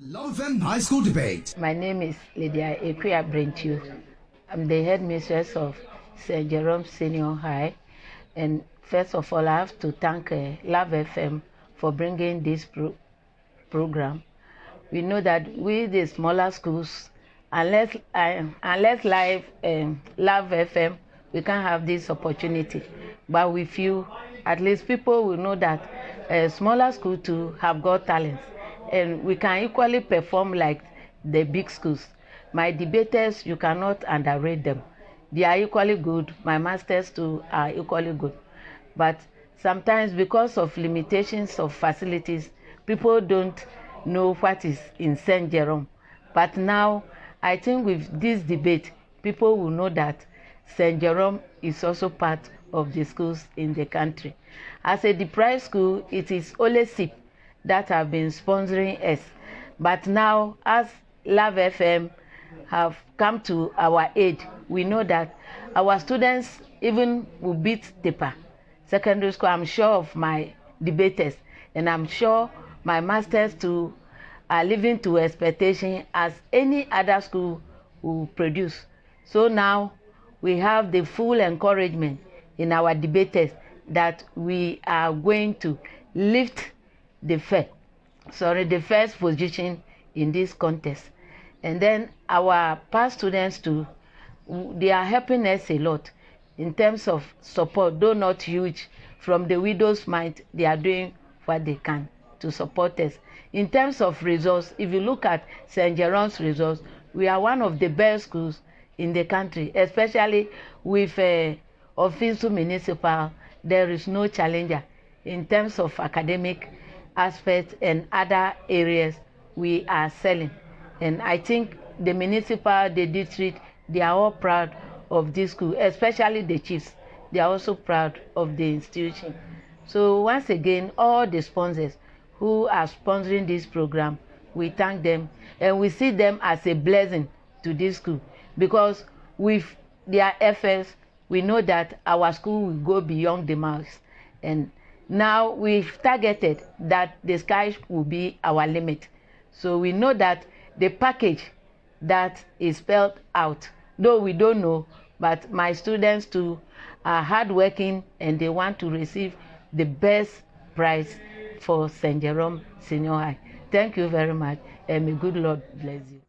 Love FM High School Debate. My name is Lydia Ekuya Brentiu. I'm the headmistress of St. Jerome Senior High. And first of all, I have to thank uh, Love FM for bringing this pro program. We know that we, the smaller schools, unless, uh, unless live, um, Love FM, we can't have this opportunity. But with you, at least people will know that uh, smaller schools too have got talents. And we can equally perform like the big schools. My debaters, you cannot underrate them. They are equally good. My masters too are equally good. But sometimes because of limitations of facilities, people don't know what is in St. Jerome. But now, I think with this debate, people will know that St. Jerome is also part of the schools in the country. As a deprived school, it is only SIP that have been sponsoring us. But now, as Love FM have come to our aid, we know that our students even will beat TEPA. Secondary school, I'm sure of my debaters, and I'm sure my masters too are living to expectation as any other school will produce. So now we have the full encouragement in our debaters that we are going to lift the first, sorry, the first position in this contest. And then our past students too, they are helping us a lot in terms of support, though not huge, from the widow's mind, they are doing what they can to support us. In terms of results, if you look at St. Jerome's results, we are one of the best schools in the country, especially with uh, Ofinsu Municipal, there is no challenger in terms of academic aspects and other areas we are selling. And I think the municipal, the district, they are all proud of this school, especially the chiefs. They are also proud of the institution. So once again, all the sponsors who are sponsoring this program, we thank them and we see them as a blessing to this school because with their efforts, we know that our school will go beyond the miles. And now we've targeted that the sky will be our limit. So we know that the package that is spelled out, though we don't know, but my students too are hardworking and they want to receive the best prize for St. Jerome Senior High. Thank you very much, and may good Lord bless you.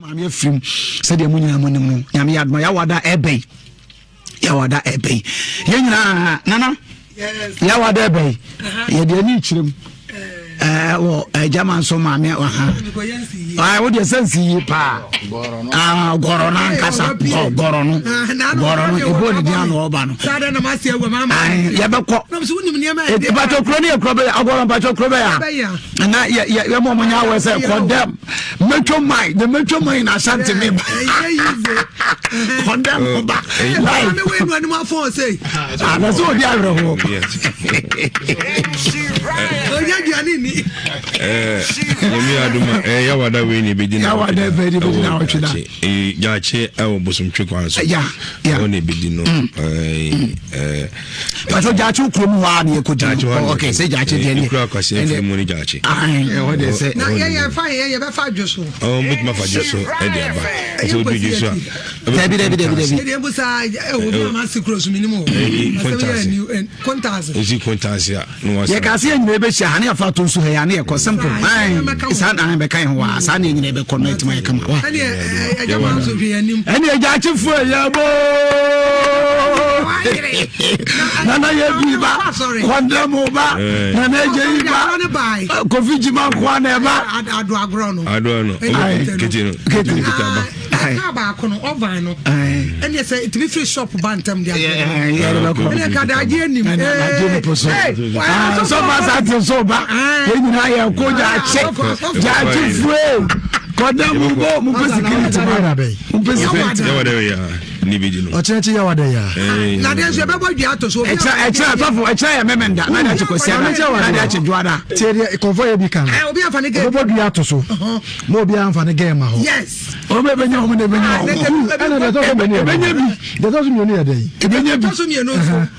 Maame afirim sɛdeɛ mo nyinaa mo nim no nyame yɛ adoma yɛawada ɛbɛyi yɛawada ɛbɛyi yɛn nyinaa nana yɛawada ɛbɛyi yɛde ani kyerɛ mu ɛɛ wɔ ɛgyama nso maame ɔha ɛɛ wo deɛ sɛ nsi yie paa aa gɔrɔ no ankasa gɔrɔ no gɔrɔ no ebo ne din ano ɔba no yɛbɛkɔ mpatwɔ kuro no yɛ kuro bɛyɛ agɔrɔ mpatwɔ kuro bɛyɛ a na yɛ yɛ yɛ mɔ mo nya awɔ sɛ kɔndɛm metro mine the metro mine na asante mi ba kɔndɛm ba live ana sɛ odi awerɛhoɔ nyame adoma yawada wei ne ɛbɛdi yawada bɛdi bɛdi na ɔtwe da gyaakye ɛwɔ bosomtwe kwan so ɛwɔ na ɛbɛdi no pàtó gyaakye kurom hɔ a na yɛkɔ di no ok sɛ gyaakye deɛ ne kura kwasi afiri mu ne gyaakye ɛhɔ deɛ sɛ na yɛyɛ fa yɛ yɛbɛfa adwo so ɔn bɛtumi afa adwo so ɛde aba ɛsɛ odu dwo so a dabi dabi dabi dabi ɛdeɛ mpo saa ɛwɔ bi a ma se kuro so menim o kontase kontase osi kontase a na wasa yɛka se yɛn nyinaa bɛhyia ha ne yɛfa ato nso ha yɛ ne yɛkɔ simple saa na bɛka yɛn ho wa saa na yɛn nyinaa bɛkɔ no ɛtuma yɛ kama wa ɛne agya akyefoɔ yɛ boo nana yɛ bi ba kɔndɛ mu ba nana agya yi ba kofi jima nkoa na ɛba ado agorɔ no ado no kete no kete ba kaa baako no ɔvan no ɛne sɛ ɛtumi firi shop ba ntɛm de ɛne ka daagye anim sɔfa sa te so ba yɛn nyinaa yɛ ko gyaakye gyaakye fue. Kɔda mu bɔ mu pɛ security ma. Mu pɛ security. Yawa dɛ ya ni bi di no. Ɔkyerɛ kyi yawa dɛ ya. Na deɛ nso yɛbɛbɔ dua ato so. Ɛkyerɛ ɛkyerɛ sɔfo ɛkyerɛ yɛ mɛmɛnda na de akyi kɔsi ada na de akyi dwoada. Tie deɛ kɔnfɔ yɛ bi kan. Obi anfa ne gɛɛ. Ɔbɛbɔ dua ato so. Ma obi anfa ne gɛɛ ma hɔ. Yes. Ɔmo ebenya ɔmo na ebenya ɔmo. Ɛna deɛ ɛtɔ so mmienu yɛ dɛ. Ebenya bi. Deɛ ɛtɔ so mmienu yɛ dɛ yi. Ebenya bi. Ɛtɔ so mmienu nso.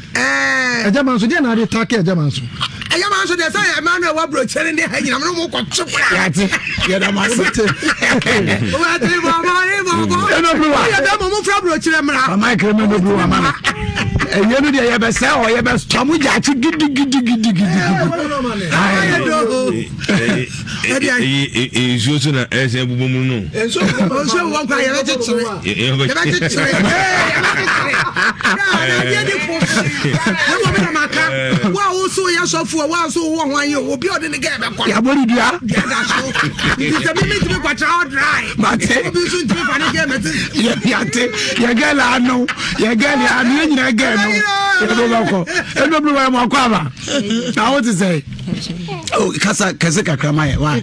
Ɛgya ma nso deɛ na ade take ɛgya ma nso. Ɛgya ma nso deɛ sɛ ɛma no ɛwɔ aburokyerɛ ne ha nyina mo kɔ kye kora. Yate yɛda mo ase. Wate bɔbɔ ne bɔbɔ. Ɛna bi wa. Yɛ bɛ mo mo fura aburokyerɛ mmra. Mama ekere mi no bi wa ma no. Ɛyɛ no deɛ yɛbɛsɛ hɔ yɛbɛtɔ mo gya akyi gidigidigidigidi. Nsuo so na ɛsɛ bubɔ mu no. Nsuo bubɔ nkwa yɛbɛkyekyere. Yɛbɛkyekyere. Yɛbɛkyekyere. Yɛ de fo. Ɛwɔ mi na ma ka. Wo a woso yɛ sɔfo wo a so wɔ ho ayɛ obi a ɔde ne gɛ bɛkɔ. Yabɔ ne dua. Dua da so. Nti sɛ mímí ntumi kɔkyerɛ ɔ dry. Mate. Obi nso ntumi fa ne gɛ mɛte. Yate yɛ gɛ la ano yɛ gɛ la ano yɛ nyina gɛ no. Yɛ bɛ bɛkɔ. Ɛnu bi wɔ yɛ mɔ akɔ aba. Na wo te sɛ. Oh, kasa kɛse kakra ma yɛ wa. Yo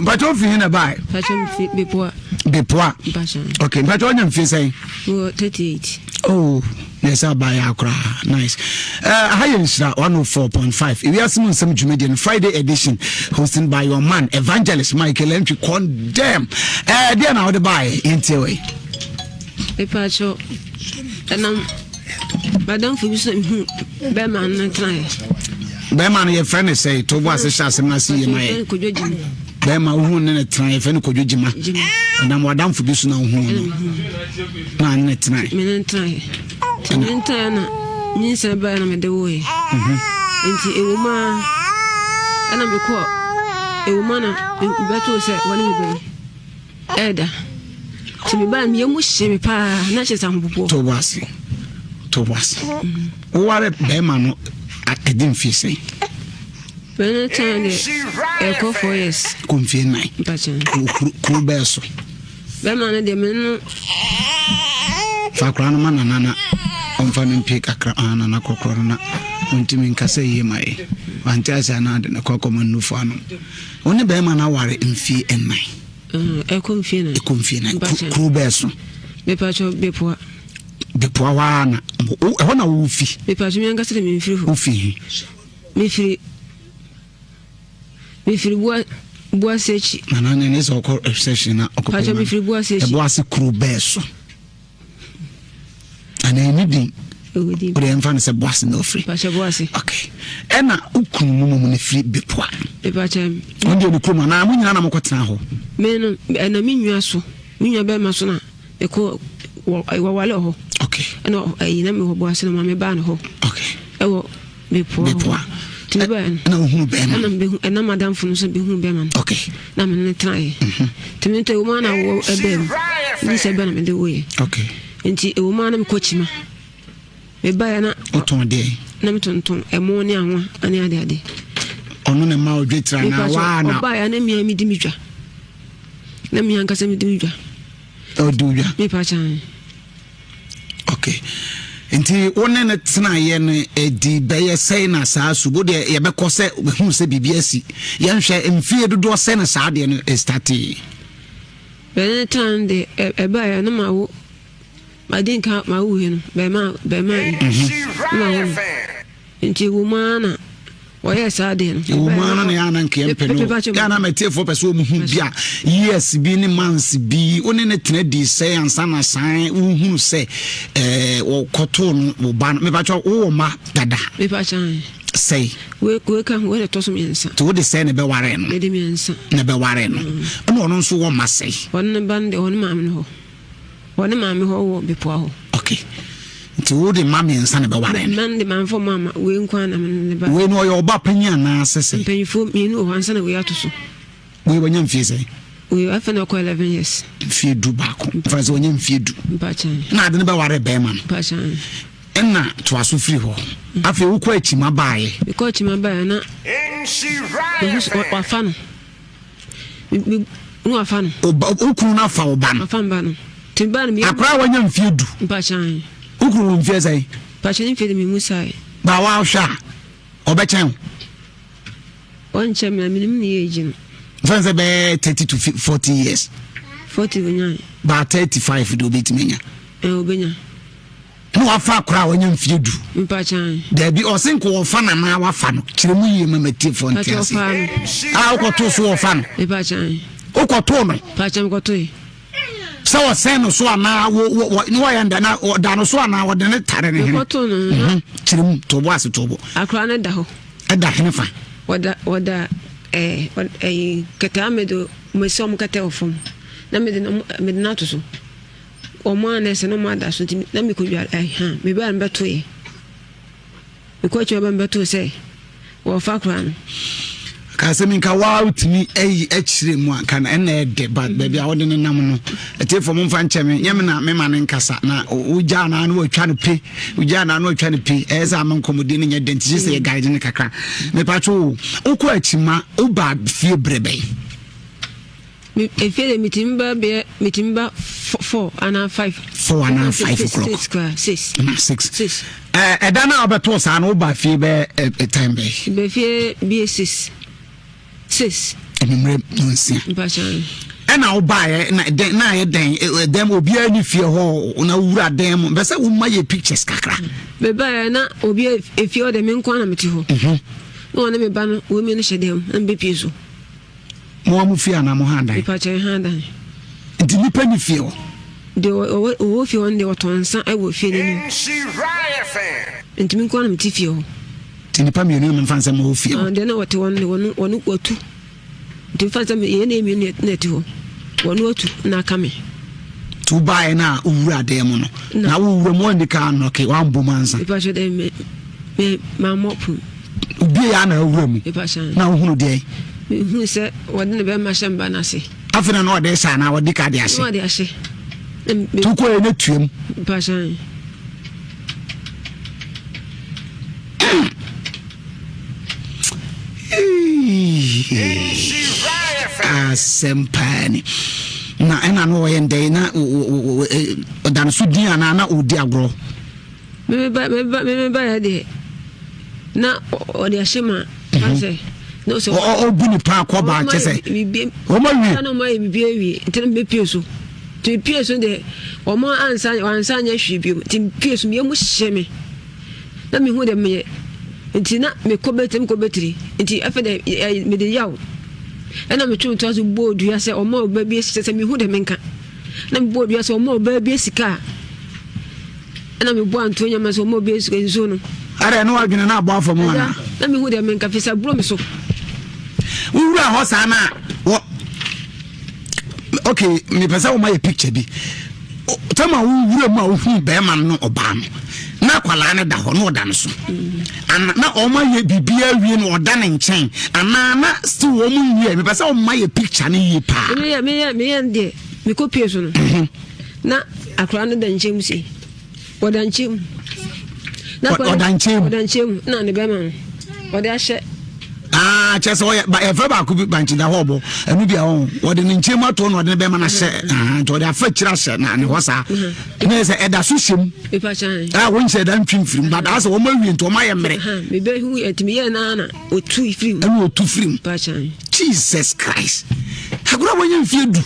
mpakyɛ ofi hin na bae. Mpakyɛ fi Bepoa. Bepoa. Mpakyɛ. Okay, mpakyɛ ɔnya mfie sɛn? Wɔ 38. Oh, na ɛsɛ abaayɛ akora nice. Uh, aha yɛ nhyira 104.5 ewiase mu nsɛm dwumadie no Friday edition hosted by your man evangelist Michael Antwi condemn. Eh, deɛ na wode baeɛ yɛntie wei. Mepakyɛ ɛnam madamfo bi so na mehu bɛrima no tenaeɛ. Bɛrima no yɛfrɛ no sɛ to bo ase hyɛ asɛm no ase yie ma yɛ. Bɛrima wohu ne ne tena yɛfrɛ no Kwadwo Gyima. Ɛnam wadamfo bi so na wohu no na ne ne tenaeɛ. Me ne tenaeɛ. Nti me ne tenaeɛ na nyinsɛn baeɛ na mede woeɛ. Mhm. Nti ɛwɔ mu a ɛna mekɔ ɛwɔ mu a na mebɛtoo sɛ wɔne me bɛyi. Ɛda. Nti me baa meyɛ mu hye me paa na kyerɛ sɛ ahopopoɔ. To bo ase. To bo ase. Woware bɛrima no ɛdi mfie sɛn? Bɛrima tan de ɛkɔ 4 years. Kɔ mfie nan. Mpakyɛ. Kuro bɛɛ so. Bɛrima no deɛ me no. Fa akwaraa no ma nana na ɔmfa no mpie kakra ah nana kɔkorɔ no na ɔntumi nkasa yie ma yɛ. Wante ase anaa de no kɔ akɔma nnufo ano. Wo ne bɛrima no aware mfie nnan. Ɛkɔ mfie nan. Ɛkɔ mfie nan. Kuro bɛɛ so. Mepatwɔ Bepoa. Bepoa hɔ ara na ɛhɔ na wofi. Mepatwɔ mi ankasa de mi nfiri hɔ. Wofi he? Mefiri mefiri bua Buase akyi. Nana ne ne sɛ ɔkɔ reception na ɔkɔ. Patwɔ mefiri Buase akyi. Ɛboase kuro bɛɛ so. Ana ɛni din. Wode ɛmfa no sɛ Boase na ɔfiri. Pakyɛ Boase. Okay. Ɛna wo kunu no mmom no firi Bepoa. Mepakyɛ. Ɔno deɛ ne kurom anaa mo nyinaa na mokɔtena hɔ? Me no ɛna me nua so me nua bɛrima so na mekɔ wɔwale wɔ hɔ. Okay. Ɛna ɛyi na mewɔ Boase na maame baa ne hɔ. Okay. Ɛwɔ Bepoa. Bepoa. Nti me baa no. Ɛna ohunu bɛrima. Ɛna mehu ɛna madamfo no nso behu bɛrima no. Okay. Na me ne no tenaeɛ. Mhm. Nti me nto ɛwɔ mu a na wɔ ɛbɛn mu. Ne sɛ bɛn na mede woeɛ. Okay. Nti ɛwɔ mu a na mekɔ kyima. Mebaeɛ na. Wotɔn deɛ? Na metontɔn ɛmo ne anwa ne ade ade. Ɔno na ɛma ɔdwe tira na waa na. Ɔbaeɛ na mmea medi me dwa. Na mmea ankasa medi me dwa. Ɔdi wo dwa? Mepa kyɛn. Okay. Nti wo ne no tenaeɛ no ɛdi bɛyɛ sɛn na saa subo deɛ yɛbɛkɔ sɛ hu sɛ biribi asi. Yɛnhwɛ mfie dodoɔ sɛn na saa deɛ no ɛstatee. Bɛne no tena no deɛ ɛbaeɛ no ma wo madi nka ma wo no bɛma bɛma yi mhm. ma wo no nti wo mu ara na wɔyɛ saa deɛ no. Ɛwɔ mu ara na yɛ ana nka yɛmpɛ no yɛ ana matiefoɔ pɛ sɛ wɔn hu bi a years bi ne months bi wo ne ne tena di sɛ ansa na san wohunu sɛ ɛɛ wɔkɔtoo no wo ba no mepakyɛ wowɔ ma dada. Mepakyɛ sɛe. Wei wei ka ho wei na ɛtɔ so mmiɛnsa. Nti wode sɛe na ɛbɛware no. Mede mmiɛnsa. Na ɛbɛware no. Mm. Ɛna ɔno nso wɔ mma sɛe. Ɔno ne ba no deɛ ɔne maame no hɔ. Ɔne maame hɔ wɔ Bepoa hɔ. Okay. Nti wode mma mmiɛnsa na ɛbɛware no. Mma no de mamfa ɔmo ama wei nko ara na mene ne ba. Wei no ɔyɛ ɔba panyin anaa sɛ sɛ? Mpanyinfoɔ mmienu wɔ hɔ ansa na wei ato so. Wei wanya mfie sɛn? Wei afei na ɔkɔ 11 years. Mfie du baako. Mfa sɛ wanya mfie du. Mpakyɛn. Na ade no bɛware bɛrima no. Mpakyɛn. Ɛna toa so firi hɔ. Afei wokɔ akyima baeɛ. Mekɔ akyima baeɛ na mehu wafa no. Na wafa no. Wo kunu no afa wo ba no. Wafa mba no. Nti ba no meyɛ. Akora a wanya mfie du. Mpakyɛn. Wo kunu wɔ mfie sɛn? Mpakyɛn ne mfie de memu sae. Ba wahwɛ a ɔbɛkyɛn wo. Ɔnkyɛ me na menim ne yɛ agyi no. Fɛn sɛ bɛyɛ 30 to 40 years. 40 onyae. Baa 35 de obetumi anya. Ɛ obenya. Na wafa akora a wanya mfie du. Mpakyan. Daabi ɔse nka wɔfa no anaa wafa no kyerɛ mu yie ma matiefoɔ nte ase. A wokɔtoo so wɔfa no. Mpakyan. Wokɔtoo no. Mpakyan mekɔtoe. Sɛ wɔsɛn no so anaa wo wo wɔ ne wɔyɛ nda na ɔda no so anaa wɔde ne tare ne hene. Mekɔtoo no. Mhm. Kyerɛ mu tobo ase tobo. Akora no da hɔ. Ɛda hene fa. Wɔda wɔda ɛɛ ɛyi kɛtɛ a mede mesi wɔn kɛtɛ wɔ fam na mede mede no ato so. Wɔn a na ɛsɛ na wɔn ada so nti na mekɔ dware ɛha mebaa no bɛtoeɛ mekɔ akyi ba mebɛtoo sɛ wɔfa koraa no. Ka sɛ minka waa wotumi ayi akyerɛ mu a nka na ɛna ɛdɛ ba baabi a wode ne nam no atiefo mo mfa nkyɛ me nyɛ me na mema ne nkasa na wogyaa na na watwa no pe wogyaa na na watwa no pe ɛyɛ sɛ ama nkɔmmɔdi no nyɛ dɛ nti sɛ yɛ guide no kakra mepatwo wo wokɔ akyima woba fie berɛ bɛn Me efie de metumi ba bɛyɛ metumi ba four anaa five. Four anaa five o'clock. Six koraa six. Anaa six. Six. Ɛɛ ɛda no a wɔbɛtoo saa no woba fie bɛyɛ ɛ time bɛyɛ. Bɛ fie bie six six. Enumere nonsia. Mpakyɛw. Ɛna wobaeɛ na dɛn na ayɛ dɛn dɛm obiara ni fie hɔ na wowura dɛn mu bɛ sɛ woma yɛ pictures kakra. Mebaeɛ na obi efie hɔ de me nko na mete hɔ. Mhm. Na wɔne me ba no wɔn mmienu hyɛ dɛm na mebɛpie so. Mo a mo fie anaa mo ha dan? Mepakyɛ ha dan. Nti nipa ni fie hɔ? Deɛ ɔwɔ fie hɔ no deɛ ɔtɔn nsa wɔ fie no anim. Nti me nko ara na mete fie hɔ. Nti nipa mmienu na memfa nsɛ mo wɔ fie hɔ? Ah, deɛ na wɔte hɔ no deɛ wɔn wɔn watu. Nti mefa nsɛ yɛn na mmienu na ɛte hɔ. Wɔn atu na aka me. Nti wobaeɛ no a wowura dan mu no na wowura mu wɔndi ka anɔke woambɔ mu ansa? Mepakyɛ dɛ me me mammɔ pono. Wobie yɛ ana awura mu na wohunu deɛ? Mehunu sɛ wɔde ne bɛrima hyɛ mba no ase. Afei na na ɔde hyɛ anaa wɔde ka de ahyɛ? Na ɔde ahyɛ. Nti wokɔɛ na tuam? Mepakyɛ. Asɛm paa ni. Na ɛna no ɔyɛ ndɛn na ɔda no so din anaa na ɔdi agorɔ? Meme baeɛ deɛ na ɔde ahyɛ ma sɛ ɔbu ne paa kɔ baa kyɛ sɛ ɔma wie na ɔma yɛ biribi awie nti na mepie so nti mepie so deɛ ɔma ansa ansa nyɛ hwee bio nti mepie so meyɛ mu hyɛ me na mehu dɛ meyɛ nti na mekɔ bɛtiri mekɔ bɛtiri nti afei dɛ mede yaw ɛna metwe me to ase bɔɔ dua sɛ ɔma ɔba bi sɛ sɛ mehu dɛ menka na mebɔɔ dua sɛ ɔma ɔbaa bi sika a ɛna mebɔ antoɔ nyama sɛ ɔma ɔbi sika nsuo no ɛdɛ ne wadwene na abɔ afɔ mu ana na mehu dɛ menka fi sɛ borɔ me so wowura hɔ saa na wɔ ok mepɛ sɛ woma yɛ picture bi tɛma wowura mu a wohu bɛrima no ɔbaa no na akwadaa no da hɔ na ɔda no so ana na ɔma yɛ biribiara wie no ɔda ne nkyɛn anaa na still wɔn nwie mepɛ sɛ ɔma yɛ picture no yie paa. meyɛ meyɛ meyɛ deɛ mekɔ pie so no mhm. na akwadaa no da nkyɛn mu sei ɔda nkyɛn mu. Ɔda nkyɛn mu. Ɔda nkyɛn mu na ne bɛrima no ɔde ahyɛ. Aa kyɛ sɛ ɔyɛ ba yɛfrɛ baako bi bankye da hɔ ɔbɔ ɛno bi a ɔn ɔde ne nkyɛn mu ato na ɔde ne bɛrima no ahyɛ mm-hmm. nti ɔde afa akyire ahyɛ na ne hɔ saa mm-hmm. na yɛ sɛ ɛda so hyɛ mu a wɔn nhyɛ ɛda ntwi mfiri mu but asɛ wɔn awie nti wɔn ayɛ mmerɛ. mebɛhu ɛtumi yɛ naa na otu firi mu. Ɛna otu firi mu. Jesus Christ agorɔ a wɔnyɛ mfie du.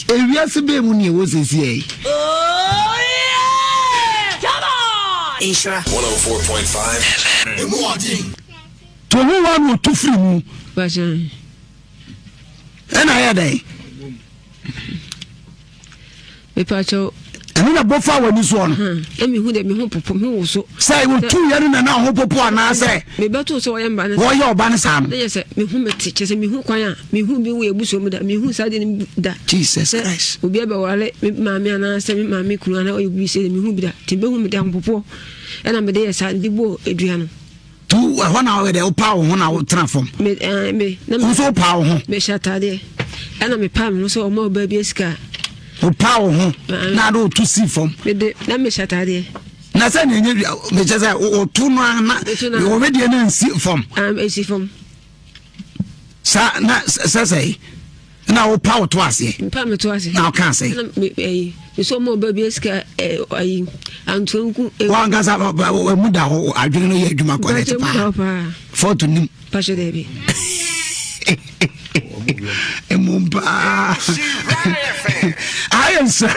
Ewiase bɛɛ mu ni ɛwɔ sɛsi ɛ. Nhyira 104.5 FM. To ho wa na otu firi mu. Ɛna ayɛ dɛn? Mepakyɛw. Ɛno na bɔ fa w'ani soɔ no. Na mehu dɛ me ho popo me ho woso. Sɛ wotu yɛ no na na ho popo anaasɛ. Mebɛto sɛ wɔyɛ mba no. Wɔyɛ ɔba no saa no. Na yɛ sɛ mehu me te kyɛ sɛ mehu kwan a mehu bi wɔ abusua mu da mehu saa deɛ no da. Jesus Christ. Obi abɛware me maame anaasɛ me maame kunu anaa ɔyɛ bi sɛ mehu bi da nti mehu me de ahopopoɔ ɛna mede yɛ saa de bɔɔ dua no. Tu ɛhɔ na ɔyɛ dɛ wopaa wo ho na wotena fam. Me ɛɛ me. Na me nso wopaa wo ho. Mehyɛ ataadeɛ ɛna mepaa me ho sɛ ɔma ɔbaa bi asika. Wopaa wo ho na ade wotu si fam. Mede na mehyɛ ataadeɛ. Na sɛ na enye mekyɛ sɛ woto no na wɔbɛdeɛ no nsi fam. Esi fam. Sa na sɛ sɛ. Na wo pa wo to aseɛ. Mpa me to ase. Na ɔka sɛ. Na me ɛyi mesɛ ɔma ɔba bi sika ɛ ayi antoa nku. Wankasa ɛmu da hɔ adwene no yɛ adwuma kɔrɛt paa. Fɔɔto nim. Pahyɛ daabi. Mmom paa ayɛ nsa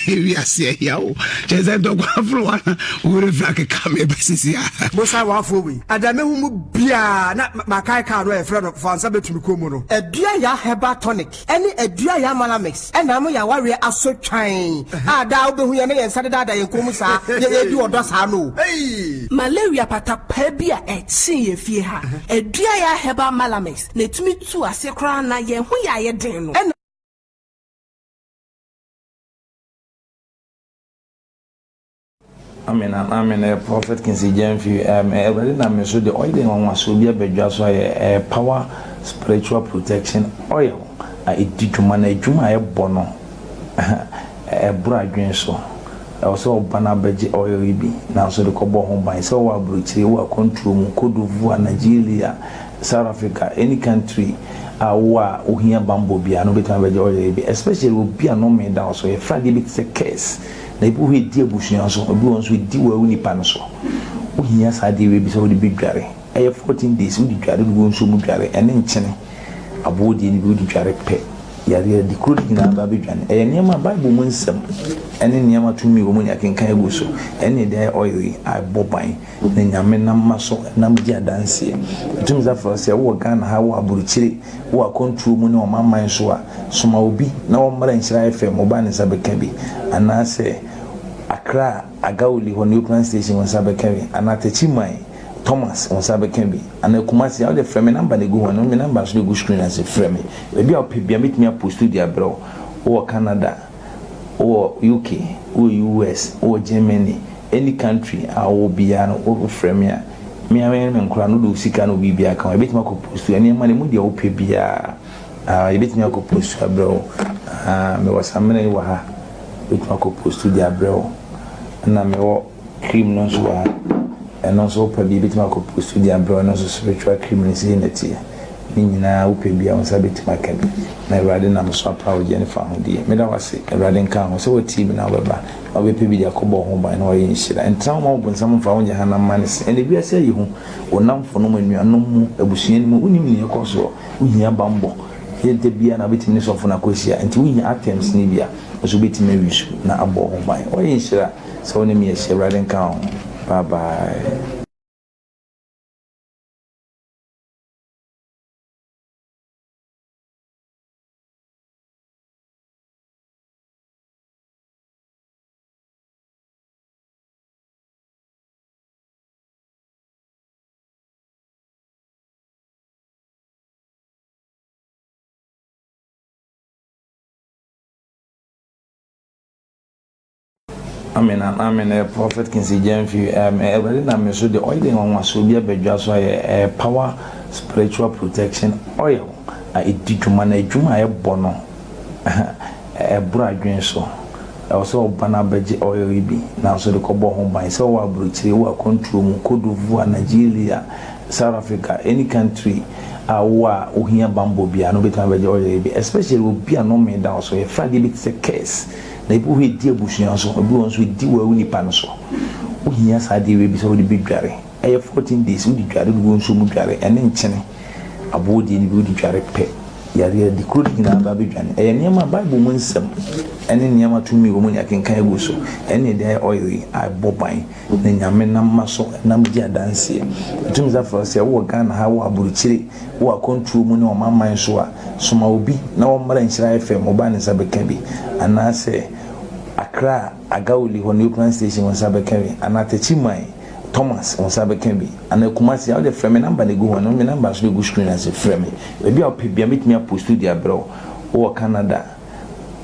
wiase ɛya o kyerɛ sɛ ntɔkwa aforo wa na wore fra keka me bɛsisi a. Mo san w'afoɔ wei. Ɛda mehu mu biaa na makae kaa no a yɛfrɛ no fa nsa bɛtu me kɔn mu no. Adua Yaa Herbal Tonic ne Adua Yaa Malamix na ama yɛn awareɛ asɔ twann a daa wobɛhu yɛn na yɛn nsa dedaada yɛn kɔn mu saa, yɛredi ɔdɔ saa no o. Malaria patapaa bi a ɛkyee yɛn fie ha, Adua Yaa Herbal Malamix na ɛtumi tu aseɛ koraa na yɛn ho yɛ ayɛ den no. Ɛna. Amen and amen eh, Prophet Kinsey Gyamfi um, eh, Awurade nam me so de oil nwanwasoɔ bi abadwa so ayɛ eh, power spiritual protection oil a ɛdi dwuma na adwuma a ɛbɔ no ɛboro adwene so ɛwɔ sɛ ɔba no abɛgye oil yi bi nanso de kɔbɔ ho ban sɛ ɔwɔ aburokyire wɔ akwantuo mu Cote d'Ivoire Nigeria South Africa any country a wowɔ a wohia bammɔ biara no wobɛtumi abɛgye oil yi bi especially obi a nnome da wo so yɛfrɛ adeɛ bi te sɛ curse Na ebi wɔ hɔ a edi abusua so, ebi wɔ hɔ nso edi wo nipa no so. Wohia saa adeɛ wei bi sɛ wode bɛdware. Ɛyɛ 14 days, wode dware, wode gu nsuo mu dware, ɛne nkyene, aboɔ deɛ no bi wode dware pɛ, yareɛ adi kuro no nyinaa ba bɛdwane. Ɛyɛ nneɛma a Bible mu nsɛm ɛne nneɛma tumi wɔ mu ne akenkan agu so. Ɛne ɛde ayɛ oil yi a ɛbɔ ban na Nyame nam ma so nam di adanseɛ. Ɛtumi sa frɛ sɛ wowɔ Ghana ha, wowɔ aburokyire, Wɔ akwantuo mu ne ɔmanman so a, soma obi na ɔmmra Nhyira FM, wo ba ne nsa bɛka bi, anaasɛ Accra Agawuli hɔ Neoplan Station wo nsa bɛka bi, anaa Techiman Thomas wo nsa bɛka bi, anaa Kumasi a, wode frɛ me number na ɛgu hɔ no, me number nso na ɛgu screen ase, frɛ me. Baabi a wopɛ biara mɛtumi apost de abrɛ wo. Wowɔ Canada, wowɔ UK, wowɔ US, wowɔ Germany, any country a wowɔ biara no, wofrɛ me a, Me ara me ne me nkwadaa no, wode wo sika ne wo biribiara ka ho, yɛbɛtumi akɔ post nneɛma no, emu deɛ wopɛ biara, ah, yɛbɛtumi akɔ post abrɛ wo. Ah, mewɔ samina yi wɔ ha, yɛbɛtumi akɔ post de abrɛ wo. Ɛna mewɔ cream no nso wɔ ha, ɛno nso wopɛ bi, yɛbɛtumi akɔ post de abrɛ wo, ɛno nso spiritual cream no sei na ɛteɛ. Ne nyinaa wopɛ bi a, wo nsa bɛtumi aka bi. Na Awurade nam so apa wo gyeɛ ne fahodie. Meda wo ase, Awurade nka ho, sɛ woatie me na wobɛba. Na wobɛpɛ bi de akɔbɔ wo ho ban na woayɛ nhyira. Ntena hɔ mma ɔbonsam mfa wo nyɛ hanam mma ne se. Ɛnnɛ wiase ayɛ hu. Wo nnamfonom, anuanom mu, abusua no mu, wonnim nea ɛkɔ soɔ. Wohia bammɔ. Ɛnyɛ da biara na wobɛtumi ne sɔfo no akɔhyia, enti wohia items no bi a, wo nso wobɛtumi awi so na abɔ wo ho ban. Woayɛ nhyira sɛ wo ne me ahyia. Awurade nka wo ho. Bye bye. Amen and amen eh, Prophet Kinsey Gyamfi um, eh, Awurade nam me so de oil nwanwasoɔ bi abadwa so ayɛ eh, power spiritual protection oil a ɛdi dwuma na adwuma a ɛbɔ no Ɛboro adwene so. Ɛwɔ sɛ ɔba na abɛgye oil yi bi nanso de kɔbɔ ho ban. Sɛ wowɔ aburokyire, wowɔ akwantuo mu, Cote d'Ivoire, Nigeria, South Africa, any country a wowɔ a wohia bammɔ biara no wobɛtumi abɛgye oil yi bi. Especially obi a nnome da wo so. Yɛfrɛ adeɛ bi te sɛ curse. Na ebi wɔ hɔ ɛdi abusua so, ebi wɔ hɔ nso ɛdi wo nipa no so. Wohia saa adeɛ wei bi sɛ wode bɛdware. Ɛyɛ 14 days, wode dware, wode gu nsuo mu dware, ɛne nkyene, aboɔ deɛ no bi wode dware pɛ. Yareɛ adi kuro no nyinaa ba bɛdwane. Ɛyɛ nneɛma a Bible mu nsɛm ne nneɛma tumi wɔ mu ne akenkan agu so. Ɛne ɛde ayɛ oil yi a ɛbɔ ban na Nyame nam ma so nam di adanseɛ. Ɛtumi sa frɛ sɛ wowɔ Ghana ha, wowɔ aburokyire, wowɔ akwantuo mu ne ɔmanman so a, soma obi na ɔmmra Nhyira FM, wo ba ne nsa bɛka bi. Anaasɛ Accra Agawuli hɔ Neoplan Station wo nsa bɛka bi. Anaa Techiman Thomas wo nsa bɛka bi anaa Kumasi a wode frɛ me number na egu hɔ no me number nso na egu screen ase frɛ me baabi a wopɛ bia mɛtumi apost de abrɛ wo wowɔ Canada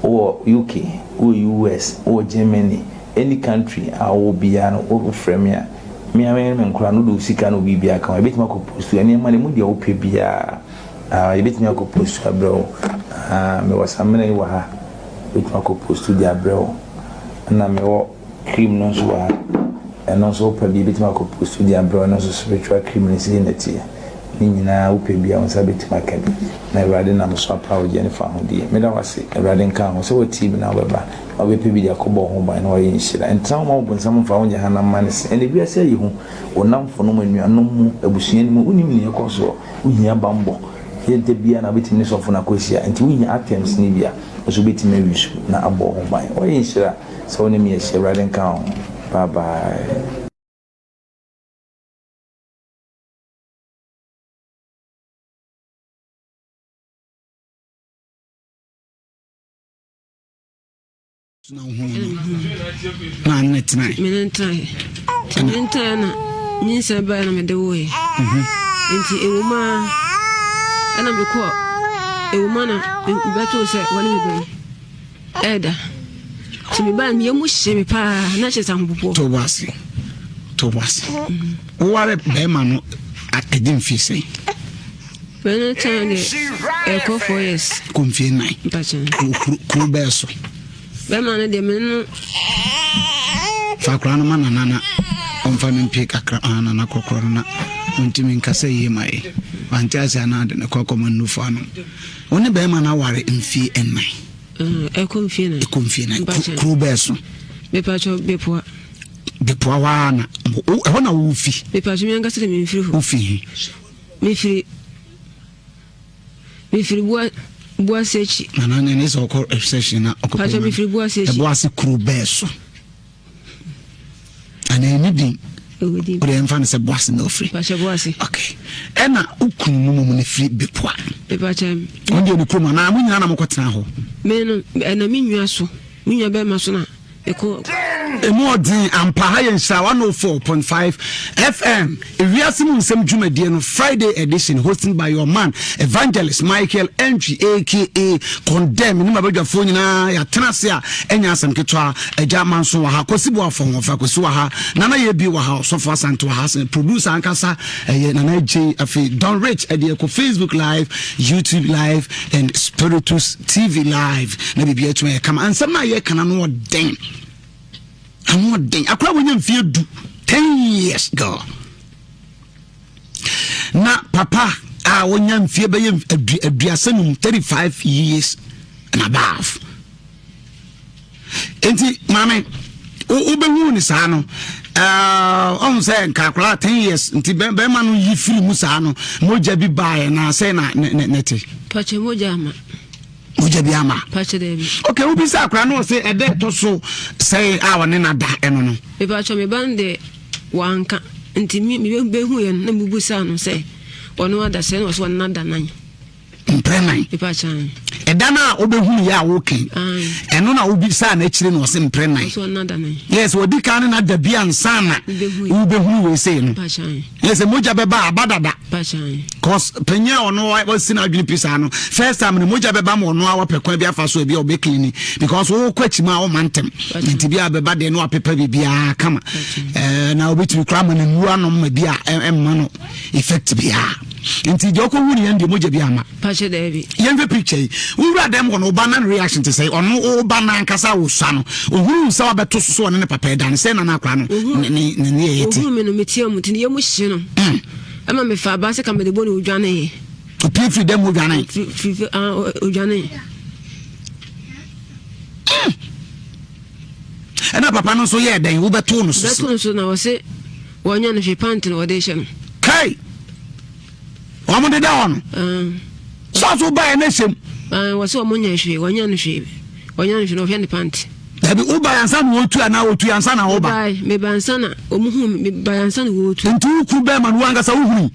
wowɔ UK wowɔ US wowɔ Germany any country a wowɔ biara no wofrɛ me a me ara me ne me nkora no wode wo sika ne wo biribiara ka ho yɛbɛtumi akɔ post nneɛma no emu deɛ wopɛ biara ah yɛbɛtumi akɔ post abrɛ wo ah mewɔ samina yi wɔ ha bɛtumi akɔ post de abrɛ wo ɛna mewɔ Cream no nso wɔ ha. Ɛno nso wopɛ bi ebetumi akɔ post de abrɛ wo. Ɛno nso spiritual cream no sei na ɛteɛ. Ne nyinaa wopɛ bi a wo nsa bɛtumi aka bi. Na Awurade nam so apa wo gye ne fahodie. Meda wo ase, Awurade nka ho, sɛ woatie me na wobɛba na wobɛpɛ bi de akɔbɔ wo ho ban na woayɛ nhyira. Ntena hɔ ma wo bonsam mfa wo nyɛ hanam mma ne se. Ɛnnɛ wiase ayɛ hu, wo nnamfonom, anuanom mu, abusua no mu, wonnim nea ɛkɔ soɔ. Wohia bammɔ. Ɛnyɛ da biara na wobɛtumi ne sɔfo no akɔhyia, nti wohia items no bi a, wo nso wobɛtumi awi so na abɔ wo ho ban. Woayɛ nhyira sɛ wo ne me ahyia. Awurade nka wo ho. Bye bye. Na wo ho no na ne tenae. Me ne tenae. Nti me ne tenae na nyinsɛn bae na mede woeɛ. Mhm. Nti ɛwɔ mu a ɛna mekɔ ɛwɔ mu a na mebɛtoo sɛ wɔne me bɛyi ɛɛda. Nti mebaa meyɛ mu hye me paa na kyerɛ sɛ ahopopoɔ. To bo ase. To bo ase. Mhm. Woware bɛrima no ɛdi mfie sɛn? Bɛno tan deɛ ɛkɔ 4 years. Kɔ mfie nan. Kuro bɛɛ so. Bɛrima no deɛ mene no. Fa akwadaa no ma nana na ɔmfa no mpie kakra ah nana korɔkorɔ no na ɔntumi nkasa yie ma yɛ. Wante ase anaa de ne kɔ akɔma nnufo ano. Wo ne bɛrima no aware mfie nnan. Ɛkɔ mfie nan. Ɛkɔ mfie nan. Kuro bɛɛ so. Mepatwɔ Bepoa. Bepoa hɔ ara na ɛhɔ na wofi. Mepatwɔ mi ankasa de memfiri hɔ. Wofi he? Mefiri mefiri bua buase akyi. Nana ne ne sɛ ɔkɔ reception na ɔkɔ pɛ mefiri buase akyi. Ɛbuase kuro bɛɛ so. Ana ɛni din. Ɛwɔ din. Ɔde ɛnfa no sɛ buase na ɔfiri. Pakyɛ buase. Okay. Ɛna okunu no mom no firi Bepoa. Mepakyɛ. Ɔno deɛ ne kurom anaa mo nyinaa na mokɔ tena hɔ. Me no ɛna me nua so me nua bɛrima so na. Emu ɔden ampa ha yɛ Nhyira 104.5 FM ewiase mu nsɛm dwumadie no Friday edition hosted by your man Evangelist Michael Entry aka Condemn ne mabadwafoɔ nyinaa yɛatena ase a ɛnyɛ asɛm ketewa agya manso wɔ ha Kwasi Boafo Ahoɔfɛ Kwasi wɔ ha Nana Yɛbi wɔ ha Ɔsɔfo Asante wɔ ha sɛ producer ankasa ɛyɛ Nana Agye afei Don Rich ɛde ɛkɔ Facebook live YouTube live and Spiritus TV live na biribi atumi ayɛ kama nsɛm no a yɛka no ano ɔden ano ɔden akora wɔnya mfeɛ du 10 years girl na papa a wɔnya mfeɛ bɛyɛ aduasa num 35 years and above nti maame wobɛhu ne saa no ɔhu sɛ nka akwaraa 10 years nti bɛrima no yi firi mu saa no mogya bi baeɛ na sɛ na ne te pakyɛ mogya ama mogya bi ama pakyɛ daabi ok wobi sɛ akwaraa no ɔsɛ ɛdɛ ɛtɔ so sɛe a ɔne no da ɛno no mepakyɛ me ba no deɛ wanka nti mebɛhu yɛ no na mebu saa no sɛ ɔno ada sɛ na ɔsɛ ɔno nada nan mprɛ nan ɛda no a wobɛhunu yɛ a wokan ɛno na wobisaa no akyire na ɔse mprɛ nan yes wɔdi kan ne nada bi ansa na wobɛhunu wei sei no yɛ sɛ mogya bɛba aba dada cause panyin a ɔno wasi no adwene pi saa no first time no mogya bɛba ma ɔno a wapɛ kwan bi afa so ebi a ɔbɛklini because wokɔ akyi ma woma ntɛm nti bi a bɛba deɛ no wapepa biribiara kama na wobɛtumi koraa ma no nnuru anom ma bi a ɛmma no effect biara nti deɛ ɔkɔ hu ne yɛn deɛ mogya bi ama pakyɛ daabi yɛnhwɛ picture yi wowura dɛm hɔ no woba na ne reaction te sɛ ɔno woba no ankasa wosua no ɔhunu sɛ wabɛto so so ɔne ne papa ɛda no sɛ na no akora no ne ne ne yɛyɛ te ɔhunu me no metia mu nti ne yɛmu hye no hmm. ɛma mefa aba sɛ ka mede bɔ ne odwaneeɛ ɔpie firi dɛm odwane odwane hmm. ɛna papa no nso yɛɛ dɛn wobɛtoo no so bɛtoo no so na wɔse Wɔnyɛ no hwee pant na wɔde hyɛ no. Kai! Wɔn deda hɔ no. Sɔɔso baeɛ na ɛhyɛ mu. Wɔsɛ wɔn nyɛ hwee wɔnyɛ no hwee wɔnyɛ no hwee na wɔhwɛ ne pant. Dabi wobaeɛ ansa na wɔtu anaa wɔtu ansa na woba. Mebae meba ansa na wɔn hu mebae ansa na wɔtu. Nti woku bɛrima no wankasa wohuni.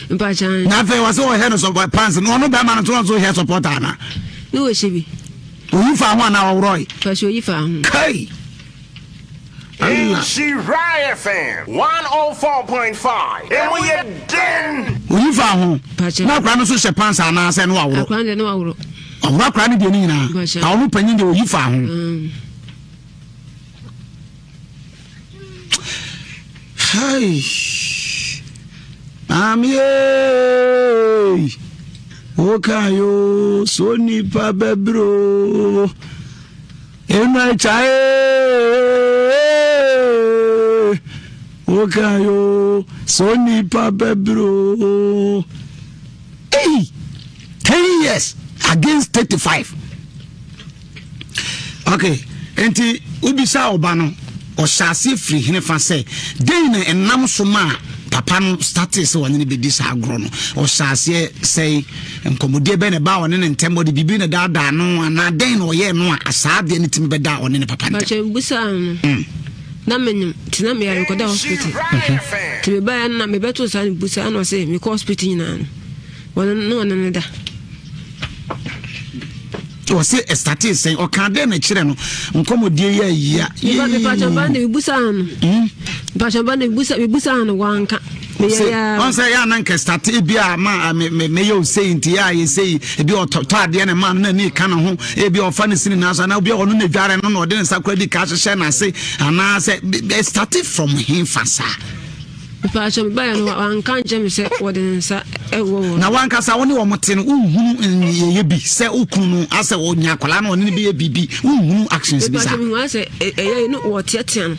Mpakyan. Na afei wɔsɛ wɔhwɛ no sɔ pants no ɔno bɛrima no nso wɔn nso hwɛ supporter ana. Ne wɔhyɛ bi. Oyi fa ho anaa ɔworɔe. Pàṣẹ oyi fa ho. Kai! Nhyira FM 104.5 emu yɛ den. Oyi fa ho na akora no nso hyɛ pants anaasɛ no aworo. Akora no deɛ no aworo. Ɔworo akora no deɛ no nyinaa. Na ɔno panyin deɛ oyi fa ho. Mm. Hai. Maame ee. Woka yo so nipa bɛbro. Eno akya ee, Woka yoo sɛ onipa bɛbrɛ oo. Ei! 10 years against 35. Okay, nti wobisa ɔba no ɔhyɛ aseɛ firi hene fa sɛ dɛn na ɛnam so ma papa no startee sɛ ɔne no bɛdi saa agorɔ no ɔhyɛ aseɛ sɛe nkɔmmɔdie bɛn na ɛbaa ɔne ne ntɛm ɔde biribi na daadaa no anaa dɛn na ɔyɛɛ no a saa adeɛ no tumi bɛdaa ɔne ne papa ntɛm. Bàtchɛ busaa no mm. na menyim nti na meyare kɔda hospital nti mebaeɛ no na mebɛtoo saa no busaa na ɔse mekɔ hospital nyinaa no wɔne ne ɔne ne da. Ɔse ɛstate sɛn ɔka dɛn na kyerɛ no nkɔmmɔdie yɛ ayia. Mepakyɛ ba na mebusaa no mepakyɛ ba na mebusaa no wanka. Ɔn sɛ yɛ ana nka state ebi a ma meyɛ osei nti yɛ a yɛ sei ebi ɔtɔ adeɛ ne ma no na ani ka ne ho ebi ɔfa ne sini n'aso anaa obi a ɔno na dware no na ɔde ne nsa kora di ka ahyehyɛ n'ase anaasɛ state from he fa saa. Mepaakyɛw mebaeɛ no wanka nkyerɛ me sɛ wɔde ne nsa ɛwɔ wɔn. Na wankasa wo ne wɔn te no wonhunu nyɛyɛ bi sɛ wo kunu no asɛ ɔnya akwadaa no ɔne no bɛyɛ biribi wonhunu actions bi saa. Mepaakyɛw mehu asɛ ɛyɛ no wɔteatea no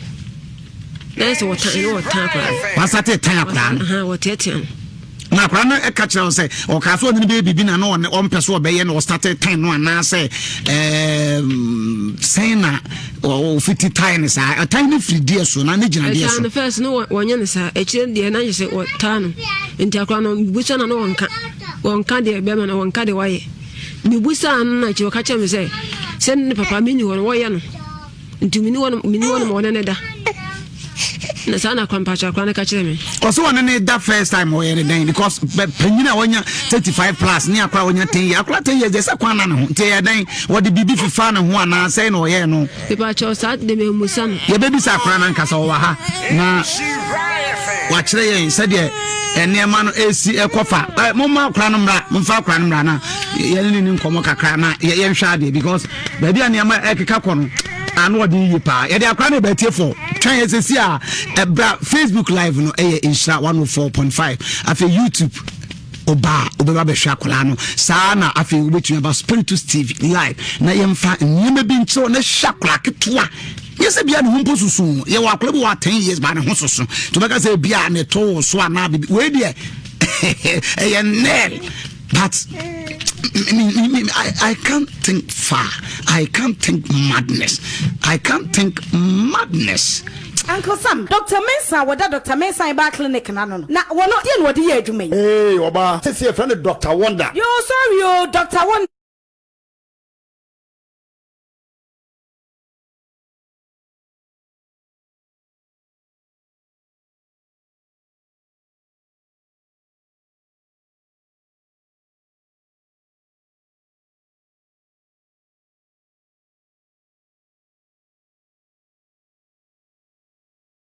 na ɛsɛ wɔtan no wɔtan akwadaa no. Wasa te tan akwadaa no. Wɔteatea no. Na akwadaa no ka kyerɛ wo sɛ ɔkaa sɛ ɔne no bɛyɛ biribi na na ɔmpɛ so ɔbɛyɛ na ɔstate tan no anaasɛ sɛn na ɔfiti tan no saa ɛtan no firi deɛ so na ne gyina deɛ so. Ɛtan no fɛs no wɔnyɛ no saa akyire deɛ na yɛ sɛ wɔtaa no nti akwadaa no mebusa na no wɔnka wɔnka deɛ bɛrima no wɔnka deɛ wayɛ mebusa no na akyire wɔka kyerɛ me sɛ sɛ ne papa menni hɔ no wɔyɛ no Nti meni hɔ meni hɔ nom ɔne ne da. Na saa na akwampakyɛ akora no ka kyerɛ me. Ɔsɛ ɔne ne da first time ɔyɛ ne dɛn because panyin a wanya 35 plus ne akora wanya 10 years akora 10 years deɛ sɛ kwan na ne ho nti ɛyɛ dɛn wɔde biribi fifa ne ho anaa sɛn na ɔyɛ no. Mepakyɛw saa de memusa no. Yɛbɛbisa akora no ankasa ɔwɔ ha na wakyerɛ yɛn sɛdeɛ nneɛma no ɛsi ɛkɔ fa momma akora no mmra momfa akora no mmra na yɛne ne ni nkɔmmɔ kakra na yɛnhwɛ adeɛ because Baabi a nneɛma ɛkeka kɔ no, ano ɔden yie paa. Yɛde akora no ɛbɛ fɔ. Twɛn yɛ sɛsi a ɛbra Facebook live no ɛyɛ Nhyira 104.5. Afei YouTube ɔba a wobɛba bɛhwɛ akwadaa no saa na afei wobɛtumi aba Spiritus TV live na yɛmfa nneɛma bi nkyerɛ na hwɛ akwadaa ketewa nyɛ sɛ bia ne ho mpo soso yɛwɔ akwadaa bi wɔ 10 years baa ne ho soso nti wobɛka sɛ bia ne to wo so anaa bibi wei deɛ ɛyɛ nɛl But me, me, me, I, I can't think far. I can't think madness. I can't think madness. Uncle Sam, Doctor Mensah a wɔda Doctor Mensah Herbal Clinic no ano no, na wɔno deɛ na wɔde yɛ adwuma yi? Ee, ɔbaa, seesei yɛfrɛ no Doctor Wonder. Yoo, sorry oo, Doctor Wonder.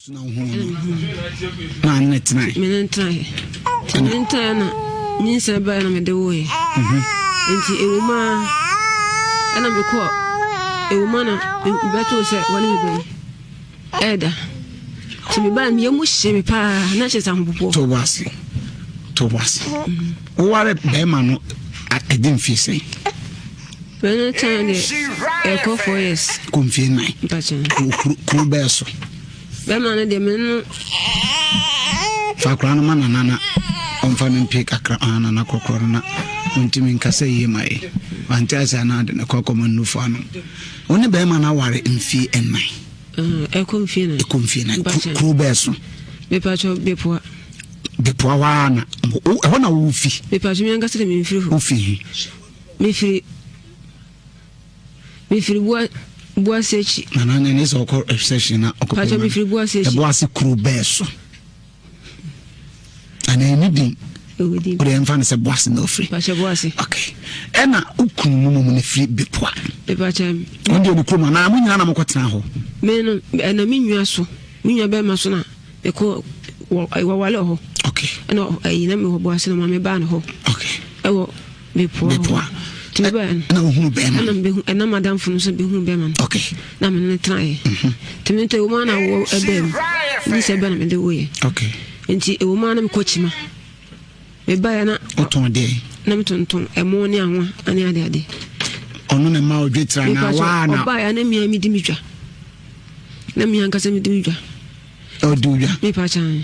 Na wo ho no na ne tenae. Me ne tenae. Nti me ne tenae na nyinsɛn bae na mede woeɛ. Mhm. Nti ɛwɔ mu a ɛna mekɔ ɛwɔ mu a na mebɛtoo sɛ wɔne me bɛyi. Ɛda. Nti mebaa no, me yam hye me paa, na kyerɛ sɛ ahopopoɔ. To bo ase. To bo ase. Woware bɛrima no ɛdi mfie sɛn? Bɛrima no tan deɛ ɛkɔ 4 years. Kɔ mfie nan. Kuro bɛɛ so. Bɛrima no deɛ me no. Fa akwadaa no ma nana na ɔmfa no mpie kakra ah nana kɔkɔrɔ no na ɔntumi nkasa yie ma yɛ. Wante ase anaa de no kɔ akɔma nnufo ano. Wo ne bɛrima no aware mfie nnan. Ɛkɔ mfie nan. Ɛkɔ mfie nan. Kuro bɛɛ so. Mepatwɔ Bepoa. Bepoa hɔ ara na ɛhɔ na wofi. Mepatwɔ mi ankasa de memfiri hɔ. Wofi he? Mefiri mefiri Bua Buase akyi. Nana ne ne sɛ ɔkɔ reception na ɔkɔ. Patwɔ mefiri Buase akyi. Ɛboase kuro bɛɛ so. Ana ɛni din. Wode ɛmfa no sɛ Boase na ɔfiri. Pakyɛ Boase. Okay. Ɛna wo kunu no mmom no firi Bepoa. Mepakyɛ. Ɔno deɛ ne kurom anaa mo nyinaa na mokɔtena hɔ? Me no ɛna me nua so me nua bɛrima so na mekɔ wɔ wɔwale wɔ hɔ. Okay. Ɛna ɛyi na mewɔ Boase na maame baa no hɔ. Okay. Ɛwɔ Bepoa. Bepoa. Nti mebaa no. Ɛna wohunu bɛrima. Ɛna mebehu ɛna madamfo no nso behu bɛrima no. Okay. Na me ne no tenaeɛ. Mhm. Nti me nso ɛwɔ mu a na wɔ ɛbɛn mu. Nyi sɛ ɛbɛn na mede woeɛ. Okay. Nti ɛwɔ mu a na mekɔ kyima. Mebaeɛ na. Wotɔn deɛ? Na metontɔn ɛmo ne anwa ne ade ade. Ɔno na ɛma ɔdwe tira na waa na. Ɔbaeɛ na mmea medi me dwa. Na mmea ankasa medi me dwa. Ɔdi wo dwa. Mepa kyɛn.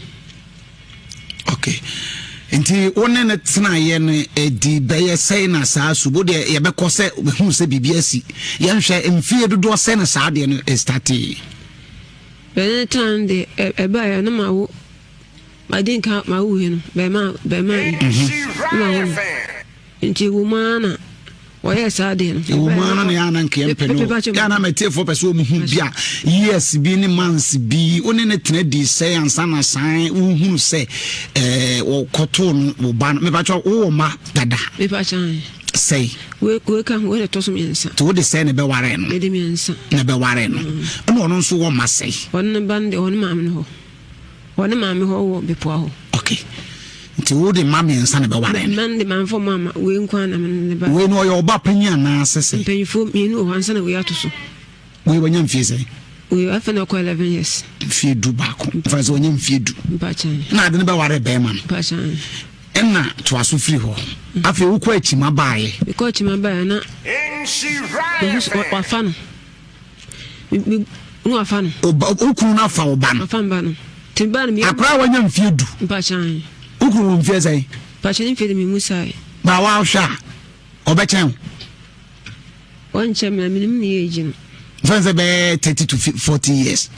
Ok. Nti wo ne no tenaeɛ no ɛdi bɛyɛ sɛn na saa su bo deɛ yɛbɛkɔ sɛ hu sɛ biribi asi. Yɛnhwɛ mfie dodoɔ sɛn na saa deɛ no ɛstatee. Bɛne no tena no deɛ ɛbaeɛ no ma wo madi nka ma wo wei no bɛma bɛma yi mhm. ma wo no. Nti ɛwɔ mu ara na wɔyɛɛ saa adeɛ no. Ɛwɔ mu ara na yɛ ana nka yɛmpɛ no. Yɛ ana matiefoɔ pɛ sɛ wɔn hu bi a years bi ne months bi wo ne ne tena di sɛ ansa na san wohunu sɛ ɛɛ wɔkɔtoo no wo ba no. Mepakyɛ wowɔ ma dada. Mepakyɛ. Sɛe. Wei wei ka ho wei na ɛtɔ so mmiɛnsa. Nti wode sɛe na ɛbɛware no. Mede mmiɛnsa. Na ɛbɛware no. Ɛna ɔno nso wɔ ma sɛe. Ɔno ne ba no deɛ ɔne maame no hɔ. Wɔ ne maame hɔ wɔ Bepoa hɔ. Ok. Nti wo de mma mmiɛnsa na ɛbɛware no? Mma de mamfa ɔmo amma, wei nko ara na me ne ba. Wei no ɔyɛ ɔba panyin anaa sɛ sɛ? Mpanyinfoɔ mmienu wɔ hɔ ansa na wei ato so. Wei wanya mfie sɛn? Wei afei na ɔkɔ 11 years. Mfie du baako. Mfa sɛ wanya mfie du. Mpakyɛn. Na ade no bɛware bɛrima no. Mpakyɛn. Ɛna toa so firi hɔ. Afei wokɔ akyima baeɛ. Mekɔ akyima baeɛ na wafa no. Ne wafa no. Wo kunu no afa wo ba no. Wafa mba no. Te ba no mi. Akora a wanya mfie du. Mpakyɛn. Wo kunu wɔ mfie sɛn? Mpakyɛn ne mfie de mi mu sae. Ba wa hwɛ a ɔbɛkyɛn wo. Ɔnkyɛn mi na mi nim ne yɛ egyi no. Fɛn sɛ bɛyɛ 30 to 40 years.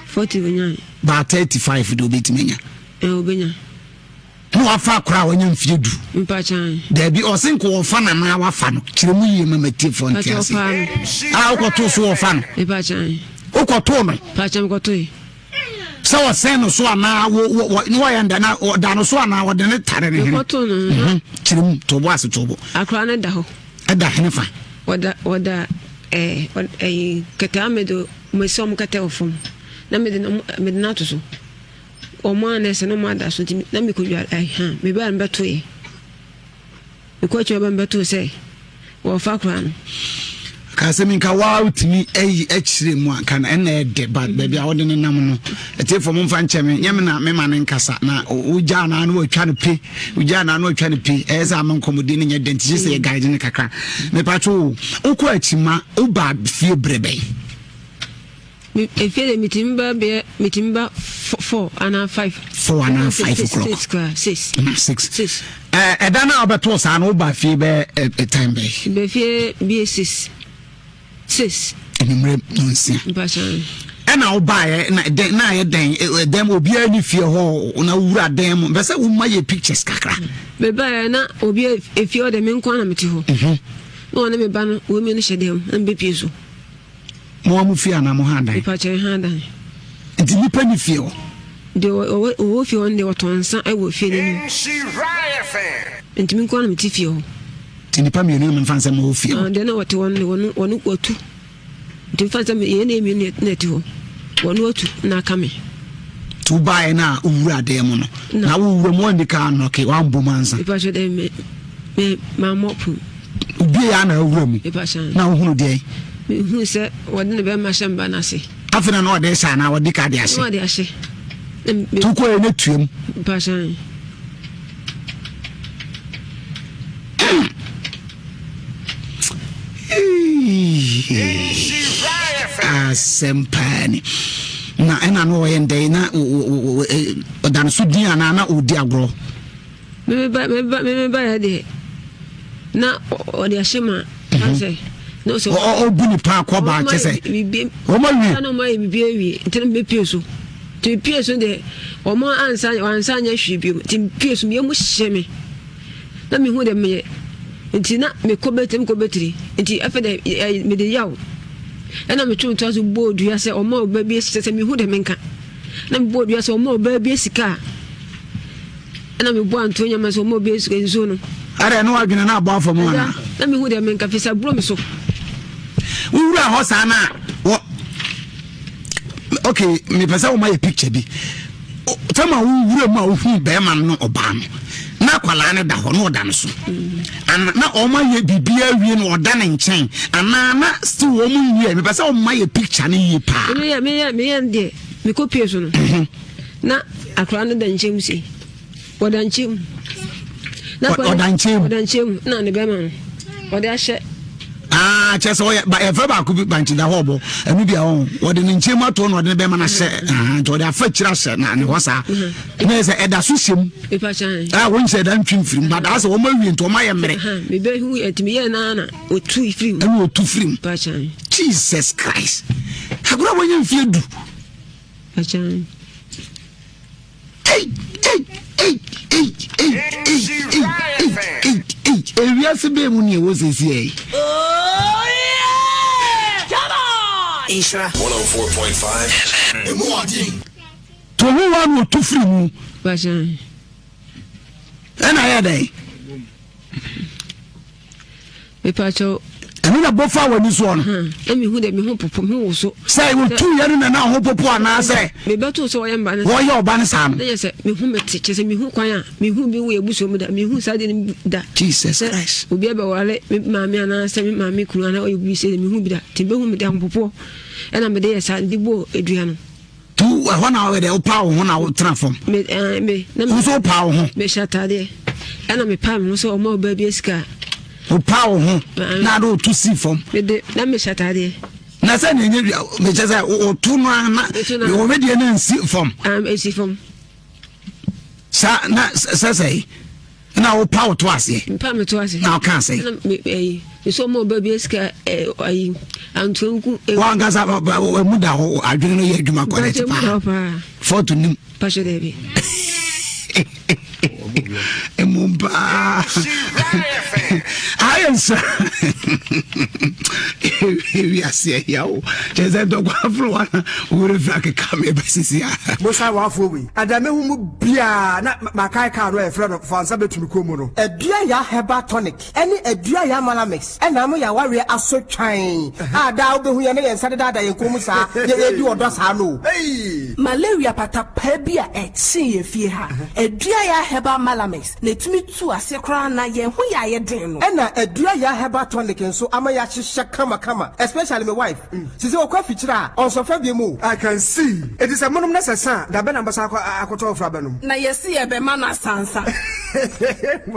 40 onyae. Ba 35 de obetumi anya. Ɛ obenya. Na wafa akora a wanya mfie du. Daabi, ɔse nka wɔfa no anaa wafa no. Kyerɛ mu yie ma matiefoɔ nte ase. A wokɔtoo so wɔfa no. Wokɔtoo no. Sɛ wɔsɛn no so anaa ne wɔyɛ nda na ɔda no so anaa wɔde ne tare ne hene. Mhm. Kyerɛ mu tobo ase tobo. Akora no da hɔ. Ɛda hene fa. Wɔda wɔda ɛɛ ɛyi kɛtɛ amedo mesi ɔmo kɛtɛ wɔ fam na mede no ato so. Wɔn a na ɛsɛ na wɔn ada so nti na mekɔdware ɛha mebaa no bɛtoeɛ mekɔ akyi ɔba mebɛtoo sɛ wɔfa koraa no. Ka sɛ minka waa wotumi ayi akyire mu a nka na ɛna ɛdɛ ba baabi a wode ne nam no ɛtiefo mo mfa nkyɛ me nyɛ me na mema ne nkasa na wogyaa naa no watwa no pe wogyaa naa no watwa no pe ɛyɛ sɛ ama nkɔmmɔdi no nyɛ dɛ nti gye sɛ yɛ guide no kakra mepatwo wokɔ akyima woba fie berɛ bɛn. Me efie de metumi ba bɛyɛ metumi ba four anaa five. Four anaa five o'clock. Six koraa six. Na six. Six. Ɛɛ ɛda no a ɔbɛtoo saa no woba fie bɛyɛ ɛ time bɛyɛ. Bɛ fie bie six six. Enumere nonsia. Mpakyɛw. Ɛna wobaeɛ na dɛn na ayɛ dɛn ɛdɛm obiara ni fie hɔ na wowura dɛn mu bɛ sɛ woma yɛ pictures kakra. Mebaeɛ na obi efie hɔ dɛ me nko ara na mete hɔ. Mhm. Na ɔne me ba no wɔn mmienu hyɛ dɛm na mebɛpie so. Mo a mo fie anaa mo ha dan? Mepakyɛ ha dan. Nti nipa ni fie hɔ? Deɛ ɔwɔ fie hɔ no deɛ ɔtɔn nsa wɔ fie no anim. Nti me nko ara na mete fie hɔ. Nti nipa mmienu na memfa nsɛ mo wɔ fie hɔ? Ah, deɛ na wɔte hɔ no wɔn wɔn watu. Nti mefa nsɛ yɛn na mmienu na ɛte hɔ. Wɔn watu na aka me. Nti wobaeɛ no a wowura dan mu no na wowura mu wɔndi ka anɔke woambɔ mu ansa? Mepakyɛ dɛ me me mammɔ pon. Obiee a na awura mu na wohunu deɛn? Mehunu sɛ wɔde ne bɛrima hyɛ mba no ase. Afei na na ɔde hyɛ anaa ɔde ka de ahyɛ? Na ɔde ahyɛ. To kɔɛ ne tuam. Mpahyɛn. Asɛm paa ni. Na ɛna no ɔyɛ ndɛn na ɔda no so din anaa na ɔdi agorɔ? Mebeba mebeba mebeba yɛ deɛ na ɔde ahyɛ ma mhm. sɛ na ɔsɛ ɔbu ne paa kɔ baa kyɛ sɛ wɔn awie na wɔn ayɛ biribi awie nti na mepie so nti mepie so deɛ wɔn ansa ansa anyɛ hwee bio nti mepie so meyɛ mu hyɛ me na mehu deɛ meyɛ nti na mekɔ bɛtiri mekɔ bɛtiri nti afei deɛ mede yaw ɛna metwe me to so bɔɔ dua sɛ ɔma ɔbaa bi sɛ sɛ mehu deɛ menka na mebɔɔ dua sɛ ɔma ɔbaa bi sika a Ɛna mebɔ anto nyama sɛ ɔma obi nsuo nsuo no. Ɛdɛ ne wadwene na abɔ afɔ mu ana. Na mehu deɛ menka fi sɛ buro me so. Wowura hɔ saa na wɔ ok mepɛ sɛ woma yɛ picture bi tɛma wowura mu a wohu bɛrima no ɔbaa no na akwadaa no da hɔ na ɔda no so ana na ɔma yɛ biribiara wie na ɔda ne nkyɛn anaa na still wɔn nwie mepɛ sɛ ɔma yɛ picture no yie paa. meyɛ meyɛ meyɛ deɛ mekɔ pie so no. Mhm. Na akwadaa no da nkyɛn mu sei. Ɔda nkyɛn mu. Na akwadaa ɔda nkyɛn mu. Ɔda nkyɛn mu na ne bɛrima no ɔde ahyɛ. Aa kyerɛ sɛ ɔyɛ ba yɛfrɛ baako bi bankye da hɔ ɔbɔ ɛno bi a ɔho wɔde ne nkyɛn mu ato na ɔde ne bɛrima no ahyɛ nti ɔde afa akyire ahyɛ na ne hɔ saa na yɛ sɛ ɛda so hyɛ mu a wɔn nhyɛ ɛda ntwi mfiri mu ba daa sɛ wɔn awie nti wɔn ayɛ mmerɛ. Mebɛhu ɛtumi yɛ naa na otu firi mu. Ɛna otu firi mu. Jesus Christ akora wɔnyɛ mfie du. Ewiase bɛɛ mu ni ɛwɔ sɛsi ɛ. Nhyira 104.5 FM. Emu ɔden. To ho wa na otu firi mu. Ɛna ayɛ dɛn? Mepakyɛw. Ɛno na bɔ fa w'ani soɔ no. Na mehu dɛ me ho popo, me ho woso. Sɛ wotu yɛ no na na ho popo anaasɛ. Mebɛto sɛ wɔyɛ mba no. Wɔyɛ ɔba no saa no. Na yɛ sɛ mehu mete kyɛ sɛ mehu kwan a mehu bi wɔ abusua mu da mehu saa deɛ no da. Jesus Christ. Obi abɛware me maame anaasɛ me maame kunu anaa ɔyɛ obi sɛ mehu bi da nti mehu mede ahopopoɔ ɛna mede yɛ saa de bɔɔ dua no. Tu ɛhɔ na ɔyɛ dɛ wopaa wo ho na wotena fam. Me ɛɛ me. Na me nso wopaa wo ho. Mehyɛ ataadeɛ ɛna mepaa me ho sɛ ɔma ɔbaa bi asika. Wopaa wo ho na ade wotu si fam. Mede na mehyɛ ataadeɛ. Na sɛ na enye mekyɛ sɛ wotu no na wɔbɛdeɛ no nsi fam. Esi fam. Sa na sɛ sɛ na wopa wo to aseɛ. Mpa me to ase. Na ɔka sɛ. Na me ɛyi nso ɔmo ɔba bi esika ɛ ayi antuanku. Wankasa ɛmu da hɔ adwene no yɛ adwuma kɔrɛt paa. Fɔɔto nim. Pahyɛ dɛbi. Emu paa. Ayɛ nsa. Ewiase ɛyà o. Kyerɛ sɛ ntɔkwa aforo wa na wúre fira keka mi ɛbɛ sisi a. Mo san w'afoɔ wei. Ada mehu mu biaa na makae car no a yɛfrɛ no fa nsa bɛtu me kɔn mu no. Adua Yaa Herbal Tonic ne Adua Yaa Malamix na ama yɛn awareɛ aso twann a daa wobɛhu yɛn na yɛn nsa dedaada yɛn kɔn mu saa, yɛredi ɔdɔ saa no o. Malaria patapaa bi a ɛkyee yɛn fie ha. Adua Yaa Herbal Malamix na ɛtumi tu aseɛ koraa na yɛn ho yɛ ayɛ den no. Ɛna Adua Yaa Herbal Tonic nso ama yɛahyehyɛ kamakama especially me wife. Sisi ɔkɔ afikyire a, ɔnsɔ fa biom o. I can see. Enti sɛ monom na sɛ sa a, dabɛn na mobɛsan akɔ akɔtɔ ɔfra abɛnom? Na yɛse yɛbɛma no asansa.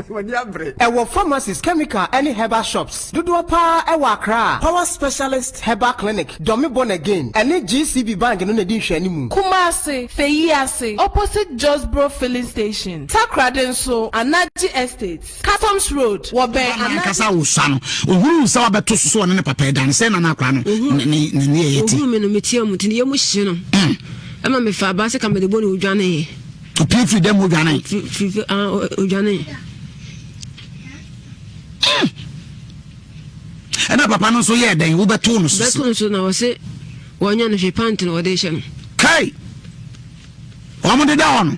W'ani abere. Ɛwɔ pharmacies, chemical ɛne herbal shops dodoɔ paa ɛwɔ Accra. Power Specialist Herbal Clinic, Dome Born Again ɛne GCB Bank no na ɛdi nhwɛanimu. Kumasi, Feyiase, opposite Josbro filling station, Takoradi nso, Anaji Estate. Customs Road, wɔ bɛn Ɔba no anaa? ankasa wosua no, ohunuu sɛ wabɛto so sɛ ɔne ne papa ɛda no, sɛn na na akwadaa no ne ne ne nneyɛeɛ te? Ohuu me no, meteaa mu, nti ne yam hyee no. Ɛma mefaa abaa sɛ ka mede bɔ no, odwaneeɛ. Opie firi dɛm hɔ dwanee? Firi, ah, odwanee. Ɛna papa no nso yɛɛ dɛn? Wobɛtoo no so? Bɛtoo no so na ɔse wɔnyɛ no hwee, pant na wɔde hyɛ no. Kai! Wɔn deda hɔ no.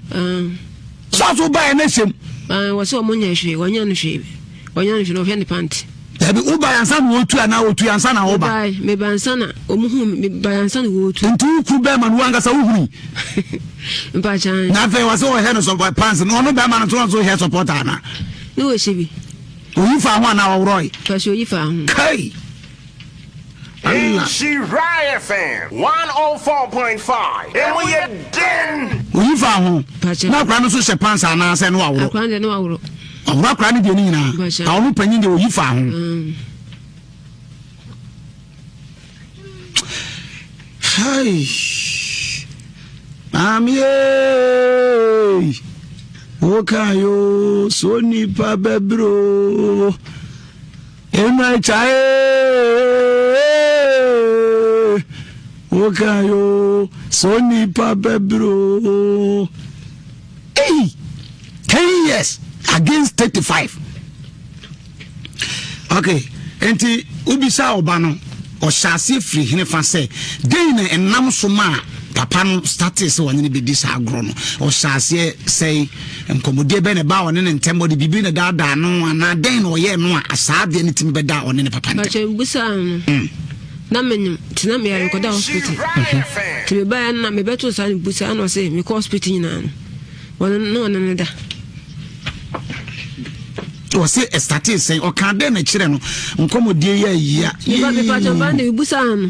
Sɔɔso baeɛ na hyɛm. Wɔ sɛ wɔn nyɛ hwee, wɔnyɛ no hwee, wɔnyɛ no hwee na wɔhwɛ ne pant. Dabi wobaeɛ ansa na wɔtu anaa wɔtu ansa na woba? Mebaeɛ, meba ansa na wɔn hu me, mebaeɛ ansa na wɔtu. Nti wo kuru bɛrima no wo ankasa wohuni? Mpakyɛn. Na afei wɔ sɛ wɔhwɛ no sɔ pants no ɔno bɛrima no nso wɔn nso hwɛ supporter ana? Ne wɔhyɛ bi. Oyi fa ho anaa ɔworɔe? Pàṣẹ oyi fa ho. Kai! Nhyira FM 104.5 Emu yɛ den. Oyi fa ho. Na akora no nso hyɛ pants anaasɛ no aworo. Akora no deɛ no aworo. Ɔworo akora no deɛ no nyinaa. Na ɔno panyin deɛ oyi fa ho. Hai. Maame ee. Woka yo so nipa bɛbro. Ena kyae woka yo sɛ onipa bɛbrɛ ei 10 years against 35 okay nti wobisa ɔba no ɔhyɛ aseɛ firi hene fa sɛ dɛn na ɛnam so ma papa no startee sɛ ɔne no bɛdi saa agorɔ no ɔhyɛ aseɛ sɛe Nkɔmmɔdie bɛn na ɛbaa ɔne ne ntam? Ɔde biribi na ɛdaadaa no anaa dɛn na ɔyɛɛ no a saa adeɛ no tumi bɛdaa ɔne ne papa ntam? Mpakyɛ mebusaa no no mm. na menyim nti na meyare kɔda hospital nti mebaeɛ no na mebɛtoo saa no busaa na ɔse mekɔ hospital nyinaa no wɔne na ɔne ne da ɔse ɛstate sɛn ɔka dɛn na kyerɛ no nkɔmmɔdie yɛ ayia mepakyɛ ba na mebusaa no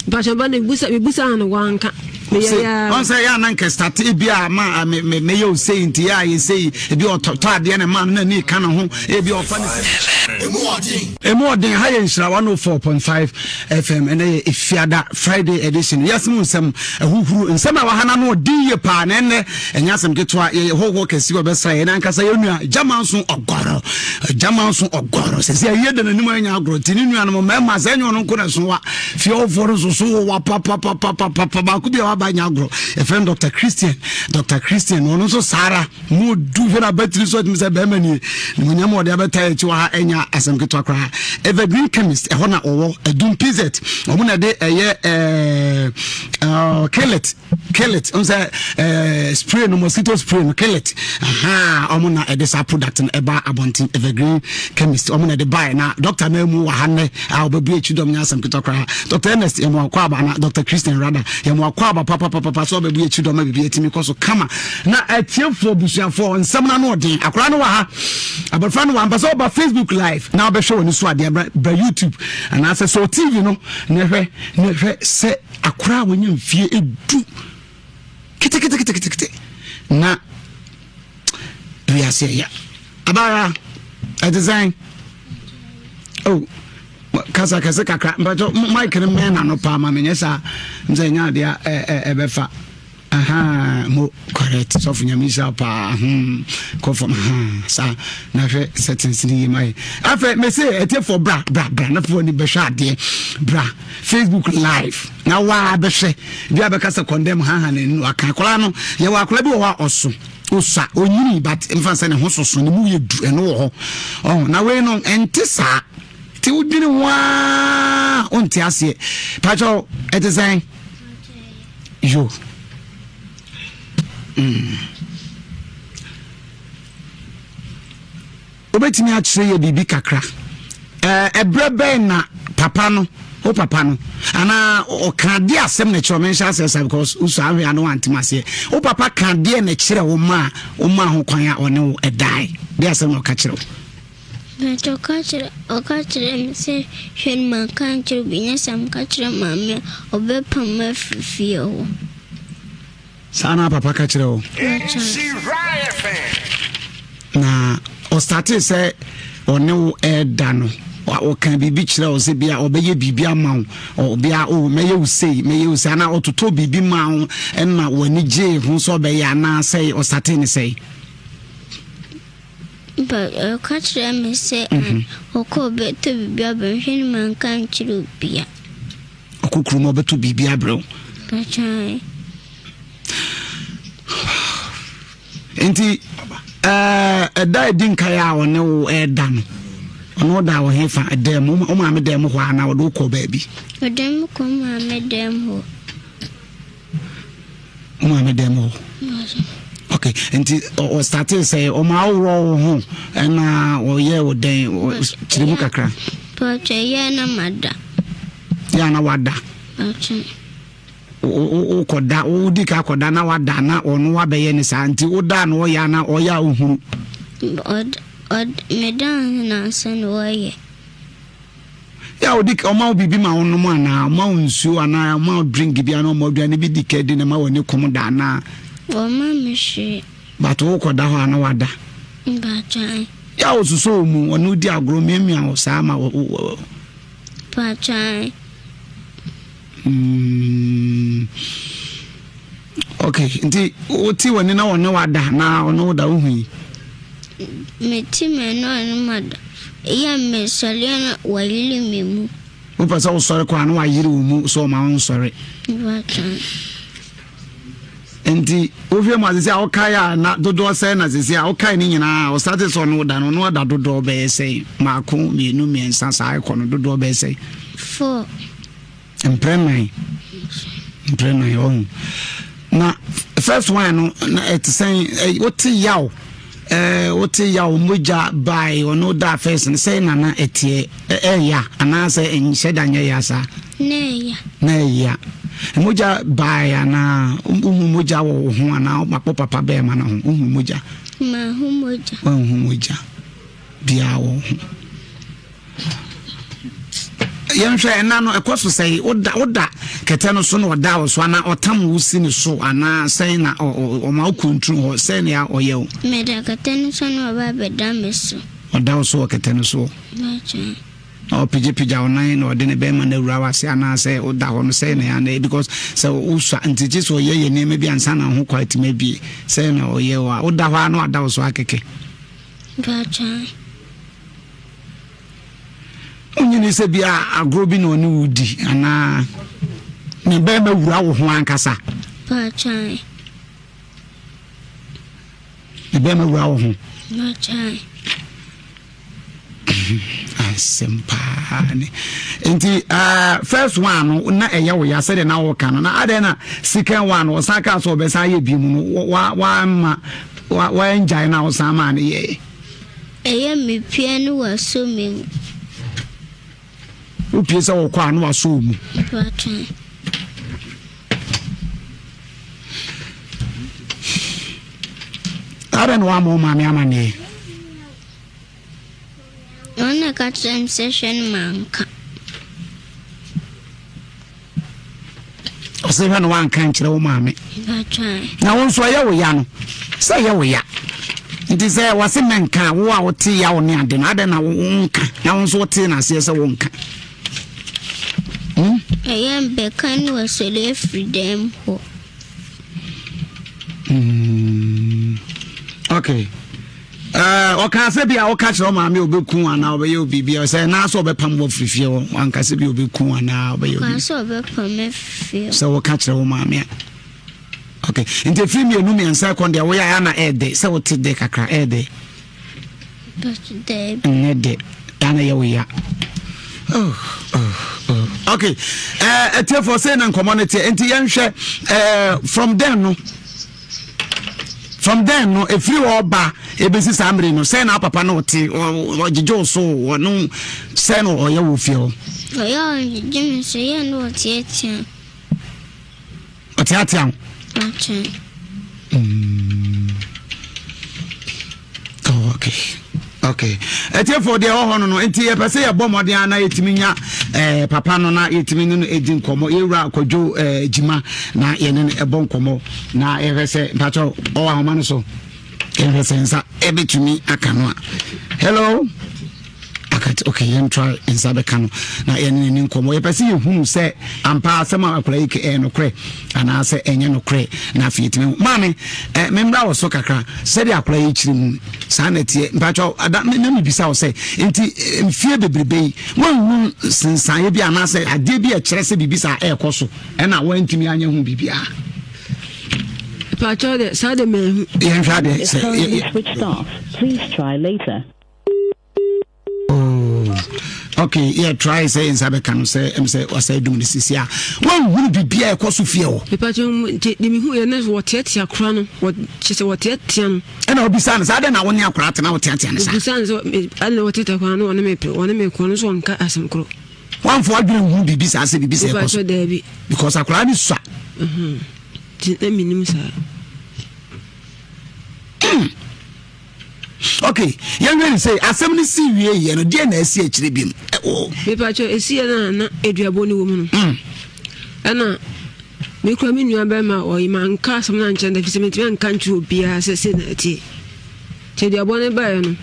mepakyɛ ba na mebusaa no wanka. Ɔn sɛ yɛ a na nka start ebi a ma meyɛ o sei nti yɛ a yɛ sei ebi ɔtɔ adeɛ na ma no na ni ka ne ho ebi ɔfa ne sɛ. Emu ɔden. Emu ɔden ha yɛ nhyira 104.5 FM ɛnɛ yɛ efiada Friday edition wiase mu nsɛm ahuhuru nsɛm a ɛwɔ ha no ano ɔden yie paa na ɛnɛ ɛnyɛ asɛm ketewa yɛyɛ hɔhoɔ kɛse ɔbɛsra yɛn ankasa yɛn nua Gyamanso ɔgɔrɔ Gyamanso ɔgɔrɔ sɛ sɛ ɛyɛ da n'anim ɛnyɛ agorɔ nti ne nuanom mmarima sɛ ɛnyɛ ɔno nko na ɛso wa fie ɔfoɔ no nso so wɔ wa papapapapapa baako bi a waba nyɛ agorɔ yɛfrɛ no Dr. Christian Dr. Christian ɔno nso saa ara Mo du hwɛ na batiri so atumi sɛ bɛrima nie. Nimonyam a ɔde abɛta akyi wɔ ha ɛnya asɛm ketewa koraa. Evergreen Chemist ɛhɔ na ɔwɔ Adum PZ. Wɔn na ɛde ɛyɛ ɛɛ ɛɛ killet killet n sɛ ɛɛ spray no mosquito spray no killet. Aha wɔn na ɛde saa product no ɛba abɔnten Evergreen Chemist wɔn na ɛde bae na doctor na emu wɔ ha nnɛ a ɔbɛbu akyi dɔm nyɛ asɛm ketewa koraa. Dr. Ernest yɛn mo akɔ aba na Dr. Christian rada yɛn mo akɔ aba papapapa sɛ ɔbɛbu akyi dɔm a biribi atumi kɔ so kama. Na atiefoɔ abusuafoɔ nsɛm no ano ɔden akwadaa no wɔ ha abɔfra no wɔ ha mpɛ sɛ ɔba facebook live na ɔbɛhwɛ wɔ ne so adeɛ bra bra youtube anaasɛ sɛ tv no na hwɛ na hwɛ sɛ akwadaa a wɔnya mfie edu keteketeketekete na wiase ɛya abaayewa ɛte sɛn oh kasa kɛse kakra mpɛtɔ mic no mmɛn n'ano paa ma menyɛ saa nsɛ ɛnyɛ adeɛ ɛbɛfa Ahaa mo correct sɔfo nyame nhyira paa hmm kɔ fam ahaa saa na hwɛ settings ne yie ma yɛ afɛ mese ɛtiɛfoɔ bra bra bra na foɔ ni bɛhwɛ adeɛ bra facebook live na waa bɛhwɛ bi a bɛka sɛ condemn haha ne no aka akwadaa no yɛwɔ akwadaa bi wɔ hɔ a ɔso osa onyini but mfa sɛ ne ho soso ne mu yɛ du ɛno wɔ hɔ ɔho na wei no ɛnte saa te wodwene ho a wonte aseɛ pakyɛw ɛte sɛn Yo. Mm. Wobɛtumi akyerɛ yɛ biribi kakra. Ɛberɛ bɛn na papa no, wo papa no, anaa ɔka adeɛ asɛm na ɛkyerɛ ɔmenhyɛ aseɛ sa because wosɔ ahwɛ ano antem aseɛ. Wo papa ka adeɛ na ɛkyerɛ wo ma a wo ma ho kwan a ɔne wo ɛdae. Deɛ asɛm na ɔka kyerɛ wo. But ɔka kyerɛ ɔka kyerɛɛ me sɛ, Hwɛ no manka ankyerɛ obi, nyɛ saa meka kyerɛ maame a, ɔbɛpam me afiri fie hɔ. Saa na papa ka kyerɛ wo? Na ɔstartee sɛ ɔne wo ɛɛda no, ɔka biribi kyerɛ wo sɛ bia ɔbɛyɛ biribi ama wo, ɔbia o mɛyɛ wo sei, mɛyɛ wo sei, anaa ɔtotɔ biribi ma wo ɛna w'ani gyee ho sɛ ɔbɛyɛ anaa sɛ ɔstartee ne sɛe? But ɔka kyerɛɛ me sɛ ɔkɔ ɔbɛtɔ biribi abrɛ me, hwɛ no manka ankyerɛ obia. Ɔkɔ kurom ɔbɛtɔ biribi abrɛ wo. Mpakyɛw. Nti ɛda ɛdi nkae a ɔne wo ɛda no ɔne wo da wɔ he fa ɛdɛm wo maame dɛm hɔ anaa ɔde wo kɔ baabi? Ɔde me kɔ maame dɛm hɔ. Wo maame dɛm hɔ? Ok, nti ɔstartee sɛ ɔma aworɔ wo ho ɛna ɔyɛ wo dɛn kyerɛ mu kakra. Pɔtɔ yɛ na mada. Yɛ na wada. Pɔtɔ. Wokɔda wodi ka kɔda na wada na ɔno wabɛyɛ ne saa nti woda na ɔyɛ na ɔyɛ a wohunu. Ɔd ɔd meda na ansa na ɔyɛ. Yɛ a ɔdi ɔma wo biribi ma wonom anaa ɔma wo nsuo anaa ɔma wo drink bi anaa ɔma wo aduane bi di ka di na ma w'ani kɔm da anaa. Wɔma me hwee. But wokɔda hɔ a na wada. Mpakyɛw. Yɛ a ɔsosɔ wo mu ɔne wo di agorɔ miamia wo saa ma wo. Mpakyɛw. Mm. Okay, nti wote w'ani na ɔne wada na ɔne wo da wohu yi? Mete m'ani ɔne mada. Ɛyɛ mesɔre na wayere me mu. Wopɛ sɛ wosɔre kɔ a na wayere wo mu sɛ ɔma wo nsɔre. Nti wohwɛ mu asese a wokae a na dodoɔ sɛn na sese a wokae ne nyinaa a ɔsate sɛ ɔne wo da no ɔne wada dodoɔ bɛyɛ sɛn maako mmienu mmiɛnsa saa ɛkɔ no dodoɔ bɛyɛ sɛn? Four. Mprɛ nan. Mprɛ nan ɔho. Na first one no na ɛte sɛn wote yaw ɛɛ wote yaw mogya bae ɔno da first no sɛn na na ɛteɛ ɛɛya anaasɛ nhyɛ da nyɛ ya saa. Na ɛya. Na ɛya. Mogya bae anaa wohu mogya wɔ wo ho anaa wo papa bɛɛma no ho wohu mogya. Manhu mogya. Wanhu mogya biara wɔ wo ho. Yɛnhwɛ ɛna no ɛkɔ so sɛn woda woda kɛtɛ no so na ɔda wo so anaa ɔtam wo si ne so anaa sɛn na ɔma wo kuntun hɔ sɛn na ɔyɛ wo. Meda kɛtɛ no so na ɔba abɛda me so. Ɔda wo so wɔ kɛtɛ no so. Na ɔpigyapigya wo nan na ɔde ne bɛrima no awura w'ase anaasɛ woda hɔ no sɛn na ɛyɛ because sɛ wosua nti gye sɛ ɔyɛ yɛ nneɛma bi ansa na ho kɔ atumi abie sɛn na ɔyɛ wo a woda hɔ a na wada wo so akɛkɛ. Mpakyɛw. Wonyini sɛ bi a agorɔ bi na ɔne wo di anaa ne bɛrima wura wo ho ankasa. Mpakyɛw. Ne bɛrima wura wo ho. Mpakyɛw. Asɛm paa ne. Nti uh, first one no na ɛyɛ wo ya sɛdeɛ na wɔka no na adɛn na second one no ɔsan kaa sɛ ɔbɛsan ayɛ bi mu no wamma wangyae na ɔsan maa no yɛɛ. Ɛyɛ me pia ne wasɔ me mu. Wopie sɛ wɔkɔ a na wasɔ wo mu. Watwɛn. Adɛn na wama wo maame amanneɛ? Wɔn na ɛka kyerɛ me sɛ hwɛ no manka. Ɔsɛ hwɛ no wanka nkyerɛ wo maame. Na wo nso ɛyɛ wo ya no sɛ ɛyɛ wo ya nti sɛ wɔse mɛnka a wo a wote yaw ne ade no adɛn na wonka na wo nso wote no aseɛ sɛ wonka. Hmm? Ɛyɛ mbɛka ne wɔsɔre afiri dɛm hɔ. Hmm. Okay. Ɔkaa sɛ bi a woka kyerɛ wo maame ɔbɛku anaa ɔbɛyɛ wo biribi sɛ naa sɛ ɔbɛpam wɔ afiri fie hɔ wanka sɛ bi ɔbɛku anaa ɔbɛyɛ obi sɛ ɔbɛpam afiri sɛ woka kyerɛ wo maame a okay nti ɛfiri mmienu mmiɛnsa ɛkɔ deɛ woyɛ a na ɛɛdɛ sɛ wote dɛ kakra ɛɛdɛ nyɛ dɛ ana yɛ wo ya oh, oh, oh. okay ɛtiɛfoɔ sɛ na nkɔmmɔ no teɛ nti yɛnhwɛ uh, from then no From then no, ɛfiri hɔ ba ɛbɛsi saa mmere no, sɛn na papa no ɔte, ɔgyegye wo so, ɔno sɛn na ɔyɛ wɔ fie hɔ? Ɔyɛ ɔgyegye me so, yɛ no ɔteatea. Ɔteatea wo? Ɔkyɛn. Mm. Oh, okay. Okay. Atiefo deɛ ɛwɔ hɔ no no nti yɛpɛ sɛ yɛbɔ mmɔden a na yɛtumi nya eh, papa no na yɛtumi ne no ɛdi nkɔmmɔ yɛwura kwadwo eh, gyima na yɛne no ɛbɔ nkɔmmɔ na yɛhwɛ sɛ mpakyɛ ɔwɔ ahoma no so yɛhwɛ sɛ nsa ɛbɛtumi aka no a hello akati okay yɛn try nsa bɛka no na yɛne n'ani nkɔmmɔ yɛpɛ sɛ yɛhunu sɛ ampa asɛm a akwadaa yi ɛyɛ nokorɛ anaasɛ ɛnyɛ nokorɛ na afei yɛtumi hu maame ɛ memmra wɔ so kakra sɛdeɛ akwadaa yi kyerɛ mu saa na ɛteɛ mpakyɛw ada na mebisa wo sɛ nti mfie bebrebe yi woanhu sensaeɛ bi anaasɛ adeɛ bi a ɛkyerɛ sɛ biribi saa ɛrekɔ so ɛna woantumi anyɛ ho biribiara Pakyɛw de saa de manhu. Yɛnhwɛ adeɛ sɛ. Please try later. Oh, okay yɛ try sɛ yɛn nsa bɛka no sɛ ɛm sɛ wasa adum no sisi a wɔnhunu biribi a ɛkɔ so fie hɔ. Mepatwa mu nti de mehu yɛ ne wɔteatea kora no kyɛ sɛ wɔteatea no. Ɛna obisa no sɛ adɛn na wo ne akora atena woteatea no saa. Obisa no sɛ ɛna wɔteatea kora no wɔne me pere wɔne me kɔ no so wɔnka asɛm korɔ. Wɔamfa wadwene nhunu biribi saa sɛ biribi sɛ ɛkɔ so. Daabi. Because akora no sua. Nti na menim saa. Hmm. Ok, yɛnhwɛ ne sɛ asɛm no si wie yɛ no deɛ na asi akyire bi mu. Mepakyɛ ɛsi yɛ no a na aduabɔ no wɔ mu no. Hmm. Ɛna mekura me nua bɛrima ɔyi ma nka asɛm no ankyɛn da fi sɛ mentumi anka nkyerɛ obiara sɛ sei na ɛteɛ. Nti aduabɔ no baeɛ no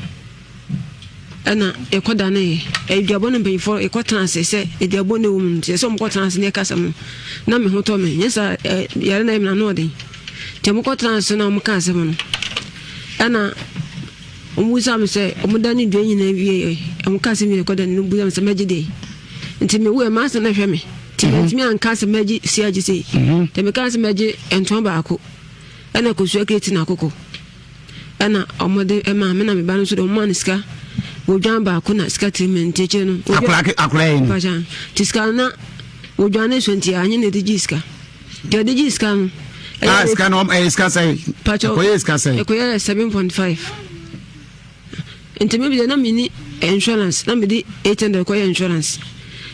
ɛna yɛkɔdaneeɛ. Aduabɔ no mpanyinfoɔ yɛkɔtena ase sɛ aduabɔ no wɔ mu no nti ɛsɛ sɛ wɔkɔtena ase na yɛka asɛm no na me ho tɔ me nyɛ saa yare na ɛyɛ me na ano ɔden. Nti wɔkɔtena ase na wɔka asɛm no ɛna wɔbusa me sɛ wɔda ne dua nyinaa wie wɔka asɛm nyinaa kɔda ne no busa me sɛ mɛgye deɛ nti mewu ɛ maasa na hwɛ me nti mhm. mantumi anka sɛ mɛgye si agye sei mhm. nti meka sɛ mɛgye ntoa baako ɛna kosua kreti na akoko ɛna wɔde ɛma me na me ba no nso de wɔma no sika wɔdwan baako na sika tiri mi nti akyire no akora yi no nti sika no na wɔdwan ne so nti anyɛ na ɛde gye sika Deɛ ɔde gye sika no. Ah, sika no ɛyɛ sika sɛn? Pacho ɛkɔyɛ sika sɛn? Ɛkɔyɛ 7.5. Nti mi bi de na mi ni insurance na mi di 800 kɔyɛ insurance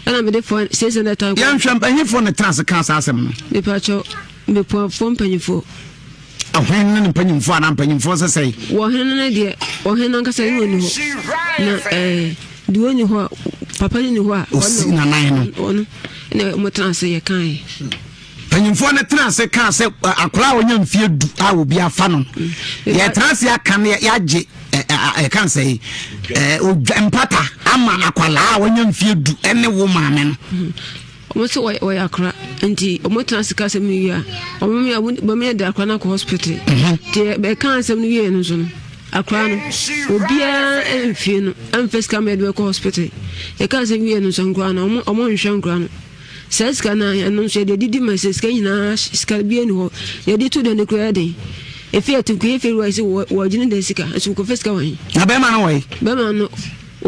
ɛna mi de 600 thousand. Yɛn hwɛ mpanyinfoɔ na tena ase kan saa asɛm no. Mi pacho mepuafoɔ mpanyinfoɔ. Ɔhene ne ne mpanyinfoɔ anaa mpanyinfoɔ sɛ sɛn? Wɔhene no deɛ ɔhene nankasa ne ɔni hɔ na ɛɛ deɛ ɔni hɔ a. Papa no ni hɔ a. Osi nanan no. Ɔno ɛna wɔn tena ase yɛ kan yɛ. Mpanyinfoɔ no tena ase kaa sɛ akwadaa a ɔnya mfie du a obi afa no yɛtena ase aka no yɛagye ɛka nsɛ yi odwa mpata ama akwadaa a ɔnya mfie du ɛne wo maame no. Wɔn sɛ wɔyɛ akora nti wɔn tena ase ka asɛm no wie a wɔn yɛ wɔn yɛ de akora no akɔ hospital nti ɛka asɛm no wie no nso no akora no obiara mfie no ɛmfa sika ma yɛde bɛkɔ hospital yɛka asɛm wie no nso nkora no wɔn wɔn nhwɛ nkora no. Saa sika no ɛno nso yɛde adidi ma sɛ sika nyinaa sika bi ani hɔ yɛde to dɛn no koraa den efi ɛte kuyɛ fie wɔ sɛ wɔgyene dɛn sika nso kɔfɛ sika wɔn. Na bɛrima no wɔ yi. Bɛrima no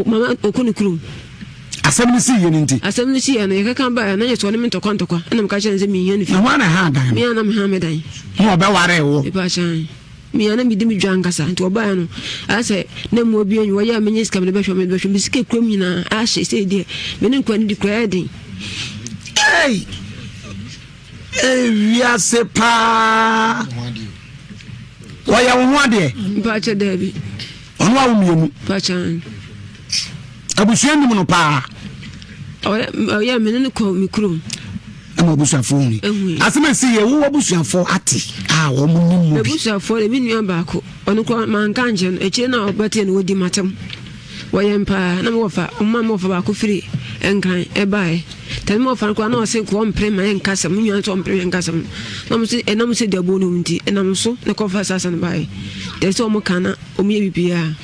mama ɔkɔ ne kurom. Asɛm no si yɛ no nti. Asɛm no si yɛ no yɛkeka ba na yɛ sɛ ɔne me ntɔkwa ntɔkwa ɛna meka kyerɛ no sɛ mehia no fi. Na wɔn na ha dan no. Mea na meha me dan. Na ɔbɛware wo. Mepa kyɛn. Me a na medi me dwa ankasa nti ɔbaeɛ no ayɛ sɛ na mmoa bi anyi wɔyɛ a menyɛ sika mede bɛhwɛ mede bɛhwɛ me sika kurom nyinaa ahye sɛ deɛ me ne nkwa no di koraa yɛ den. Ei! Ei wiase paa. Wɔyɛ wo ho adeɛ? Mpakyɛ daabi. Ɔno a wo mmienu? Mpakyɛ. Abusua nim no paa. Ɔyɛ me ne no kɔ me kurom. Ɛma abusuafoɔ hui. Asɛm a ɛsi yɛ wowɔ abusuafoɔ ate a wɔn nim mu bi. Abusuafoɔ de me nua baako ɔno koraa manka nkyɛn no akyire na ɔbɛteɛ no wɔdi matam wɔyɛ mpaa na mewɔfa ɔma mewɔfa baako firi nkran ɛbaeɛ tɛne mewɔfa no koraa na ɔse nka ɔmpere ma yɛnka asɛm me nua nso ɔmpere ma yɛnka asɛm na ɔmo se ɛnam sɛ duabuo no nti ɛnam so na kɔfa saa asɛm no baeɛ tɛ sɛ ɔmo ka na ɔmo yɛ biribiara.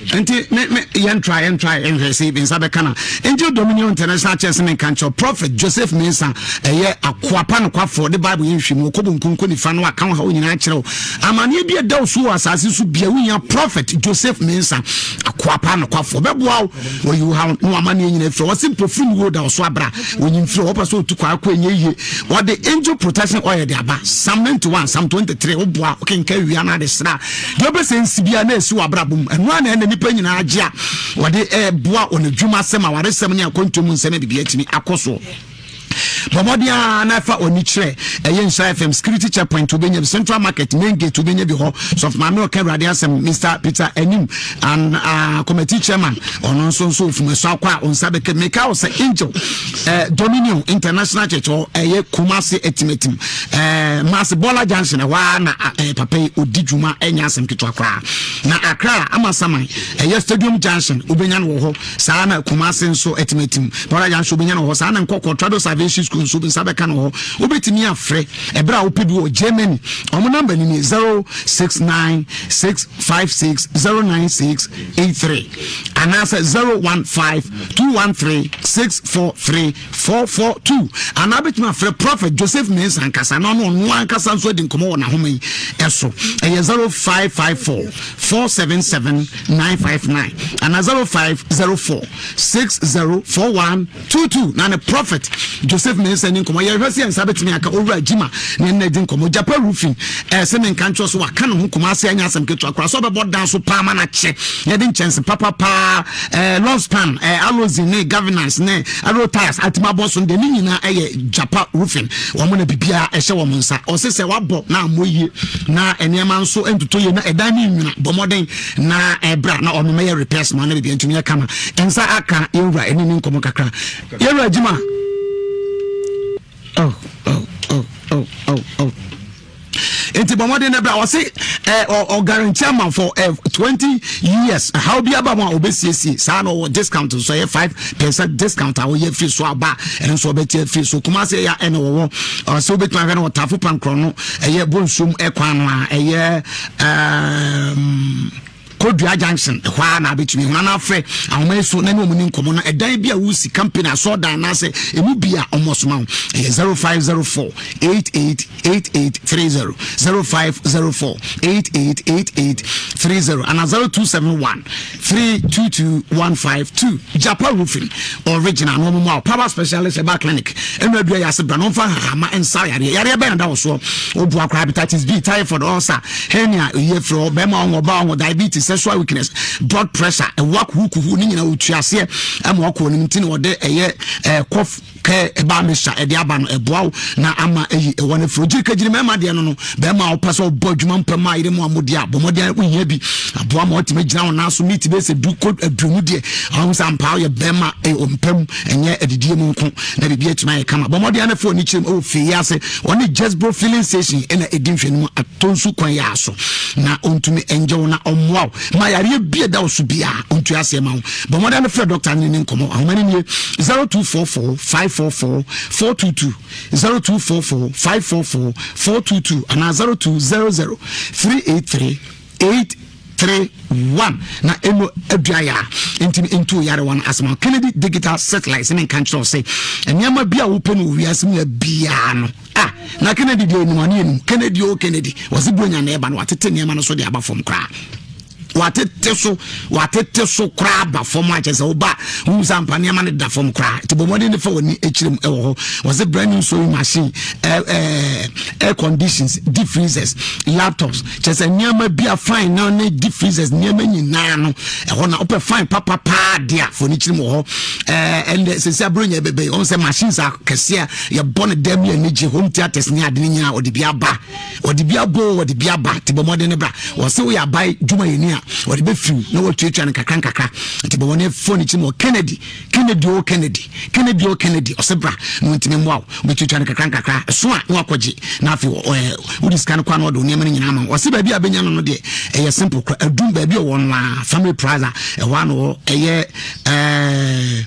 Nti me me yɛn try yɛn try nhwɛ sɛ ebi nsa bɛka na Angel Dominion International Church ne nka nkyɛw Prophet Joseph Mensah ɛyɛ akoapa nokwafoɔ de Bible yɛn nhwɛ mu ɔkɔ bonkum kɔ nifa no aka wo ha wo nyinaa kyerɛw amaneɛ bi ɛda wo so wɔ asase so bia wohia Prophet Joseph Mensah akoapa nokwafoɔ bɛboa wo Wɔyi wo haw ne w'amanneɛ nyinaa firi hɔ. Wɔse mpofirim wuo da wo so abra. Wɔnyi mfiri hɔ. Wɔpɛ sɛ ɔtu kwan akɔ ɛnyɛ yie. Wɔde angel protection oil de aba. Psalm 91, Psalm 23, woboa, wokenka awia na ade sra. Deɛ wopɛ sɛ nsi biara na ɛsi w'abrabɔ mu. Ɛno ara na ɛna nnipa nyinaa gye a wɔde ɛboa wɔn adwuma sɛm, awaresɛm ne akwantuo mu nsɛm na biribi atumi akɔ soɔ. Bɔ mmɔden ara na fa w'ani kyerɛ ɛyɛ Nhyira FM security checkpoint wobɛnya bi, Central Market main gate wobɛnya bi hɔ. Sɔfo Maame ɔka Awurade asɛm Mr Peter Anim and uh, committee chairman ɔno nso nso ofum ɛso akɔ a ɔnsa bɛka meka wɔ sɛ Angel eh, Dominion International Church hɔ ɛyɛ Kumasi atimatim eh, Maase Bɔla Junction ɛhɔ ara na eh, papa yi ɔdi dwuma ɛnyɛ asɛm ketewa koraa na Accra Amasaman ɛyɛ Stadium Junction wobɛnya no wɔ hɔ. Saa na Kumasi nso atimatim. Bɔra Junction wobɛnya no wɔ hɔ. Saa na Nkɔkɔ Trado Salvation School nso nsa bɛka no wɔ hɔ. Wobɛtumi afrɛ ɛberɛ a wopɛ bi wɔ Germany. Wɔn namba ni nie 069 656 09683 anaasɛ 015 213 643 442 anaa wobɛtumi afrɛ Prophet Joseph Mensah ankasa na ɔno ɔno ankasa nso adi nkɔmmɔ wɔ n'ahoma yi ɛso. Ɛyɛ 0554 477 959 ana 0504 604122 na ne prophet Joseph Mensah ni nkɔmmɔ. Yɛhwɛ sɛ yɛn nsa bɛtumi aka owura Jima ne ɛnna di nkɔmmɔ. Japa Roofing ɛsɛ me nka nkyerɛ so waka ne ho kɔma ase anya asɛm ketewa koraa sɛ ɔbɛbɔ dan so paa ma no akyɛ. Yɛde nkyɛnse papa paa ɛɛ lonspan ɛɛ alozin ne governance ne arrow tiles atumi abɔ so no deɛ ne nyinaa ɛyɛ Japa Roofing. Wɔn na biribiara ɛhyɛ wɔn nsa. Ɔse sɛ wabɔ na ammɔ yie na nneɛma nso ntotɔ yie na ɛdan ne nwuna bɔ mmɔden na ɛbra na ɔno mɛyɛ repairs ma na biribi ntumi yɛ kama. Nsa aka yɛwura ɛne ne nkɔmmɔ kakra. Yɛwura adwuma. Oh, oh, oh, oh, oh, oh. Nti bɔ mmɔden na bra. Ɔse ɔguarantee ama for 20 years. How bi aba mu a ɔbɛsiesie saa na ɔwɔ discount nso ɛyɛ 5% discount a ɔyɛ firi so aba ɛno nso ɔbɛte afiri so. Kumasi ɛyɛ ɛna wɔwɔ ɔsɛ wobɛtumi ahwɛ no ɔtafo pankorɔ no ɛyɛ bonsuom ɛkwan no a ɛyɛ Kodua Junction ɛhɔ ara na abɛtumi hona na afrɛ ahoma yi so na ne wɔn ni nkɔmmɔ na ɛdan bi a wosi company asɔɔdan anaasɛ ɛmu bi a wɔn ɔsoma wo ɛyɛ 0504 888830 0504 888830 ana 0271 322152 Japa Roofing original na wɔn mu a power specialist ɛba clinic ɛnu adua yɛ ase bra na wɔn fa hahama nsa yareɛ yareɛ bɛn da wɔ soɔ obu akora hepatitis B typhoid ulcer hernia eyi efiri hɔ bɛrima ɔŋɔ ɔbaa ɔŋɔ diabetes sexual weakness blood pressure ɛwɔ akuhukuhu ne nyinaa otu aseɛ ɛma ɔkɔ onim ti na ɔde ɛyɛ ɛɛ cough. Kɛ ɛbaa mesa ɛde aba no ɛboa wo na ama ayi ɛwɔ no afiri ogyiri kagyiri mɛma deɛ no no bɛrima a wopɛ sɛ ɔbɔ adwuma mpɛ ma ayere mu a mode a bɔ mmɔden wohia bi aboa ma watumi agyina wo nan so meet bɛyɛ sɛ du kɔ aduonu deɛ ahu sɛ ampa woyɛ bɛrima ɔmpam ɛnyɛ adidie mu nko na biribi atumi ayɛ kama bɔ mmɔden anafo ani kyerɛ mu ɛwɔ fie yi ase ɔne Jesbro filling station ɛna ɛdi nhwɛ no mu atɔ nsu kwan yɛ aso na ɔntumi ɛngye wo na ɔmmoa wo ma yareɛ bi ɛda wo so biara ɔntua aseɛ ma wo bɔ mmɔden no frɛ dɔkta ne ne nkɔmmɔ ahoma no nie 0244 544 422 0244 544 422 anaa 0200 383 831 na ɛno aduayɛ a ntumi ntu yarewa no asɛm Kennedy digital satellite ne nka nkyerɛ sɛ nneɛma bi a wopɛ no wɔ wiase mu biara no ah na Kennedy deɛ onim ɔne anim Kennedy o Kennedy wɔse buronya na ɛba no watete nneɛma no so de aba fam koraa watete so watete so koraa ba fam akyɛ sɛ woba wohu sɛ ampa nneɛma no da fam koraa nti bɔ mmɔden de fa w'ani akyerɛ mu ɛwɔ hɔ wɔse brand new sewing machine air, air, air conditions deep freezers laptops kyɛ sɛ nneɛma bi a fine na ne deep freezers nneɛma nyinaa no ɛhɔ na wopɛ fine papapaa de a fo ani kyerɛ mu wɔ hɔ ɛndɛ sɛsi aburo nyɛ bɛbɛ ɔn sɛ machines akɛseɛ a yɛbɔ no dɛm yɛ anigye home theaters ne ade no nyinaa ɔde bi aba Wɔde bi abɔ o, wɔde bi aba, nti bɔ mmɔden no bra. Wɔse woyɛ aban dwumayɛni a, wɔde bɛfiriw na wɔatuatua no nkakra nkakra. Nti bɔ mmɔden fo ne kyim wɔ Kennedy, Kennedy o Kennedy, Kennedy o Kennedy, ɔse bra na wɔntumi mmoa wo. Wobɛtuatua no nkakra nkakra, ɛso a na wakɔgye na afei ɛɛ wode sika no kɔ a na wɔde wo nneɛma no nyinaa ama wo. Ɔse baabi a bɛnya no no deɛ ɛyɛ simple kora, adum baabi a ɔwɔ no a, Family Plaza, ɛhɔ a na ɔwɔ, ɛyɛ ɛɛ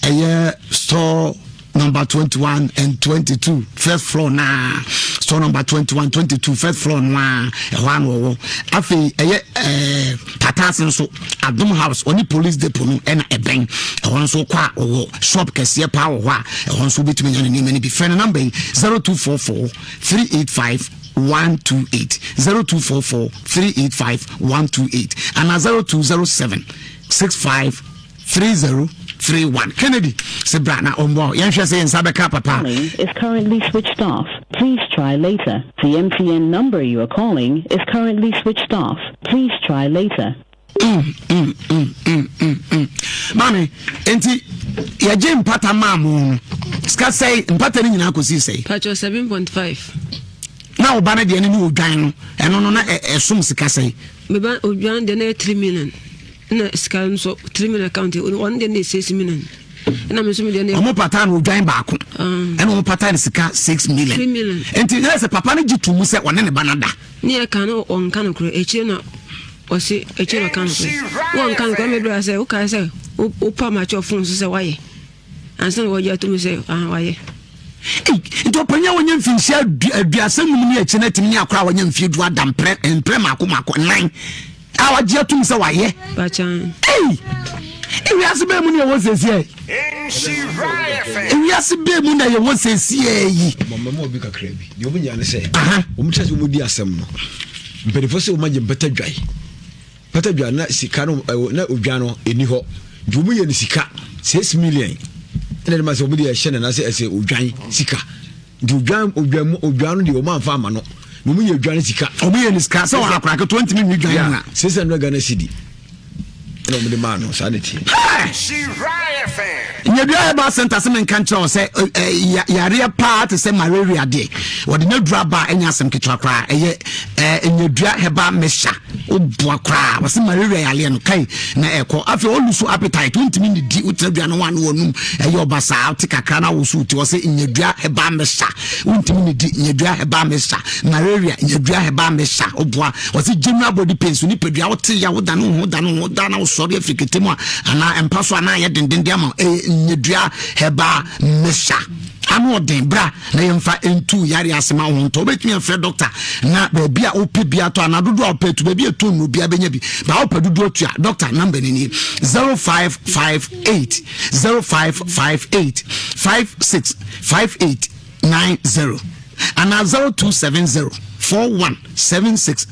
ɛyɛ store number 21 and 22 first floor naa store number 21 22 first floor no a ɛhɔ ano ɔwɔ afei ɛyɛ ɛɛ pataase nso adom house ɔne police depot no ɛna ɛbɛn ɛhɔ nso kɔ a ɔwɔ shop kɛseɛ paa wɔ hɔ a ɛhɔ nso wobɛtumi anya ne nneɛma no bi frɛ no number yi 0244 385 128 0244 385 128 ana 0207 65 3031 Kennedy sɛ bra na ɔmmoa wo yɛnhwɛ sɛ yɛn nsa bɛka papa. Calling is currently switched off. Please try later. The MTN number you are calling is currently switched off. Please try later. Mm, mm, mm, mm, mm, mm. Maame, enti yɛgye mpata maa mo no sika sɛe mpata no nyinaa kɔsii sɛe? Patro 7.5. Na wo ba no deɛ no ne odwan no ɛno no na ɛsom sika sɛe? Me ba odwan deɛ na yɛ 3 million. na sika nso three million account ɔno deɛ na six million ɛna mi nso mi deɛ na. Ɔmo pata no odwan baako ah. ɛna ɔmo pata no sika six million. Three million. Nti yɛ sɛ papa no gye to mu sɛ ɔne ne ba no da. Ne yɛ kan no ɔnka no korɛ akyire na ɔsi akyire na ɔka no korɛ wɔnka no korɛ ɛna ebira sɛ wokae sɛ wopa ma kyɛ ɔfon so sɛ wayɛ. Ansa na wɔagye atom sɛ ah wayɛ. Ei, nti ɔpanyin a wanya mfinhyia aduasa num ne akyi no atumi ne akora a wanya mfie du ada mprɛ mprɛ mako mako nnan a wagye atom sɛ wayɛ. Bakyan. Ei, ewiase bɛɛ mu na ɛwɔ sɛsiɛ yi. Ewiase bɛɛ mu na yɛwɔ sɛsiɛ yi. Mama obi kakra bi deɛ wɔn nyinaa ne sɛ wɔn kyerɛ sɛ wɔn di asɛm no mpanimfoɔ sɛ wɔn agye mpata dwae. Pata dwa na sika no ɛwɔ na odwa no ɛni hɔ nti wɔn yɛ no sika 6 million ɛna ɛde ma sɛ wɔn de ɛhyɛ nana sɛ ɛsɛ odwan sika nti odwan odwan mu odwan no deɛ wɔn anfa ama no na wɔn yɛ odwan no sika. Wɔn yɛ no sika sɛ wɔn akora ketewa ntumi nwi dwan mu a. 600 Ghana cedi ɛna wɔn de maa no saa na ti. Nyadua Herbal Center sɛ menka nkyerɛ wo sɛ yareɛ paa te sɛ malaria deɛ wɔde no aduru aba a ɛnyɛ asɛm ketewa koraa ɛyɛ nyadua herbal mixture woboa koraa wɔse malaria yareɛ no kai na ɛkɔ afei ɔlusu appetite wontumi nnidi wotena dua no ho ano wɔnum ɛyɛ ɔba saa wote kakra na woso woti wɔ sɛ nyadua herbal mixture wontumi nnidi nyadua herbal mixture malaria nyadua herbal mixture woboa Ɔse general body pains nipadua wote ya woda ne ho da ne ho da na wosɔre afiri kete mu a anaa mpa so anaa ayɛ denden de ama ɛyɛ nyadua herbal mixture ano ɔden bra na yɛmfa ntu yare ase ma wo ntɔ wobɛtumi afrɛ dɔkta na baabi a wopɛ bi atɔ anaa dodoɔ a wopɛ atu baabi a ɛtɔ nnuro biara bɛnya bi baa wopɛ dodoɔ tua dɔkta namba no nie 0558 0558 56 58 90 anaa 0270 41 76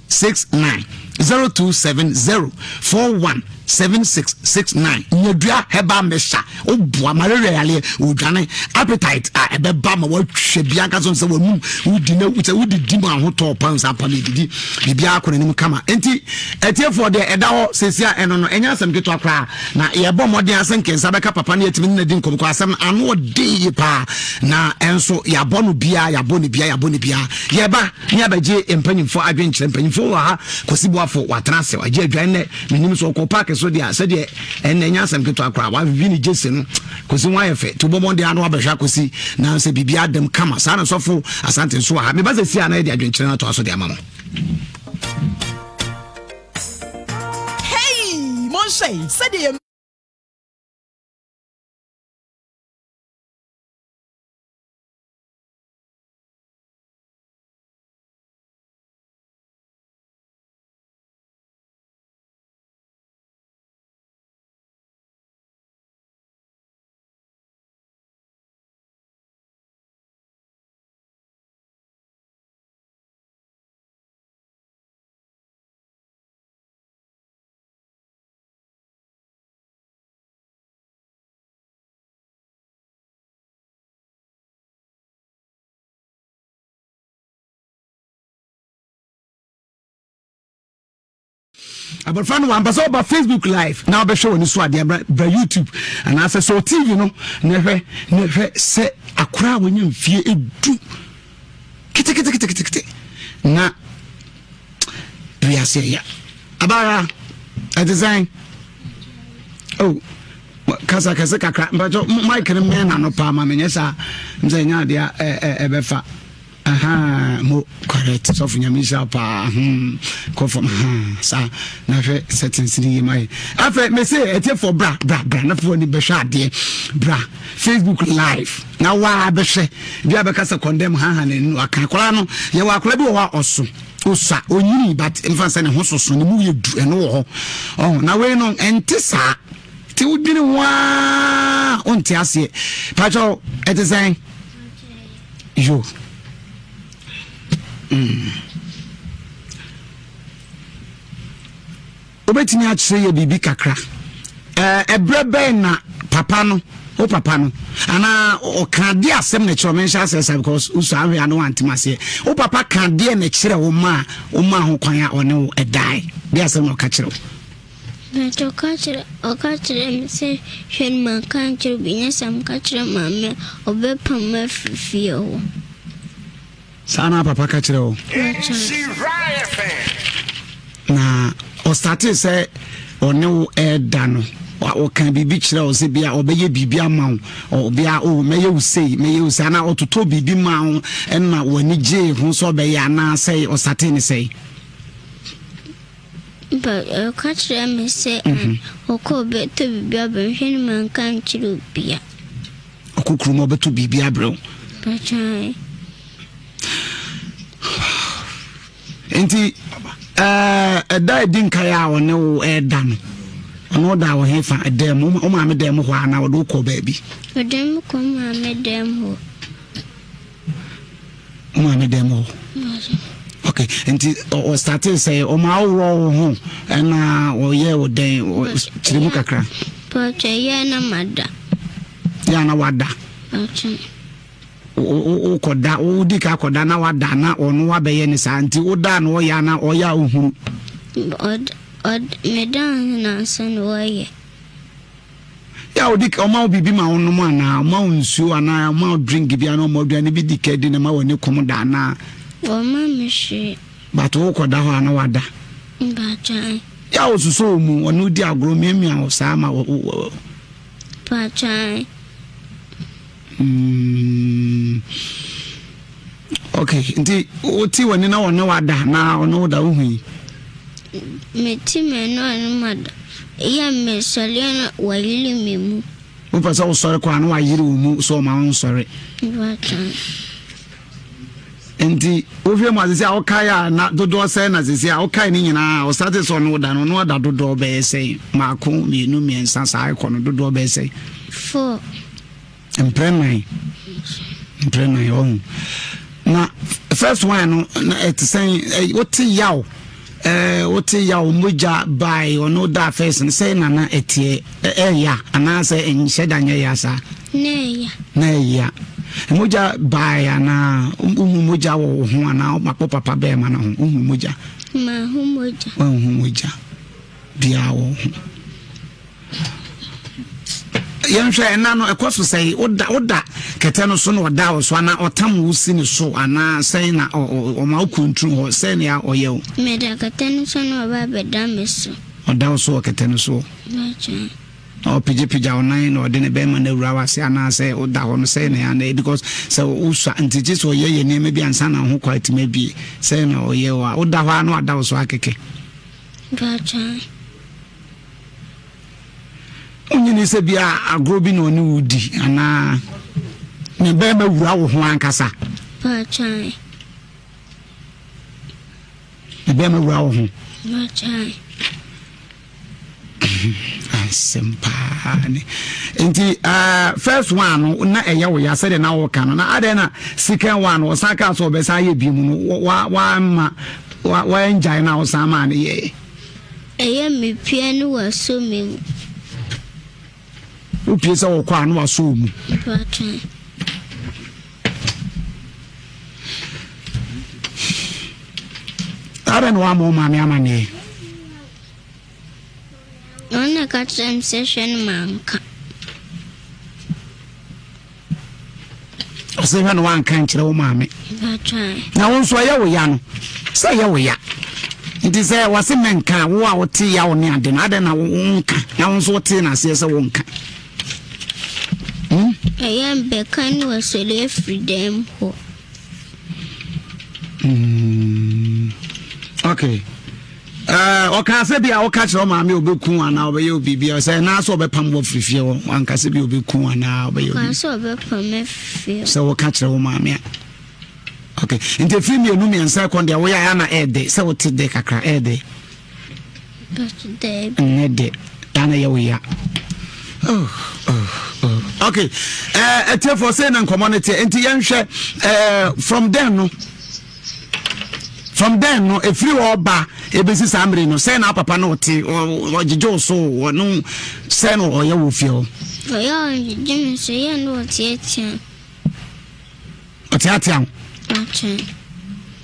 69 0270 41. 7669 Nyadua herbal mixture woboa malaria yareɛ odwane appetite a ɛbɛba ma woahwɛ bi ankasa sɛ wanum wodi na sɛ wodidi mu ahotɔ pa nsa pa medidi biribiara kɔ n'anim kama enti atiefoɔ deɛ ɛda hɔ sɛsi a ɛno no ɛnyɛ asɛm ketewa koraa na yɛbɔ mmɔden asɛ nkensa bɛka papa no yɛtumi ne nadi nkɔm kɔ asɛm no ano ɔden yie paa na ɛnso yɛabɔ no biara yɛabɔ no biara yɛabɔ no biara yɛba ne abɛgye mpanyimfoɔ adwenkyerɛ mpanyimfoɔ wɔ ha Kwasi Boafo watena ase wagye adwan nnɛ menim sɛ ɔkɔ paake so deɛ a sɛdeɛ ɛnnɛ ɛnyɛ asɛm ketewa koraa wavivi ne gyesi no Kwasi ho ayɛ fɛ nti wobɔ mmɔden ano abɛhwɛ akosi na sɛ biribi adam kama saa na sɔfo Asante nso wɔ ha meba sɛ si a na yɛde adwenkyerɛ no atoa so de ama mo. Hey! Monhwɛ sɛdeɛ yɛn. Abɔfra no wampɛ sɛ ɔba Facebook live na ɔbɛhwɛ w'ani so adeɛ bra bra YouTube anaasɛ sɛ TV no na ɛhwɛ na ɛhwɛ sɛ akora a wɔnya mfie edu keteketeketekete na wiase ɛya abaayewa ɛte sɛn oh kasa kɛse kakra mpakyɛ mic no mmɛn n'ano paa ma menyɛ saa sɛ ɛnyɛ adeɛ a ɛbɛfa Ahaa mo correct sɔfo nyame nhyira paa hmm kɔ fam ahaa saa na hwɛ settings ni yie ma yɛ afɛ mese ɛtiɛfoɔ bra bra bra na foɔ ni bɛhwɛ adeɛ bra facebook live na waa bɛhwɛ bi a bɛka sɛ condemn haha ne no aka akwadaa no yɛwɔ akwadaa bi wɔ hɔ a ɔso osa onyini but mfa sɛ ne ho soso ne mu yɛ du ɛno wɔ hɔ ɔho na wei no ɛnte saa te wodwene ho aa wonte aseɛ pakyɛw ɛte sɛn Yo. Mm. Wobɛtumi akyerɛ yɛ biribi kakra. Ɛberɛ bɛn na papa no, wo papa no, anaa ɔka adeɛ asɛm na ɛkyerɛ ɔmenhyɛ aseɛ sa because wosɔ ahwɛ ano antem aseɛ. Wo papa ka adeɛ na ɛkyerɛ wo ma a wo ma ho kwan a ɔne wo ɛdae. Deɛ asɛm na ɔka kyerɛ wo. But ɔka kyerɛ ɔka kyerɛɛ me sɛ, Hwɛ no manka ankyerɛ obi, nyɛ saa meka kyerɛ maame a, ɔbɛpam me afiri fie hɔ. Saa na papa ka kyerɛ wo? Na ɔstartee sɛ ɔne wo ɛɛda no, ɔka biribi kyerɛ wo sɛ bia ɔbɛyɛ biribi ama wo, ɔbia o mɛyɛ wo sei, mɛyɛ wo sei, anaa ɔtotɔ biribi maa wo ɛna w'ani gyee ho sɛ ɔbɛyɛ anaa sɛ ɔstartee ne sɛe? But ɔka kyerɛɛ me sɛ ɔkɔ ɔbɛtɔ biribi abrɛ me, hwɛ no manka ankyerɛ obia. Ɔkɔ kurom ɔbɛtɔ biribi abrɛ wo. Bɛkyae. Nti ɛda ɛdi nkae a ɔne wo ɛda no, ɔne wo da wɔ he fa ɛdɛm, wo maame dɛm hɔ anaa ɔde wo kɔ baabi? Ɔde me kɔ maame dɛm hɔ. Wo maame dɛm hɔ ok nti ɔstate sɛ ɔma aworɔ wo ho ɛna ɔyɛ wo dɛn kyerɛ mu kakra. Pɔtɔ yɛ na mada. Yɛ na wada. Wokɔda wodi ka kɔda na wada na ɔno wabɛyɛ ne saa nti woda na ɔyɛ ana ɔyɛ a wohunu. Meda na ansa na ɔyɛ. Yɛ a ɔdi ɔma wo biribi ma wonom anaa ɔma wo nsuo anaa ɔma wo drink bi anaa ɔma aduane bi di ka di na ma w'ani kɔm da anaa. Wɔma me hwee. But wokɔda hɔ a na wada. Mpakyɛw. Yɛ a ɔsosɔ wo mu ɔne wo di agorɔ miamia wo saa ma wo. Mpakyɛw. Mm. Okay, nti wote w'ani na ɔne wada na ɔne wo da wohui? Mete m'ani ɔne mada. Yɛ mesɔre na wayere me mu. Wopɛ sɛ wosɔre kɔ a na wayere wo mu sɛ ɔma wo nsɔre. Nti wohwɛ mu asese a wokae a na dodoɔ sɛn na sese a wokae ne nyinaa a ɔsate sɛ ɔne wo da no ɔne wada dodoɔ bɛyɛ sɛn maako mmienu mmiɛnsa saa ɛkɔ no dodoɔ bɛyɛ sɛn? Four. Mprɛ nan mprɛ nan ɔho na first one no na ɛte sɛn wote yaw. ɛɛ wote yaw mogya bae ɔno da first no sɛ nana ɛteɛ ɛɛya anaasɛ nhyɛ da nyɛ ya saa? Na ɛya. Na ɛya. Mogya bae anaa wohu mogya wɔ wo ho anaa wo papa bɛɛma no ho wohu mogya? Manhu mogya. Wanhu mogya biara wɔ wo ho. Yɛnhwɛ ɛna no ɛkɔ so sɛe woda woda kɛtɛ no so na ɔda wo so anaa ɔtam wo si ne so anaa sɛn na ɔma wo kuntun hɔ sɛn na ɔyɛ wo? Meda kɛtɛ no so na ɔba abɛda me so. Ɔda wo so wɔ kɛtɛ no so. Na ɔpagyapagya wo nan na ɔde ne bɛrima no awura w'ase anaasɛ woda hɔ no sɛn na ɛyɛ because sɛ wosua nti gye sɛ ɔyɛ yɛ nneɛma bi ansa na ho kɔ atumi abie sɛn na ɔyɛ wɔ a woda hɔ a na wada wo so akɛkɛ. Wonyini sɛ bi a agorɔ bi na ɔne wo di anaa ne bɛrima wura wo ho ankasa. Ne bɛrima wura wo ho. Asɛm paa ne nti uh, first one no na ɛyɛ wo ya sɛdeɛ na woka no na adɛn na second one no ɔsan kaa sɛ ɔbɛsan ayɛ bi mu no wamma wangyae no a wosan maa no yɛɛ. Ɛyɛ me pia ne wasɔ me mu. Wopie sɛ wɔkɔ a na wasɔ wo mu. Adɛn na woammɔ wo maame amanneɛ? Ɔno na ɛka kyerɛɛ me sɛ hwɛ no manka. Ɔsɛ hwɛ no wanka nkyerɛ wo maame. Na wo nso ɛyɛ wo ya no sɛ ɛyɛ wo ya nti sɛ wɔse mɛnka wo a wote yaw ne ade no adɛn na wonka na wo nso wotee no aseɛ sɛ wonka. Hmm? Ɛyɛ mbɛka ne wɔsɔre afiri dɛm hɔ. Hmm. Okay. Ɔkaa sɛ bi a woka kyerɛ maame ɔbɛku anaa ɔbɛyɛ obi bi sɛ ɛnaa sɛ ɔbɛpam wɔ firi fie hɔ wanka sɛ bi ɔbɛku anaa ɔbɛyɛ obi sɛ ɔbɛpam afiri sɛ woka kyerɛ wo maame a okay nti ɛfiri mmienu mmiɛnsa ɛkɔ deɛ woyɛ a na ɛɛdɛ sɛ wote dɛ kakra ɛɛdɛ Nyɛ dɛ daa na ɛyɛ wo ya. Oh, oh, oh. Okay, ɛtiɛfoɔ sɛ na nkɔmmɔ no teɛ nti yɛnhwɛ uh, from then no from then no ɛfiri hɔ ba ɛbɛsi saa mmere no sɛ na papa no ɔte ɔgyegye wo so ɔno sɛ na ɔyɛ wɔ fie hɔ. Ɔyɛ ɔgyegye me so yɛ na ɔteatea. Ɔteatea wo.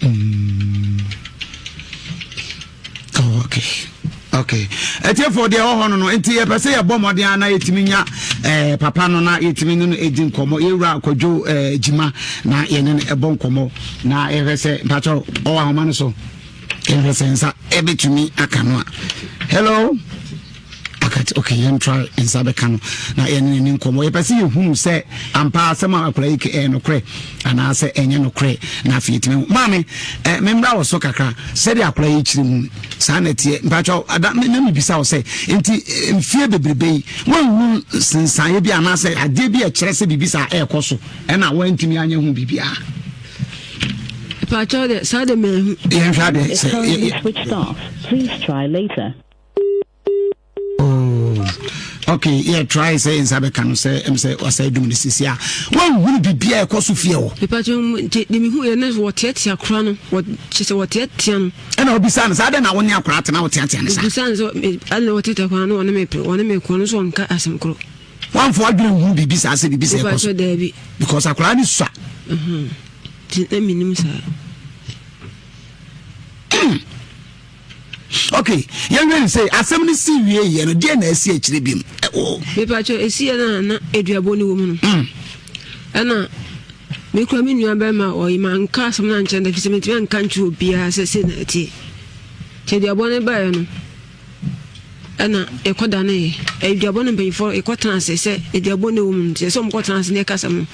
Mm. Oh, okay. Okay. Ɛtiɛfoɔ deɛ ɛwɔ hɔ no no nti yɛpɛ sɛ yɛbɔ mmɔden a na yɛtumi nya eh, papa no na yɛtumi ne no ɛdi nkɔmmɔ yɛwura kwadwo eh, gyima na yɛne no ɛbɔ nkɔmmɔ na yɛhwɛ sɛ mpakyɛ ɔwɔ ahoma no so yɛhwɛ sɛ nsa ɛbɛtumi aka no a hello Akati okay yɛn try nsa bɛka no na yɛne no ni nkɔmmɔ yɛpɛ sɛ yɛhunu sɛ ampa asɛm a akwadaa yi ɛyɛ nokorɛ anaasɛ ɛnyɛ nokorɛ na afei yɛtumi hu maame eh, memmra wɔ so kakra sɛdeɛ akwadaa yi kyerɛ mu saa na ɛteɛ mpakyɛw ada na mebisa wo sɛ nti eh, mfie bebrebe yi woanhu sensaeɛ bi anaasɛ adeɛ bi a ɛkyerɛ sɛ biribi saa ɛrekɔ so ɛna woantumi anyɛ ho biribiara Mpakyɛw deɛ saa de manhu. Yɛnhwɛ adeɛ sɛ. Switched off. Please try later. Oh, okay yeah try sɛ nsa bɛka no sɛ ɛm sɛ wasa adum no sisi a woanhunu biribi a ɛkɔ so fie hɔ. Mepakyɛ nti de mehu yɛ ne wɔteatea kora no kyɛ sɛ wɔteatea no. Ɛna wobisa no sɛ adɛn na wo ne akora atena woteatea no saa. Obisa no sɛ adɛn na wɔteatea kora no ɔne me pere ɔne me kɔ no so ɔnka asɛm korɔ. Wamfa wadwene nhunu biribi saa sɛ biribi sɛ ɛkɔ so. Daabi. Because akora no sua. Nti na menim saa. Ok, yɛnhwɛ no sei, asɛm no si wie yɛ no, deɛ na asi akyire bi mu? Mepakyɛ, ɛsi yɛ no a na aduabɔ no wɔ mu no. Mm. Ɛna mekura me nua bɛrima ɔyi ma nka asɛm no ankyerɛ no fi sɛ mentumi anka nkyerɛ obiara sɛ sei na ɛteɛ. Nti aduabɔ no baeɛ no, ɛna yɛkɔdaneeɛ. Aduabɔ no mpanyinfoɔ yɛkɔtena ase sɛ aduabɔ no wɔ mu no nti ɛsɛ wɔkɔtena ase na yɛka asɛm no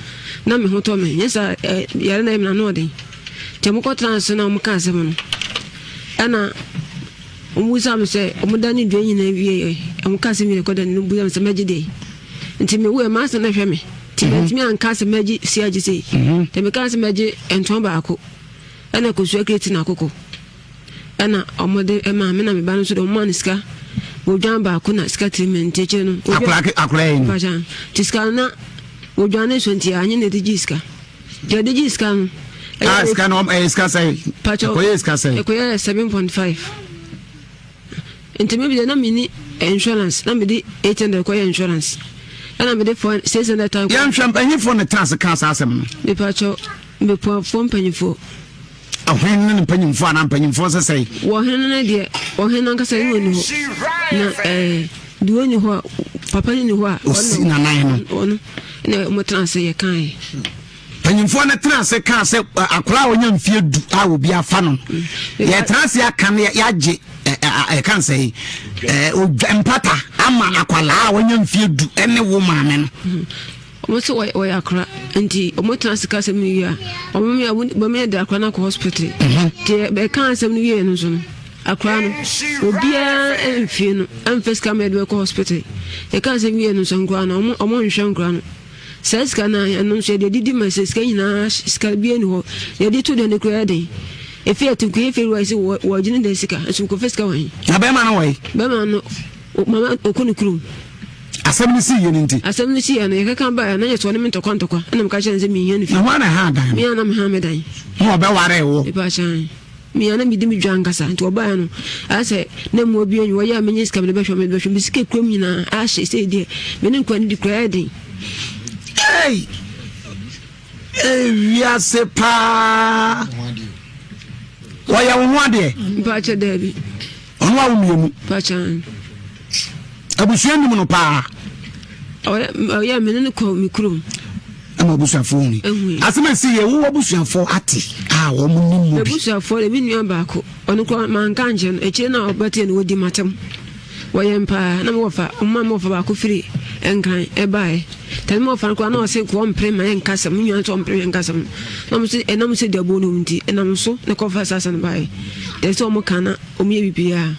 na me ho tɔ me. Nyɛ saa yare na ɛyɛ me no ano ɔden. Nti wɔkɔtena ase na wɔka asɛm no. Ɛna wɔbisaa me sɛ wɔdane dua nyinaa wieɛ wɔka asɛm nyinaa kɔdane no bisa me sɛ mɛgye deɛ nti mewuɛ m'asɛm na ɛhwɛ me nti mhm. mantumi anka sɛ mɛgye si agye sei mhm. nti meka sɛ mɛgye ntoa baako ɛna kosua kreti na akoko ɛna wɔde ɛma me na me ba no nso de wɔma no sika wɔdwan baako na sika tiri mi nti akyire no akora yi no nti sika no na wɔdwan ne so nti anyɛ na ɛde gye sika Yɛde gye sika no. Ah, sika no ɛyɛ sika sɛn? Pacho. Ɛkɔyɛ sika sɛn? Ɛkɔyɛ 7.5. Nti me deɛ na menni insurance na mede 800 kɔyɛ insurance ɛna mede 600 tan. Yɛnhwɛ mpanyinfoɔ na tena ase kaa saa asɛm no. Mepakyɛw mepuafoɔ mpanyinfoɔ. Ɔhene ne ne mpanyinfoɔ anaa mpanyinfoɔ sɛ sɛe. Wɔhene no deɛ ɔhene no ankasa ne ɔni hɔ na ɛɛ deɛ ɔni hɔ a papa no ni hɔ a. Osi nanan no. Ɔno na wɔn tena ase yɛ kan yɛ. Mpanyinfoɔ no tena ase kaa sɛ akwadaa a ɔnya mfie du a obi afa no yɛtena ase aka no yɛagye ɛka nsɛ mpata ama akwadaa a ɔnya mfie du ne wo maame no. Wɔn sɛ wɔyɛ akora nti wɔn tena ase ka asɛm no wie a wɔn yɛ wɔn yɛ de akora no akɔ hospital. Nti ɛka asɛm no wie no nso no akora no obiara mfie no ɛmfa sika ma yɛde bɛkɔ hospital. Yɛka asɛm wie no nso nkora no wɔn nhwɛ nkora no. Saa sika no ɛno nso yɛde adidi ma sɛ sika nyinaa sika bi ni hɔ yɛde to dan no kura yɛ den efi atunku efi wura sɛ wɔgyina dan sika nso nkɔfɛ sika wɔn. Na bɛrima no wɔ yi. Bɛrima no mama ɔkɔ ne kurom. Asɛm no sii yɛ no nti. Asɛm no sii yɛ no yɛkeka baeɛ na yɛ sɛ ɔne me ntɔkwa ntɔkwa ɛna meka kyerɛ no sɛ menhia no fi. Na hwan na ɛha dan no? Me a na meha me dan. Na ɔbɛwaree wo? Mepa kyɛn. Me a na medi me dwa ankasa nti ɔbaeɛ no ayɛ sɛ na mmoa bi anyi wɔyɛ a menyɛ sika mede bɛhwɛ mede bɛhwɛ me sika kurom nyinaa ahye sɛ deɛ me ne nkwa no di koraa yɛ den. Hey! Ewiase paa. Wɔyɛ wo ho adeɛ. Mpakyɛ daabi. Ɔno a wo mmienu. Mpakyɛ. Abusua nim no paa. Ɔyɛ me ne no kɔ me kurom. Ɛma abusuafoɔ hu ni. Asɛm a ɛsi yɛ wowɔ abusuafoɔ ate a wɔn nim mu bi. Abusuafoɔ de me nua baako ɔno koraa manka nkyɛn no akyire na ɔbɛteɛ no wɔdi matam. Wɔyɛn paa na mewɔfa ɔma mewɔfa baako firi Nkran ɛbaeɛ. Tɛne mewɔfa no koraa na ɔse nka ɔmpere ma yɛnka asɛm me nua nso ɔmpere ma yɛnka asɛm na ɔmo se ɛnam sɛ duabuo no nti ɛnam so na kɔfa saa asɛm no baeɛ. Tɛne sɛ ɔmo ka na ɔmo yɛ biribiara.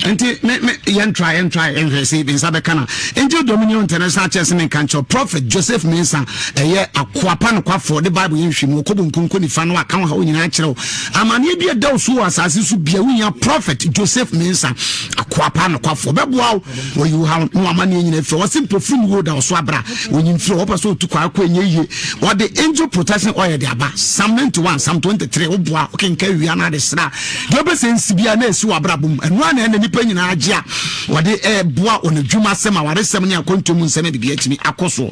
Nti me me yɛn try yɛn try nhwɛ sɛ ebi nsa bɛka na Angel Dominion International Church ne nka nkyɛw Prophet Joseph Mensah ɛyɛ akoapa nokwafoɔ de Bible yɛ nhwɛ mu ɔkɔ bonkum kɔ nifa no aka wo ha wo nyinaa kyerɛ wo amaneɛ bi ɛda wo so wɔ asase so bia wohia Prophet Joseph Mensah akoapa nokwafoɔ bɛboa wo wɔyi wo haw ne w'amanneɛ nyina firi wɔse mpofiri ne wuo da ɔso abra wɔnyim firi wɔpɛ sɛ ɔtu kwa akɔ ɛnyɛ yie wɔde angel protection oil de aba Psalm 91 Psalm 23 woboa wokenka wia no ade sra deɛ wopɛ sɛ nsi bia na ɛsi w'abrabɔ mu ɛno a na ɛna nnipa nyinaa gye a wɔde ɛboa wɔn adwuma sɛm awaresɛm ne akwantuo mu nsɛm biribi atumi akɔ soɔ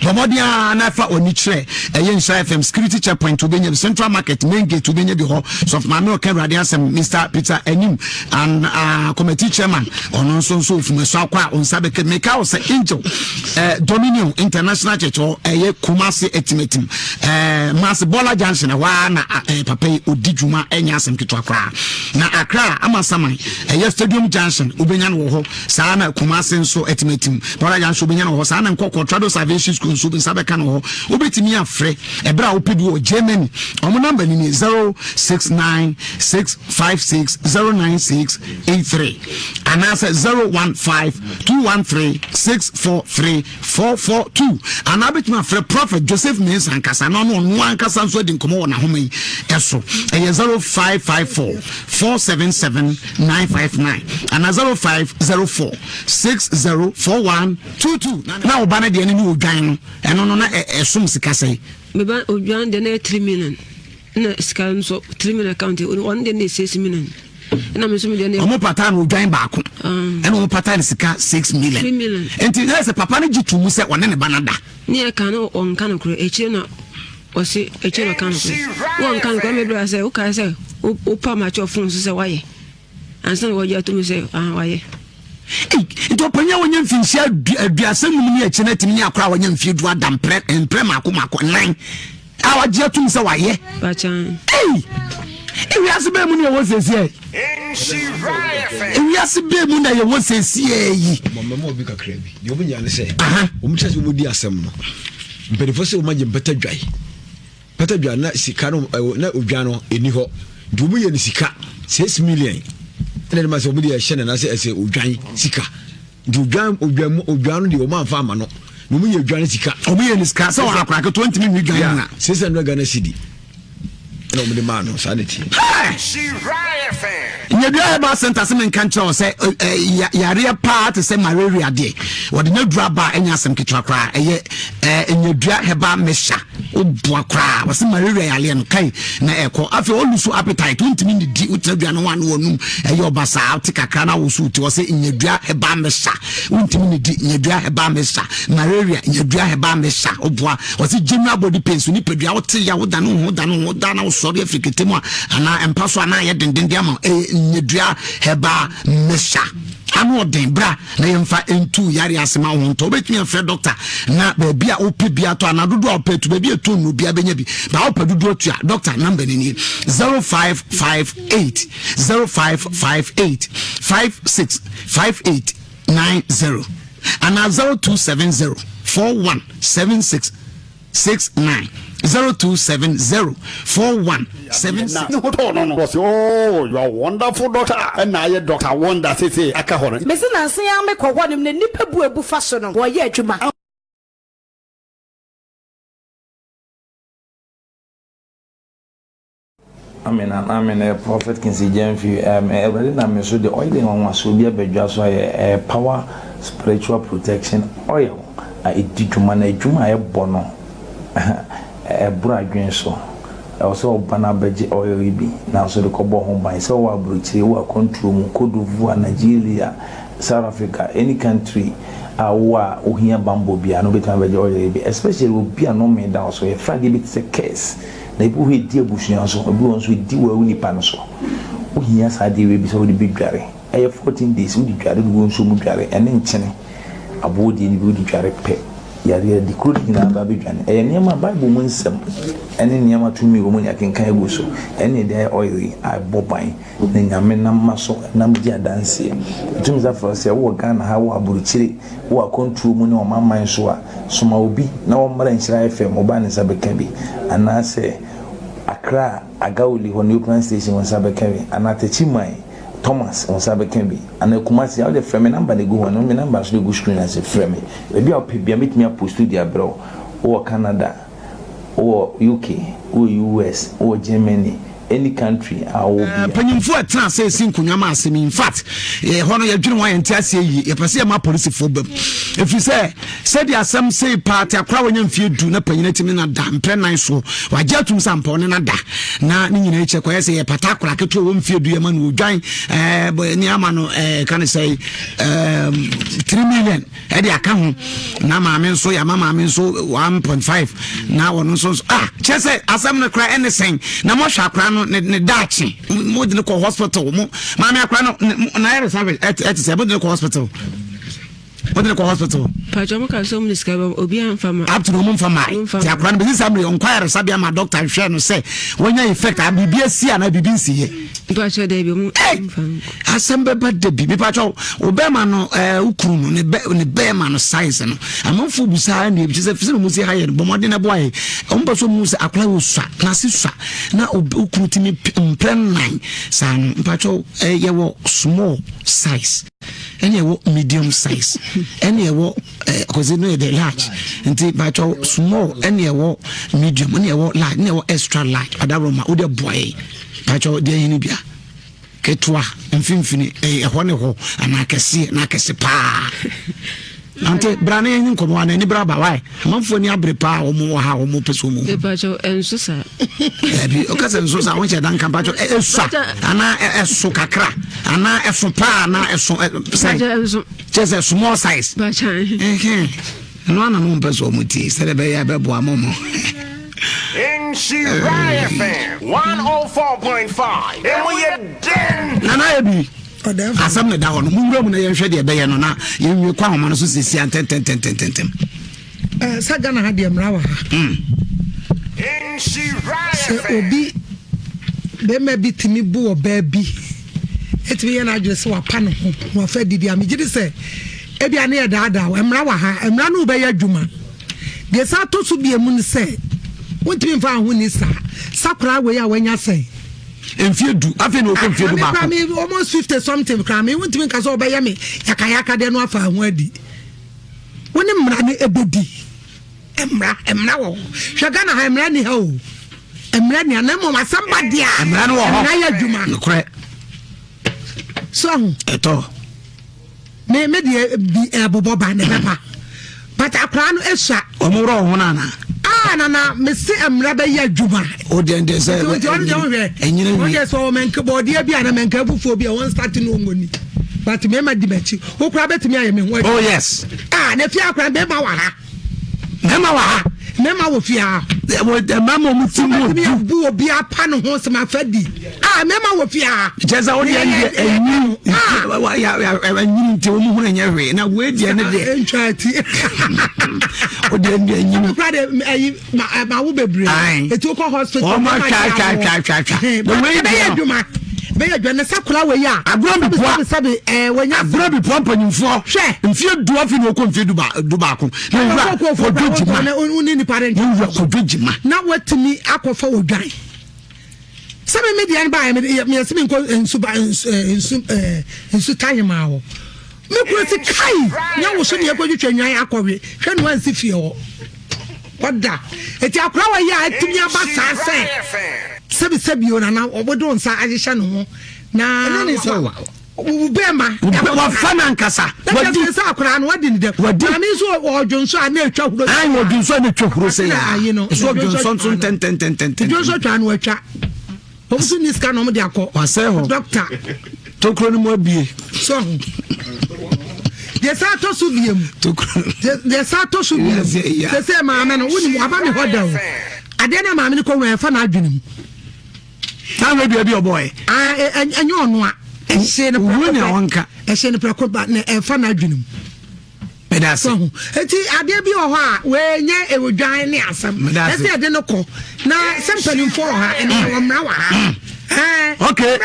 Bɔ mmɔden ara na fa w'ani kyerɛ ɛyɛ Nhyira FM security checkpoint wobɛnya bi Central Market main gate wobɛnya bi hɔ Sɔfo Maame ɔka Awurade asɛm Mr Peter Anim and uh, committee chairman ɔno nso nso ofum ɛso akɔ a ɔnsa bɛka meka wo sɛ Angel eh, Dominion International Church hɔ ɛyɛ Kumasi atimatim eh, Masi Bola Junction ɛhɔ ara na eh, papa yi ɔdi dwuma ɛnyɛ asɛm ketewa koraa na Accra Amasaman ɛyɛ Stadium Junction wobɛnya no wɔ hɔ Saa na Kumase nso atimatim. Bɔra nso wobɛnya no wɔ hɔ. Saa na Nkɔkɔ Trado Salvation School nso nsa bɛka no wɔ hɔ. Wobɛtumi afrɛ ɛberɛ a wopɛ bi wɔ Germany. Wɔn namba ni nie 0696560983 anaasɛ 015213643442 anaa wobɛtumi afrɛ Prophet Joseph Mensah ankasa na ɔno ɔno ankasa nso adi nkɔmmɔ wɔ n'ahoma yi ɛso. Ɛyɛ 0554 477 959 anaa 0504 604122 na wo ba no deɛ no ne odwan no ɛno no na ɛsom sika sɛn? Me ba odwan deɛ na yɛ 3 million na sika nso 3 million account ɔno deɛ na yɛ 6 million ɛna me nso me deɛ no ɔmo pata no odwan baako ah. ɛna ɔmo pata no sika 6 million nti na sɛ papa no gye to mu sɛ ɔne ne ba no da ne yɛ ka no ɔnka no korɛ akyire na ɔse akyire na ɔka no korɛ wɔnka no korɛ mebra sɛ wokae sɛ wopa makyɛ ɔfon so sɛ wayɛ ansa na wɔgye atom sɛ ah wayɛ. Nti ɔpanyin a wɔnya mfinhyia aduasa num ne akyi no atumi ne akora a wɔnya mfie du ada mprɛ mprɛ mako mako nan a wagye atom sɛ wayɛ. Ei! Ewiase bɛɛ mu na yɛwɔ sɛsiɛ. Ewiase bɛɛ mu na yɛwɔ sɛsiɛ yi. Mama obi kakra bi. Deɛ wɔn nyinaa ne sɛ. Wɔn kyerɛ sɛ wɔn di asɛm no. Mpanimfoɔ sɛ wɔn agye mpata dwae. Pata dwa na sika no ɛwɔ na odwa no ɛni hɔ nti wɔn yɛ no sika 6 million ɛna ɛde ma sɛ wɔn de ɛhyɛ nana sɛ ɛsɛ odwan sika nti odwan odwan mu odwan no deɛ wɔn anfa ama no na wɔn yɛ odwan no sika. Wɔn yɛ no sika sɛ wɔn akora ketewa ntumi nwi dwan mu a. 600 Ghana cedi ɛna wɔn de maa no saa na ti. Nyadua Herbal Center sɛ menka nkyerɛ wo sɛ yareɛ paa te sɛ malaria deɛ wɔde nyadua ba ɛnyɛ asɛm ketewa koraa ɛyɛ nyadua herbal mixture. Woboa koraa. Wɔse malaria yareɛ no kai na ɛkɔ. Afei wo lose appetite, wontumi nnidi, wotena dua no ho a na wɔnum ɛyɛ ɔba saa, wote kakra na woso wo ti. Wɔse nyadua herbal mixture, wontumi nnidi, nyadua herbal mixture, malaria, nyadua herbal mixture, woboa. Wɔse general body pains, wo nipadua wote ya, wodane wo ho, wodane wo ho, woda na wosɔre afiri kete mu a anaa mpa so a na ayɛ dendenden ama wo, ɛyɛ nyadua herbal mixture. Ano ɔden, bra na yɛmfa ntu yare ase ma wo ho ntɔ. Wobɛtumi afrɛ dɔkta na baabi a wopɛ bi atɔ anaa dodoɔ a wopɛ atu, baabi a ɛtɔ nnuro biara bɛnya bi. Ba wopɛ dodoɔ tu a, dɔkta namba no nie, 0558 0558 56 58 90 anaa 0270 41 76 69 0270 41 76. Ne ho tɔɔ no no, ɔse oh you are wonderful doctor, ɛna ayɛ Doctor Wonder seesei aka hɔ no. Mese nansa yi ara mekɔ hɔ nom na nnipa bu abu fa so no wɔyɛ adwuma. Amen and amen eh, Prophet Kingsley Gyamfi um, eh, Awurade nam me so de oil nwanwasoɔ bi abadwa so ayɛ eh, power spiritual protection oil a ɛdi dwuma na adwuma a ɛbɔ no ɛboro adwene so. Ɛwɔ sɛ ɔba no abɛgye oil yi bi nanso de kɔbɔ ho ban sɛ ɔwɔ aburokyire, wɔ akwantuo mu, Cote d'Ivoire, Nigeria, South Africa, any country a wowɔ a wohia bammɔ biara no wobɛtumi abɛgye oil yi bi especially obi a nnome da wo so. Yɛfrɛ adeɛ bi te sɛ curse. Na ebi wɔ hɔ a edi abusua so, ebi wɔ hɔ nso edi wo nipa no so. Wohia saa adeɛ wei bi sɛ wode bɛdware. Ɛyɛ 14 days, wode dware, wode gu nsuo mu dware, ɛne nkyene, aboɔ deɛ no bi wode dware pɛ, yareɛ adi kuro no nyinaa ba bɛdwane. Ɛyɛ nneɛma a Bible mu nsɛm ɛne nneɛma tumi wɔ mu ne akenkan agu so. Ɛne ɛde ayɛ oil yi a ɛbɔ ban na Nyame nam ma so nam di adanseɛ. Ɛtumi sa frɛ sɛ wowɔ Ghana ha, wowɔ aburokyire, wowɔ akwantuo mu ne ɔmanman so a, soma obi na ɔmmra Nhyira FM, wo ba ne nsa bɛka bi. Anaasɛ Accra Agawuli hɔ Neoplan Station wo nsa bɛka bi. Anaa Techiman Thomas wo nsa bɛka bi. Anaa Kumasi a, wode frɛ me number na ɛgu hɔ no, me number nso na ɛgu screen ase, frɛ me. Baabi a wopɛ biara mɛtumi aposto de abrɛ wo. Wowɔ Canada, wowɔ UK, wowɔ US, wowɔ Germany, any country a wowɔ biara. Mpanyimfo a ɛtena ase resi nkonnwa ma asɛm yi, in fact, ɛhɔ no yɛdwene ho a yɛnte aseɛ yie. Yɛpɛ sɛ yɛma apolisifoɔ bam. Ɛfiri sɛ, sɛdeɛ asɛm sei paa te akora wanya mfeɛ du na panyin atumi ne no ada mprɛ nan soɔ. Wagye atum sɛ ampa ɔne no ada. Na ne nyinaa akyi akɔyɛ sɛ yɛpata akora ketewa wɔ mfeɛ du yɛma no odwan ɛɛ ne ama no ɛɛ ka ne sɛ ɛɛ 3 million. ɛde aka ho na maame nso yɛama maame nso 1.5 na wɔn nso nso ah kyerɛ sɛ asɛm no kora ɛne sɛn na mohwɛ akora no ne ne daakye mo de no kɔ hospital mo maame akora no na ayɛ reserve ɛte sɛ mo de no kɔ hospital mo de no kɔ hospital. pàtó mo kà sọ mo de sika bɛ obi anfa ma. up to na ɔmo nfa maa ti akora no bɛsi saa mmiri ɔnkɔ ayaresabea ma doctor nhwɛ no sɛ wɔnya effect a biribi asi anaa biribi nsi yɛ. Mpatsɔ dɛbi ɔmo nfa nkɔ. Asɛm bɛba da bi. Mepakyɛw, wo bɛrima no, ɛɛ, wo kunu no, ne bɛ, ne bɛrima no size no. Amanfoɔ bu saa nneɛma bi kyerɛ sɛ sɛ na wɔn si ha yɛ no, bɔ mmɔden na boa yɛ. Wɔn pɛ sɛ wɔn sɛ akwadaa wɔ sua, n'ase sua, na wo kunu tumi mprɛ nnan saa no. Mpakyɛw, ɛɛ, yɛwɔ small size, ɛna ɛwɔ medium size, ɛna ɛwɔ ɛɛ, kɔsi no yɛ the large. Nti mpakyɛw, small ɛna ɛwɔ medium, ɛna ɛwɔ large, ɛna ɛwɔ extra large. Ɔdawuroma, wo deɛ boa yɛ. Mpakyɛw, deɛ yɛn ni bia. Ketewa, mfimfini, ɛhɔ ne hɔ, anaa kɛseɛ, na akɛse paa. Ante, bra na yɛnyi nkɔmmɔ ana ani bra ba wae. Amanfoɔ ani abere paa wɔn wɔ ha wɔn pɛ so wɔn. Mepakyɛw ɛnso saa. Dabi, ɔka sɛ nso saa wɔn hyɛ dan ka mpakyɛw ɛsua anaa ɛso kakra anaa ɛso paa anaa ɛso sɛn. Kyɛ sɛ small size. Pakyɛw. Ɛno ana no mpɛ sɛ ɔmo tie sɛdeɛ ɛbɛyɛ ɛbɛboa mo mo. Nhyira FM 104.5 Emu yɛ den. Nana Ebi, asɛm na ɛda hɔ no, monwura mu na yɛnhwɛ deɛ ɛbɛyɛ no na yɛnwie kɔ ahoma no so sesia ntɛntɛntɛntɛntɛm. Eh, sɛ Ghana ha deɛ mmara wɔ ha. Hmm. Sɛ obi bɛrima bi tumi bu ɔbaa bi ɛtumi yɛ n'adwene sɛ wapa ne ho na wafa didi a megye di sɛ Ebia ne yɛ daadaa wo. Mmara wɔ ha. Mmara ne wo bɛyɛ adwuma. Deɛ ɛsan tɔ so biemu ne sɛ, wontumi mfa wo ho nni saa. Sakoraa wei a wanya sɛn? Mfie du. Afei na ɔkɔ mfie du baako. Ah, me almost 50 something koraa me wontumi nka sɛ ɔbɛyɛ me yakayaka deɛ no afa ho adi. Wo ne mmara no ɛbɛdi. Mmara, mmara wɔ hɔ. Hwɛ Ghana ha, mmara ni ha o. Mmara ni ha. Na mmom asɛm ba deɛ a, mmara no wɔ hɔ. Mmara yɛ adwuma. Nokorɛ. So ahu. Ɛtɔ. Me me deɛ bi ɛbobɔ ba ne bɛba but akwaraa no esua. Wɔn worɔ wɔn ho nana. Ah. Ah nana mese mmara bɛyɛ adwuma. O deɛ deɛ sɛ nti ɔno deɛ ɔhwɛ. Ɛnyina wie. Ɔno deɛ sɛ ɔwɔ mɛnka bɔɔdeɛ bi ana mɛnka abufuo bi a wɔn start no wɔn ni. But mɛma di m'akyi. Wo koraa bɛtumi ayɛ me ho adwuma. Oh yes. Ah na fie akora mɛma wɔ ha. Mɛma wɔ ha. Mɛma wɔ fie ha. Mɛma wɔn ti mu du. Wobɛtumi abu obi apa ne ho sɛ mafa di. Ah mɛma wɔ fie ha. Kyɛ sɛ wo deɛ deɛ ɛnyini ɛnyini nti wɔn hunu nyɛ hwee na wei deɛ ne deɛ. Ntwa ti. Wo deɛ deɛ ɛnyini. Kura de ɛyi ma ma wo bebree. Eti wokɔ hospital. Wɔn ma twa twa twa twa twa. Na wei deɛ adwuma bɛyɛ adwuma ne sakora wei a. Agorɔ bi poa sɛbi ɛɛ wɔnya. Agorɔ bi poa mpanyinfoɔ. Hwɛ. Mfie du afi na okɔ mfie du baako. Na wura kɔdwo gyima. Na wura kɔdwo gyima. Na watumi akɔfa odwan. Sɛ me me deɛ no baeɛ meyɛ sɛ menkɔ nsu ba nsu nsu nsu tahemaa hɔ me kuro si kai nyɛ wo so ne yɛkɔtwitwa nnwan akɔwe hwɛ no ansi fie hɔ ɔda eti akora wɔ yɛ a atumi aba saa sɛ sɛbi sɛbi o nana ɔbɛde wo nsa ahyehyɛ ne ho na ɛne ne sɛ Wo bɛɛma. Wafa n'ankasa. Wadi. Sɛ akwaraa no wadi ne dɛm. Wadi. Maame nso ɔdwonso a na etwa huro. Ayi ɔdwonso a na etwa huro sɛ yaa. Ɛso ɔdwonso nso ntɛntɛntɛntɛn. Dwonso twa no atwa. Wɔn nso ni sika na wɔn de akɔ. Wasɛ hɔ. Dɔkta. Tokuro no mu abie. So ho. Deɛ saa tɔ so biem. Tokuro. Deɛ saa tɔ so biem. Sɛ sɛ maame no wunim waba mi hɔ da o. Adeɛ na maame no kɔ wura ɛfa n'adwene mu. Saa na dua bi ɔbɔɔɛ. Ah, ɛnyɛ ɔno a. Ɛhyɛ no prɛko pɛ. Ɛhyɛ no prɛko ba na ɛfa n'adwene mu. Meda ase. Eti adeɛ bi wɔ hɔ a wɔnyɛ ɛwɔdwan ne asɛm. Ɛsɛ yɛde no kɔ na sɛ mpanimfoɔ wɔ ha ɛna wɔ mmara wɔ ha. Mm. Okay.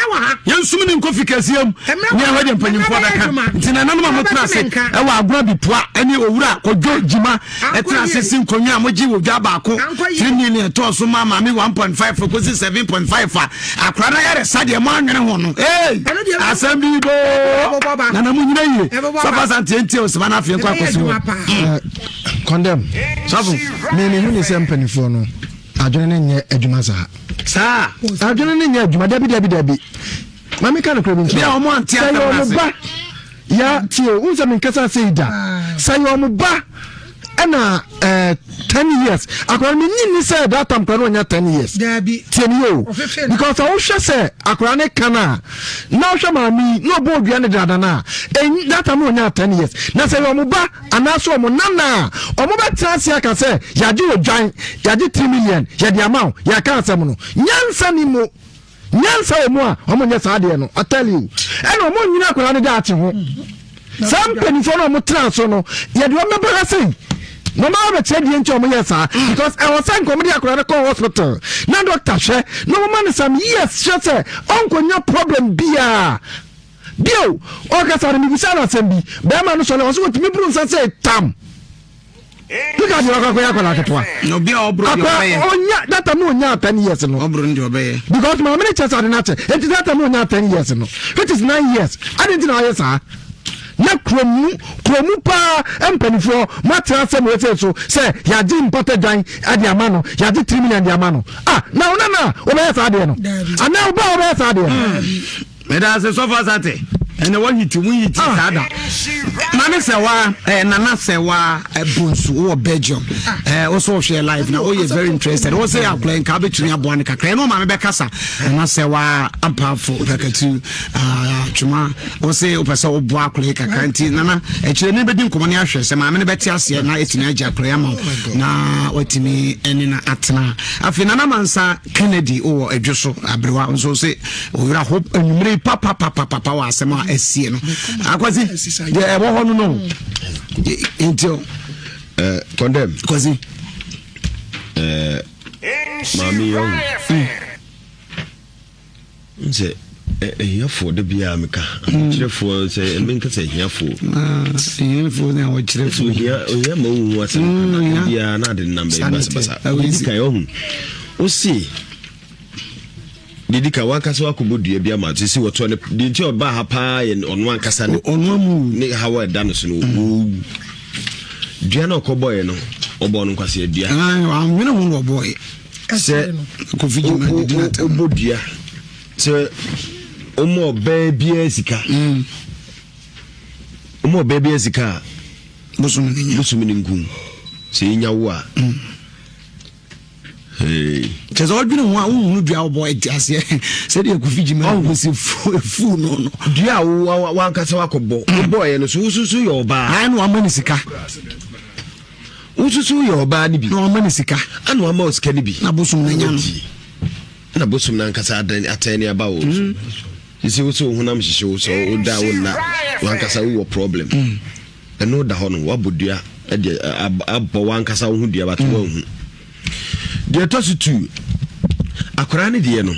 Yɛn sum ne nkofi kɛseɛ mu. Ne ɛhɔ deɛ mpanyinfoɔ bɛka. Nti nananom a motena ase ɛwɔ agorɔ bipoa ɛne owura kɔdwo gyima. Ɛtena ase si nkonnwa a mogye wɔ dwa baako 3 million tɔɔ so ma maame 1.5 kɔsi 7.5 a akora no ayaresa deɛ mo anwene ho no ee asɛm bi boo nana mo nyina yie sɔfo asante ntie osima no afei nkɔ akɔsi hɔ condemn sɔfo me mehu ne sɛ mpanimfoɔ no adwene no nyɛ adwuma saa saa adwene no nyɛ adwuma dabi dabi dabi Maame ka nokorɛ bi nkyerɛ wo. Sɛ yɛ ɔmo ba ya tie o, wohu sɛ menkasa ase yi da. Sɛ yɛ ɔmo ba ɛna ɛɛ eh, ten years akwadaa no menyi ni sɛ that time koraa no ɔnya ten years. Tie ni yɛ o because ɔwohwɛ sɛ akwadaa no ka no a na ɔhwɛ maame yi na ɔbɔ odua ne dada no a ɛnyi that time no ɔnya ten years na sɛ yɛ ɔmo ba anaasɛ ɔmo nana a ɔmo bɛtena ase aka sɛ yɛagye odwan yɛagye 3 million yɛde ama wo yɛaka asɛm no nyansa ni mu. Nyansa wɔ mu a wɔn nyɛ saa adeɛ no I tell you ɛna wɔn nyina akwadaa no daakye ho saa mpanimfoɔ no a wɔn tena so no yɛde wɔn bɛba ha sei na wɔn abɛkyerɛ deɛ nti wɔn yɛ saa because ɛwɔ sɛ nka wɔn de akwadaa no kɔ hospital na doctor hwɛ na wɔn ma no some years hwɛ sɛ ɔnkɔnya problem biara bio ɔkasa no mibisa no asɛm bi bɛrima no sɔre ɔsɛ wɔtumi buru nsa sɛ tam. Look at the akɔ akɔyɛ akwadaa ketewa. Na obi a ɔboro deɛ ɔbɛyɛ. Akwa onya that time onya 10 years no. Ɔboro deɛ ɔbɛyɛ. Because maame ne kyɛ sɛ ade n'akyɛ eti that time onya 10 years no which is 9 years adi nti na ɔyɛ saa. Na kuromu kuromu paa mpanimfoɔ mo atena asɛm wɔ ese so sɛ yagye mpata dwan de ama no yagye 3 million de ama no ah na ɔnana ɔbɛyɛ saa adeɛ no anaa ɔba ɔbɛyɛ saa adeɛ no. Meda ase sɔfo Asante. Ɛnɛ wɔ hiti wo hiti ah. saa da. Maame sɛ wa eh, nana sɛ wa eh, bonsu wɔ Belgium. Ah. Eh, wo so wohwɛ live na woyɛ very interested. Wo sɛ akora nka wobɛtumi aboa no kakra. Ɛno maame bɛkasa. Nana sɛ wa ampafo kakatu ah, twema. Wo sɛ wopɛ sɛ woboa akora yi kakra nti nana akyire ne bɛdi nkɔmmɔ ne ahwɛ sɛ maame no bɛte aseɛ na ɛtumi agye akora yi ama wo oh na watumi ɛne no atena. Afei nana mansa Kennedy wowɔ adwo so aberewa nso sɛ Owura hɔ anwummere yi papapapapa wɔ asɛm a asie no. Akwasi, deɛ ɛwɔ hɔ no no. Nti o. Eh, condemn. Kwasi. Eh, maame yi ɔho. Nsɛ ahiafoɔ da biara meka ahokyerɛfoɔ sɛ menka sɛ ahiafoɔ ahiafoɔ ne ahokyerɛfoɔ ohia ohia ma wohu asɛm kana biara na ade nam baabi basabasa wodi kan ɔhu wo se Deɛ di kan wankasa wakɔbɔ dua bi ama sisi wɔtoa ne deɛ nti ɔbaa ha paa yɛ ɔno ankasa ne ɔno amu ne haw a ɛda no so no ɔwu dua na ɔkɔbɔeɛ no ɔbɔɔ no nkwasea dua anwene ho na ɔbɔeɛ sɛ wobɔ dua sɛ woma ɔbaa biara sika woma ɔbaa biara sika a bosome ne nku sɛ yɛnya wo a mm. Kyɛ sɛ ɔdwene ho a wohunu dua wobɔ ɛte aseɛ sɛdeɛ Kofi Gyima no si fuu no no. Dua a wankasa wakɔbɔ wobɔɔyɛ no so wosusu yɛ ɔbaa. Ae na wama ne sika. Wosusu yɛ ɔbaa no bi. Na wama ne sika. Ana wama wo sika no bi. Na bosom no anya no. Na bosom no ankasa atɛn ne aba wo so. Mm. Sisi wo sɛ wo honam hyehye wo sɛ woda wo nna wankasa wowɔ problem. Mm. Ɛno da hɔ no wabɔ dua de abɔ wankasa wo ho dua bato mm. wanhu. Deɛ ɛtɔ so tu akwaraa no deɛ no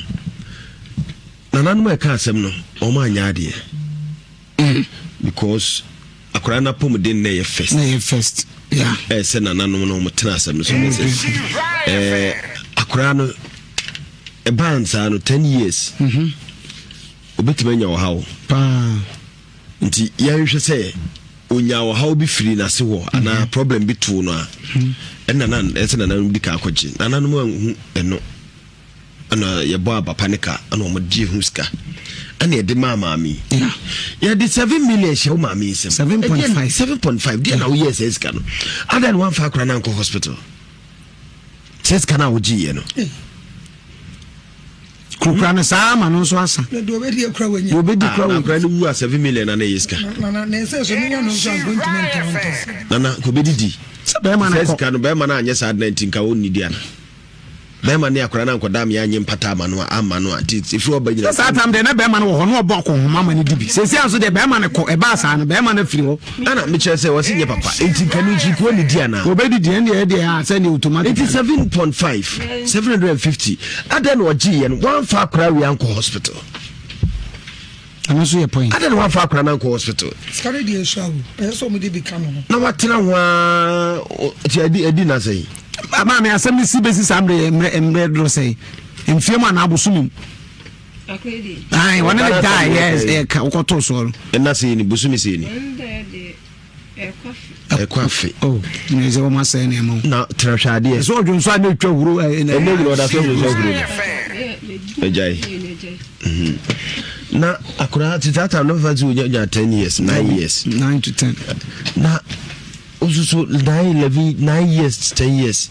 nananom a ɛka asɛm no wɔn anyɛ adeɛ mm. because akwaraa no apɔmuden na ɛyɛ first. Na ɛyɛ first. Yeah. Ɛyɛ sɛ nananom no wɔn tena asɛm no so wɔn sɛ ɛɛ akwaraa no ɛbaa nsaa no ten years. Mm-hmm. Obetumi anya ɔhaw. Paa. Nti yɛnhwɛ sɛ onya ɔhaw bi firi n'ase hɔ anaa mm-hmm. problem bi too no a mm-hmm. ɛna na ɛsɛ nananom di ka akɔgye nananom anhu ɛno. Ɛna yɛbɔ aba pa ne ka ɛna wɔn gye ho sika ɛna yɛde maa maame yi yɛde 7 million hyɛ wo maame yi nsam 7.5 7.5 deɛ na woyɛɛ sɛ sika no adan na wamfa akora no ankɔ hospital sɛ sika no a wogye yɛ no kurukura no saa ama no nso asa deɛ obɛdi kura wanya deɛ obɛdi kura wanya akora no wu a 7 million na na ɛyɛ sika nana kò bɛdidi sɛ bɛrima no kɔ sika no bɛrima no anyɛ saa adena nti nka wɔnnidi ana Bɛrima ne akwadaa no ankɔda amea anye mpata ama no a amma no a nti ɛfiri ɔba nyina. Sɛ saa tam deɛ na bɛrima no wɔ hɔ na ɔbɔ akɔnhoma ama no di bi. Seesei nso deɛ bɛrima no kɔ ɛbaa saa no bɛrima no afiri hɔ. Ɛna mekyerɛ sɛ wɔse nyɛ papa nti nka no nso kuo ne di anaa. Wɔbɛdi deɛ ɛndeɛ ɛdeɛ a sɛ ne automatic. Nti 7.5 750 adɛn na ɔgyeeɛ no wamfa akwadaa wei ankɔ hospital. Ɛno nso yɛ point. Adɛn na wamfa akwadaa no ankɔ hospital? Sika no deɛ esua o. Ɛyɛ sɛ wɔde bi ka no ho. Na watena ho ara ti adi adi na sɛn. Maame asɛm no si bɛsi saa mmerɛ mmerɛ mmerɛ doro sɛn mfie mu anaa abosome mu. Ayi wɔne ne daa yɛ ɛka wokɔtoo soɔ no. Ɛna sɛn ni bosome sɛn ni. Ɛkɔ afe. Oh, na ɛsɛ wɔn asɛe nneɛma o. Na tena hwɛ adeɛ. Ɛsɛ ɔdwo nso a na etwa huro. Ɛnɛ nyina ɔda so ɔdwo nso ahuro no. Agyae. Mhm. Na akora tete ata no fa sɛ onya nya 10 years, 9 years. 9 to 10. Na osusu 9 11 9 years 10 years.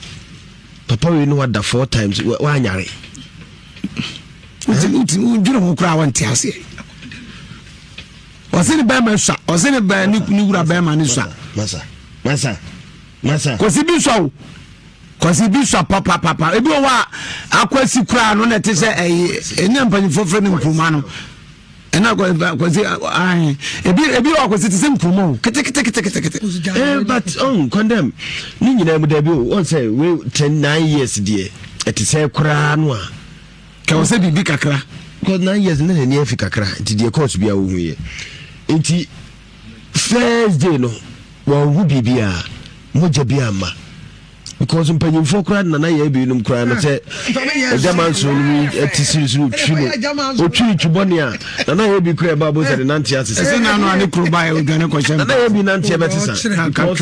Papa wei no wada four times wanyare. Wotumi wotumi wodwene ho koraa wɔnte aseɛ. Ɔse ne bɛrima sua ɔse ne bɛrima ne ne wura bɛrima ne sua. Masa masa masa. Kwasi bi sua o kwasi bi sua papapapa ebi wɔ hɔ a akwasi koraa no na ɛte sɛ ɛyi ɛne mpanyinfoɔ fɛ ne nkuruma no ɛna kwasi ayi ebi ebi wɔ akwasi te sɛ nkuruma o keteketeketekete. Eh, but oh, condemn ne nyinaa mu dabi o wɔn sɛ we 10 9 years deɛ ɛte sɛ koraa no a. Kɛwɔ sɛ biribi kakra. Because 9 years na n'ani afi kakra nti deɛ kɔɔso bi a wohu yɛ nti first day no wɔn ho biribi a mogya bi ama because mpanyinfoɔ koraa nana yɛ ebinom koraa no sɛ ɛgya manso no mu ɛti sirisiri otwi no otwi twi bɔne a nana yɛ bi koraa ɛba abo sɛ ne nante asesa. Ɛsɛ nanu ane kuro ba yɛ odwane kɔhyɛ nana yɛ bi nante ɛbɛsesa because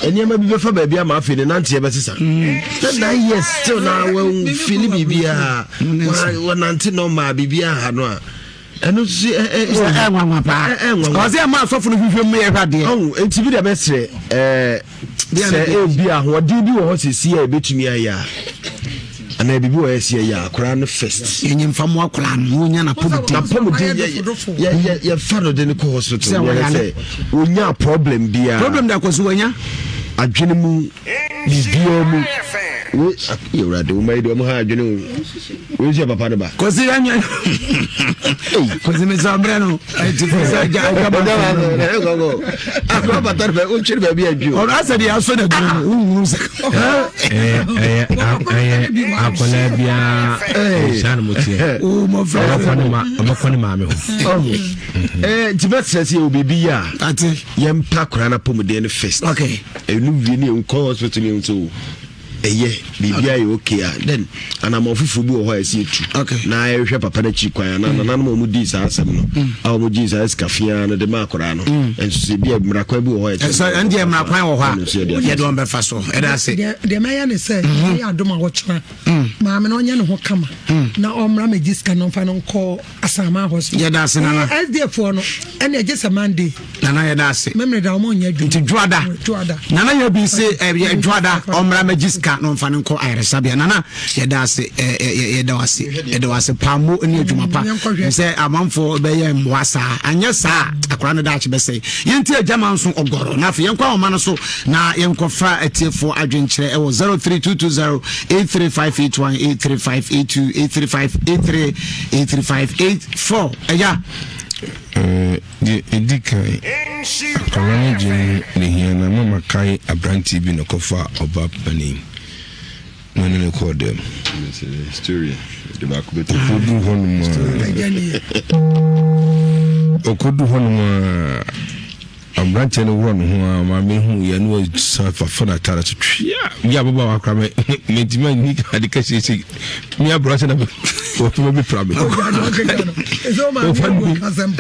nneɛma bi bɛfa baabi ama afei ne nante ɛbɛsesa. Na 9 years still na wɔn fili biribiara wɔnante normal biribiara ha no a ɛno nso ɛ ɛ ɛ nwanwa paa ɔsɛ ɛma asɔfo no hwehwɛ mu yɛ hwɛ adeɛ. Ɔn nti bi de bɛsrɛ ɛɛ sɛ ebi ahoɔden bi wɔ hɔ sisi a ebetumi ayɛ a anaa biribi wɔ ɛsi ɛyɛ akwaraa no first. Yɛnyɛ nfa mu akwaraa no wonya n'apɔmuden. N'apɔmuden yɛ yɛ yɛ yɛfa no de no kɔ hospital yɛ sɛ wonya problem biara. Problem de akɔsi wɔnya. Adwene mu biribiara mu we yɛ awurade wo ma yi deɛ ɔmo ha adwene o wei nso yɛ papa no ba. Kɔsi yɛ nyɛ kɔsi mi sɔ mbrɛ no ɛti fi sɛ ɛgya ɛgya ba akora bata no bɛ o twere baabi adwi o. Ɔno asɛ deɛ asɔ na duro no o wuru sɛ. Ɛyɛ ɛyɛ akwadaa biara nhyia no mo teɛ. O mo fɛ. Ɔbɛkɔ ne maame hɔ. Ɛɛ nti bɛ sɛ sɛ yɛ obi bi yɛ a. Ate. Yɛn mpa akora no apɔmuden no first. Okay. Ɛnu wie ne yɛn kɔ hospital ne yɛn so ɛyɛ biribi ayɛ okay a then anamɔ foforɔ bi wɔ hɔ a ɛsɛ etu. Okay. Na ɛhwɛ papa n'akyi kwan anaa nananom a wɔn di saa asɛm no a wɔn gye saa sika fiaa no de ma akwadaa no. Nso sɛ ebi a mmara kwan bi wɔ hɔ a ɛsɛ. Ɛsɛ ɛn deɛ mmara kwan wɔ hɔ a yɛde wɔn bɛfa so ɛda ase. Deɛ mɛyɛ ne sɛ ɛyɛ adom a wɔkyena maame no ɔnyɛ ne ho kama na ɔmmra mɛgye sika no ɔmfa no nkɔ Asaman hospital. Yɛda ase nana. SDA foɔ no ɛna ɛgye sɛ Monday. Nana yɛda ase. Mɛmɛ da wɔn nyɛ adwuma. Nti dwoada. Dwoada. Nana yɛ bi se ɛyɛ dwoada ɔmmra mɛgye sika. mmra na ɔmfa no nkɔ ayaresabea. Nana yɛda ase yɛda ase yɛda ase paa mo ne adwuma pa sɛ amanfoɔ bɛyɛ mmoa saa anyɛ saa akwadaa no daakye bɛsɛe. Yɛnti agya ma nso ɔgɔrɔ na afei yɛnkɔ ahoma no so na yɛnkɔfa atiefoɔ adwenkyerɛ ɛwɔ 03220 83581 83582 83583 83584 ɛya. Deɛ ɛdi kan, akwadaa no gye mu na ɛhia no ama makae aberanteɛ bi na ɔkɔfaa ɔba panin na ɔne no kɔɔ dɛm. Ɔkɔduru hɔnom a, ɔkɔduru hɔnom a, Aberanteɛ no worɔ ne ho ara maame hu yɛ no wasan fafa n'ataade so twia bi ababaawa koraa mɛ mɛntumi anyi ade kɛseɛ sɛ mi aberanteɛ na wɔtuma bi pra me.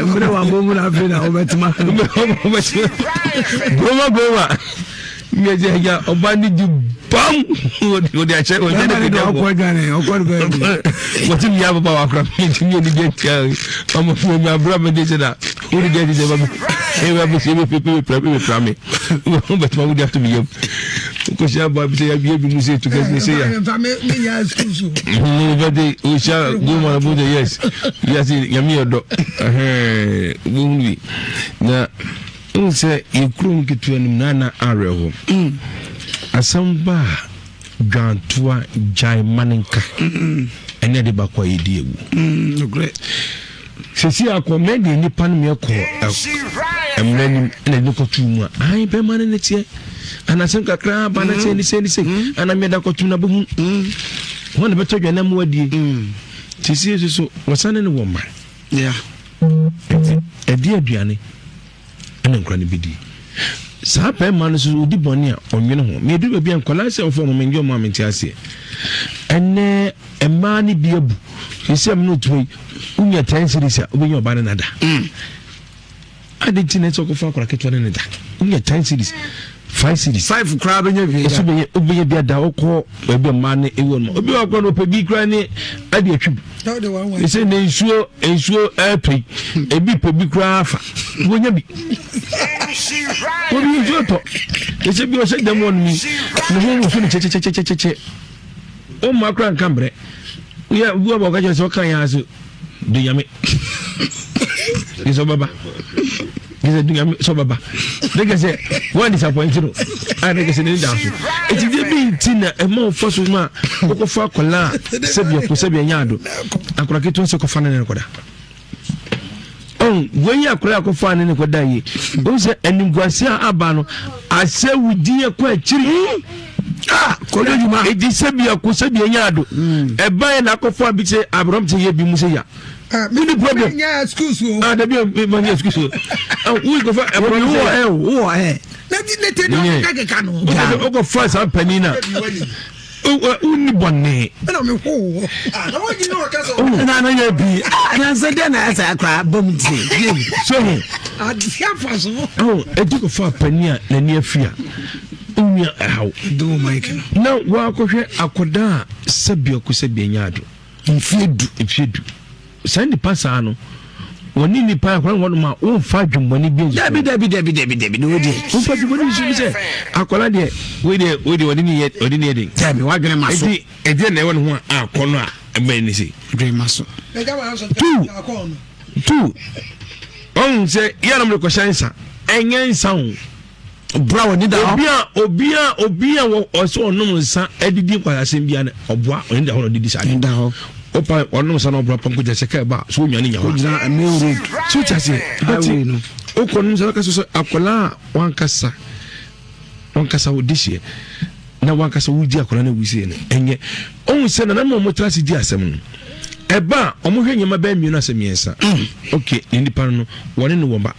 Mmerɛ wa bɔ mu na afei na wobɛtuma. Wobɛtuma goma goma. Nyɛ agya ɔba ne di bam wɔde akyɛ wɔde ne kɛtɛ bɔ. Ɔkɔ dwane ɔkɔ ne baabi. Wɔte mi ababaawa koraa mɛntumi anyi deɛ tia ɔmo fi mi abira mi de sɛ na. Wode deɛ ɛte sɛ ba bi ba bi sɛ bi bi pra bi pra me. Wo bɛtuma wode ato me yam. Wokɔhyia ba bi sɛ yɛabie bi mu sɛ ɛtu kɛse sɛ ya. Mfa me me nya excuse o. Bɛde wohyia goma no bɛhu sɛ yes. Wiase nyame yɛ dɔ. Wobɛhunu bi. Na wohu sɛ yɛ kurom ketewa no mu na na awerɛho. Asɛm ba a dwantoa gyae ma no nka. Ɛne ade baako a yɛdi awu. Sɛsi akɔ mɛ deɛ nipa no mɛ kɔ ɛmuna nim ɛna ɛde kɔ tu mu a ayi bɛma no ne teɛ anasɛm kakra ba na sɛ ne sɛ ne sɛ ana mɛ da kɔ tu na bɛhu wɔn na bɛtɔ dwa na mu adie sɛsi nso so wɔsane ne wɔ ma ɛti ɛde aduane ɛna nkora no bɛdi. Saa bɛrima no nso ɔdi bɔne a ɔnwene ho. Meɛduru baabi a nkwadaa sɛ ɔfɔ ɔmo mengye ɔmo a mente aseɛ. Ɛnɛ mmaa no bi abu. Sɛsi a me ne ɔtuma yi wonya 10 series a wobɛnya ɔbaa ne nada. Mm. Ade nti na ɛsɛ ɔkɔfa akwadaa ketewa ne ne da. Wonya 10 series. 5 series. 5 koraa bɛnya bi. Ɛso bɛnya wobɛnya bi ada wokɔ baabi a mmaa no ɛwɔ no. Obi wɔ akora no ɔpɛ bi koraa ne ade atwim. Ɛsɛ ne nsuo nsuo ɛɛtɔ yi ebi pɛ bi koraa fa wonya bi. Obi nsuo tɔ ɛsɛ bi ɔhyɛ dɛm wɔ no mi ne ho wusu no kyɛkyɛkyɛkyɛkyɛ. Ɔmma koraa nka mbrɛ. Woyɛ obi wɔ bɔ ɔka kyerɛ sɛ ɔka yɛn ase do nyame. Gye sɛ ɔbɛba. Gye sɛ do nyame sɛ ɔbɛba. Ne kɛ sɛ wɔn disappoint no a ne kɛ sɛ ne da so. Eti deɛ bi nti na ɛma ɔfa so ma ɔkɔfa akwadaa a sɛbi ɔko sɛbi ɛnyɛ ado. Akwadaa ketewa sɛ kɔfa ne ne kɔda. Ɔn wei akwadaa akɔfa ne ne kɔda yi. Ɔn sɛ animguase a aba no asɛ wudi ɛkɔ akyiri. Ah, kɔdɔ dwuma. Eti sɛbi ɔko sɛbi ɛnyɛ ado. Ɛba yɛ na akɔfa bi sɛ abrɔm sɛ yɛ bi mu sɛ ya. Woni problem. Nyɛ excuse o. Ah, dabi ma nyɛ excuse o. Ah, wo kɔfa abrɔm sɛ. Wo ɛ wo ɛ. Na ti ne te dɔn keka keka no. Wokɔ fa saa panin na. Wonni bɔne. Ɛna me ho wɔ. Na no yɛ bi. Nanso dɛn na ɛsɛ akora bom ti. So ho. Ade afa so. Oh, eti kɔfa panin a n'ani afi a. Onua ɛhaw. Do mic no. Na wakɔhwɛ akɔda a sɛbi ɔko sɛbi anya ado. Mfie du. Mfie du. Saa nipa saa no wɔne nipa akwadaa no wɔnom a wɔmfa adwemmɔne bi nso. Dabi dabi dabi dabi dabi na wɔdeɛ. Wɔmfa adwemmɔne bi nso sɛ akwadaa deɛ wei deɛ wei deɛ wɔde ne yɛ wɔde ne yɛ den. Dabi wadwene ma so. Eti ɛdeɛ na ɛwɔ ne ho a akɔ no a ɛbɛn ne se. Dwene ma so. Tu tu ɔn sɛ yɛn de kɔhyɛ nsa ɛnyɛ nsa o. Bra wɔ ni da hɔ. Obi a obi a obi a ɔsɛ ɔnom nsa adidi nkwasasɛm bia no ɔboa ɔne da hɔ na ɔdidi saa de. Da hɔ. Opa ɔnom nsa na ɔbra pɔnkɔ gya sɛ kaa ba so onwane nya hɔ. Ogyina main road. So kyɛ sɛ highway no. Okɔ nom nsa bɛka so sɛ akwadaa a wankasa wankasa wo dehyeɛ na wankasa wodi akwadaa no awusie no ɛnyɛ ɔhu sɛ nana ma ɔmo tra ase di asɛm no ɛba a ɔmo hwɛ nneɛma bɛyɛ mmienu asɛ mmiɛnsa ok ne nipa no wɔne no wɔ ba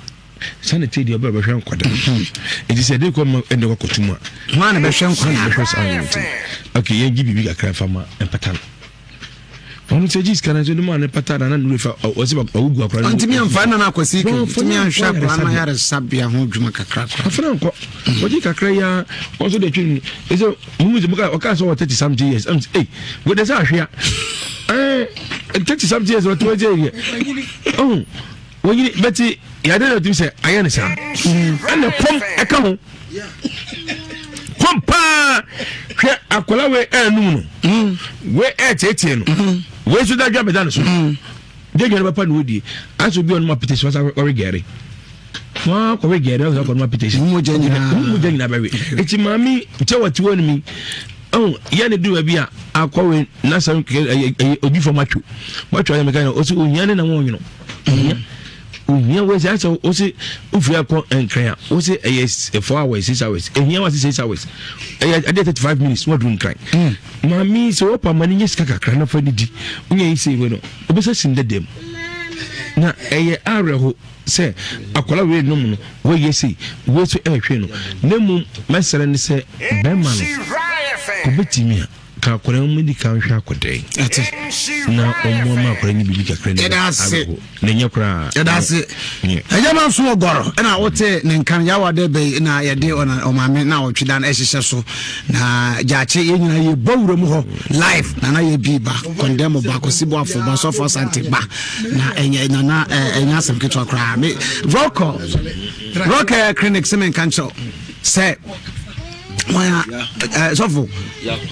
Saa na ɛte deɛ ɔbɛ bɛhwɛ nkwadaa. Nti sɛ ɛde kɔ ma ɛde kɔ kɔto mu a. Hwan na bɛhwɛ nkwadaa? Bɛhwɛ saa wɔn ti. Ok yɛn gye biribi kakra fa ma mpata no. Wɔn sɛ gye sika na nso de mu a ne pata na na nure fa ɔsɛ ba ɔwu gu akwadaa no. Ntumi anfa nana akwasi ke ntumi anhwɛ akwadaa no ayaresabea ho adwuma kakra koraa. Afra nkɔ wɔgye kakra yi ara wɔn nso de atwi no ɛsɛ mu sɛ ɔka sɛ ɔwɔ 30 something years ɛm sɛ ei wɔde sɛ ahwea ɛɛ 30 something years ɔtɔ ɛsɛ yɛ ɔho Wɔnyini bɛte yade na tumi sɛ ayɛ ne saa ɛna kɔm ɛka ho kɔm paa hwɛ. Akwadaa wei ɛnum no. Wei ɛɛteetee no. Wei nso da dwa bɛda ne so. De dwa no bɛpa na ɔdie. Asɛ obi a ɔnom apete so asa ɔwe gɛre. Wɔn akɔwe gɛre ɔsɛ akɔnom apete so. Mogya nyinaa. Mogya nyinaa bɛwe. Eti maame kyɛ wɔte hɔ nom yi. Ɔn yɛ ne du baabi a akɔwe n'asɛm ɛyɛ ɛyɛ odi fam atwo. Watwo ayɛ meka na ɔsɛ ohia ne na wɔn nwono. Ohia. Ohia wei sɛ asɛ wose wofiri akɔ nkran a wose ɛyɛ 4 hours 6 hours ehia wase 6 hours ɛyɛ ɛdeɛ 35 minutes waduru nkran mm. maame sɛ wɔpa ma no nyɛ sika kakra na fa didi wonya yi sɛ wei no wobɛsɛ sin dada mu na ɛyɛ awerɛho sɛ akwala wei nom no wɔyɛ sei wei so ɛhwɛ no na mmom mɛsrɛ ne sɛ bɛrima no kɔbɛtumi a Ka akwadaa mu di kan hwɛ akwadaa yi. Ɛte. Na wɔn ama akwadaa yi biribi kakra ne Yɛda ase. awerɛho. Na nyɛ koraa. Yɛda ase. Ɛyɛ ma nso ɔgɔrɔ ɛna wote ne nkan yawa dɛ bɛyi na yɛde ɔmaame na ɔtwe dan ɛhyehyɛ so na gyaakye yɛn nyinaa yɛ bɔ wura mu hɔ live nana yɛ bi ba kɔndɛm ba kɔsi bɔ afɔ ba sɔfo asante ba na ɛnyɛ nana ɛnyɛ asɛm ketewa koraa me rɔkɔ rɔkɛ clinic sɛ me nka nkyɛw sɛ wọn a sɔfo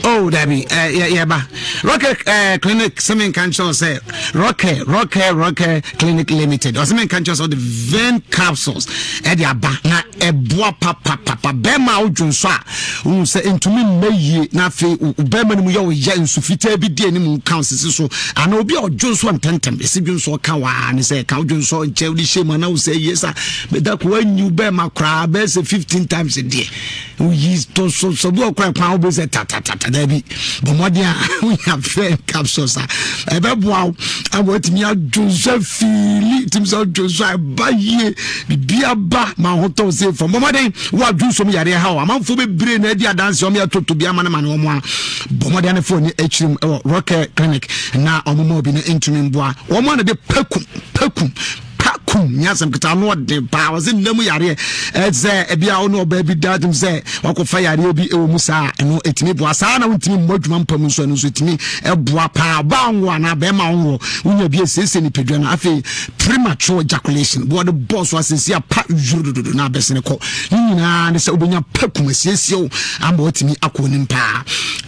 oh dabi ɛ yɛ ba rocket ɛ clinic sɛ mi nka nkyɛn sɛ rocket rocket rocket clinic limited ɔsɛ mi nka nkyɛn sɛ ɔde vein capsules ɛde aba na ɛboa papapapa bɛrima a wodwo nso a ohun sɛ ntumi mma yie na afei bɛrima no mu yɛ ɔyɛ nsu fitaa bi di anim ka osisi so ana obi a ɔdwo nso ntɛntɛm esi dwo nso ɔka waa ne sɛ ka wodwo nso nkyɛn wode hyɛ mu ana wosɛ yie sa bɛda ko wanyiw bɛrima koraa bɛyɛ sɛ 15 times deɛ woyi to so so bi ɔkora kwan wobɛ sɛ tatatata daabi bɔ mmɔden a wonya fɛ capsules a ɛbɛboa wo ama watumi adwo nso afiili tumi sɛ wodwo nso a ɛba yie biribi aba ma ahotɔ sɛ fam bɔ mmɔden woadwo nso mu yareɛ ha o amanfoɔ bebree na adi adanse ɔmo yɛtoto bi ama no ma ne ɔmo a bɔ mmɔden ne fo ne akyirim ɛwɔ Rock Clinic na ɔmo ma obi no ntumi mboa wɔn a na de pakum pakum pa kum nyɛ asɛm ketewa ano ɔden paa ɔsɛ nna mu yareɛ ɛsɛ ebi a ɔne ɔbaa bi da tum sɛ wakɔfa yareɛ bi ɛwɔ mu saa ɛno ɛtumi boa saa na wontumi mmɔ adwuma mpa mu nso ɛno nso ɛtumi ɛboa paa ɔbaa nwo anaa bɛrima nwo wonya bi esiesie nipadua no afei premature ejaculation wɔde bɔɔ so asiesie apa yurudududu na abɛsene kɔ ne nyinaa ne sɛ wobɛnya pa kum asiesie wo ama watumi akɔ anim paa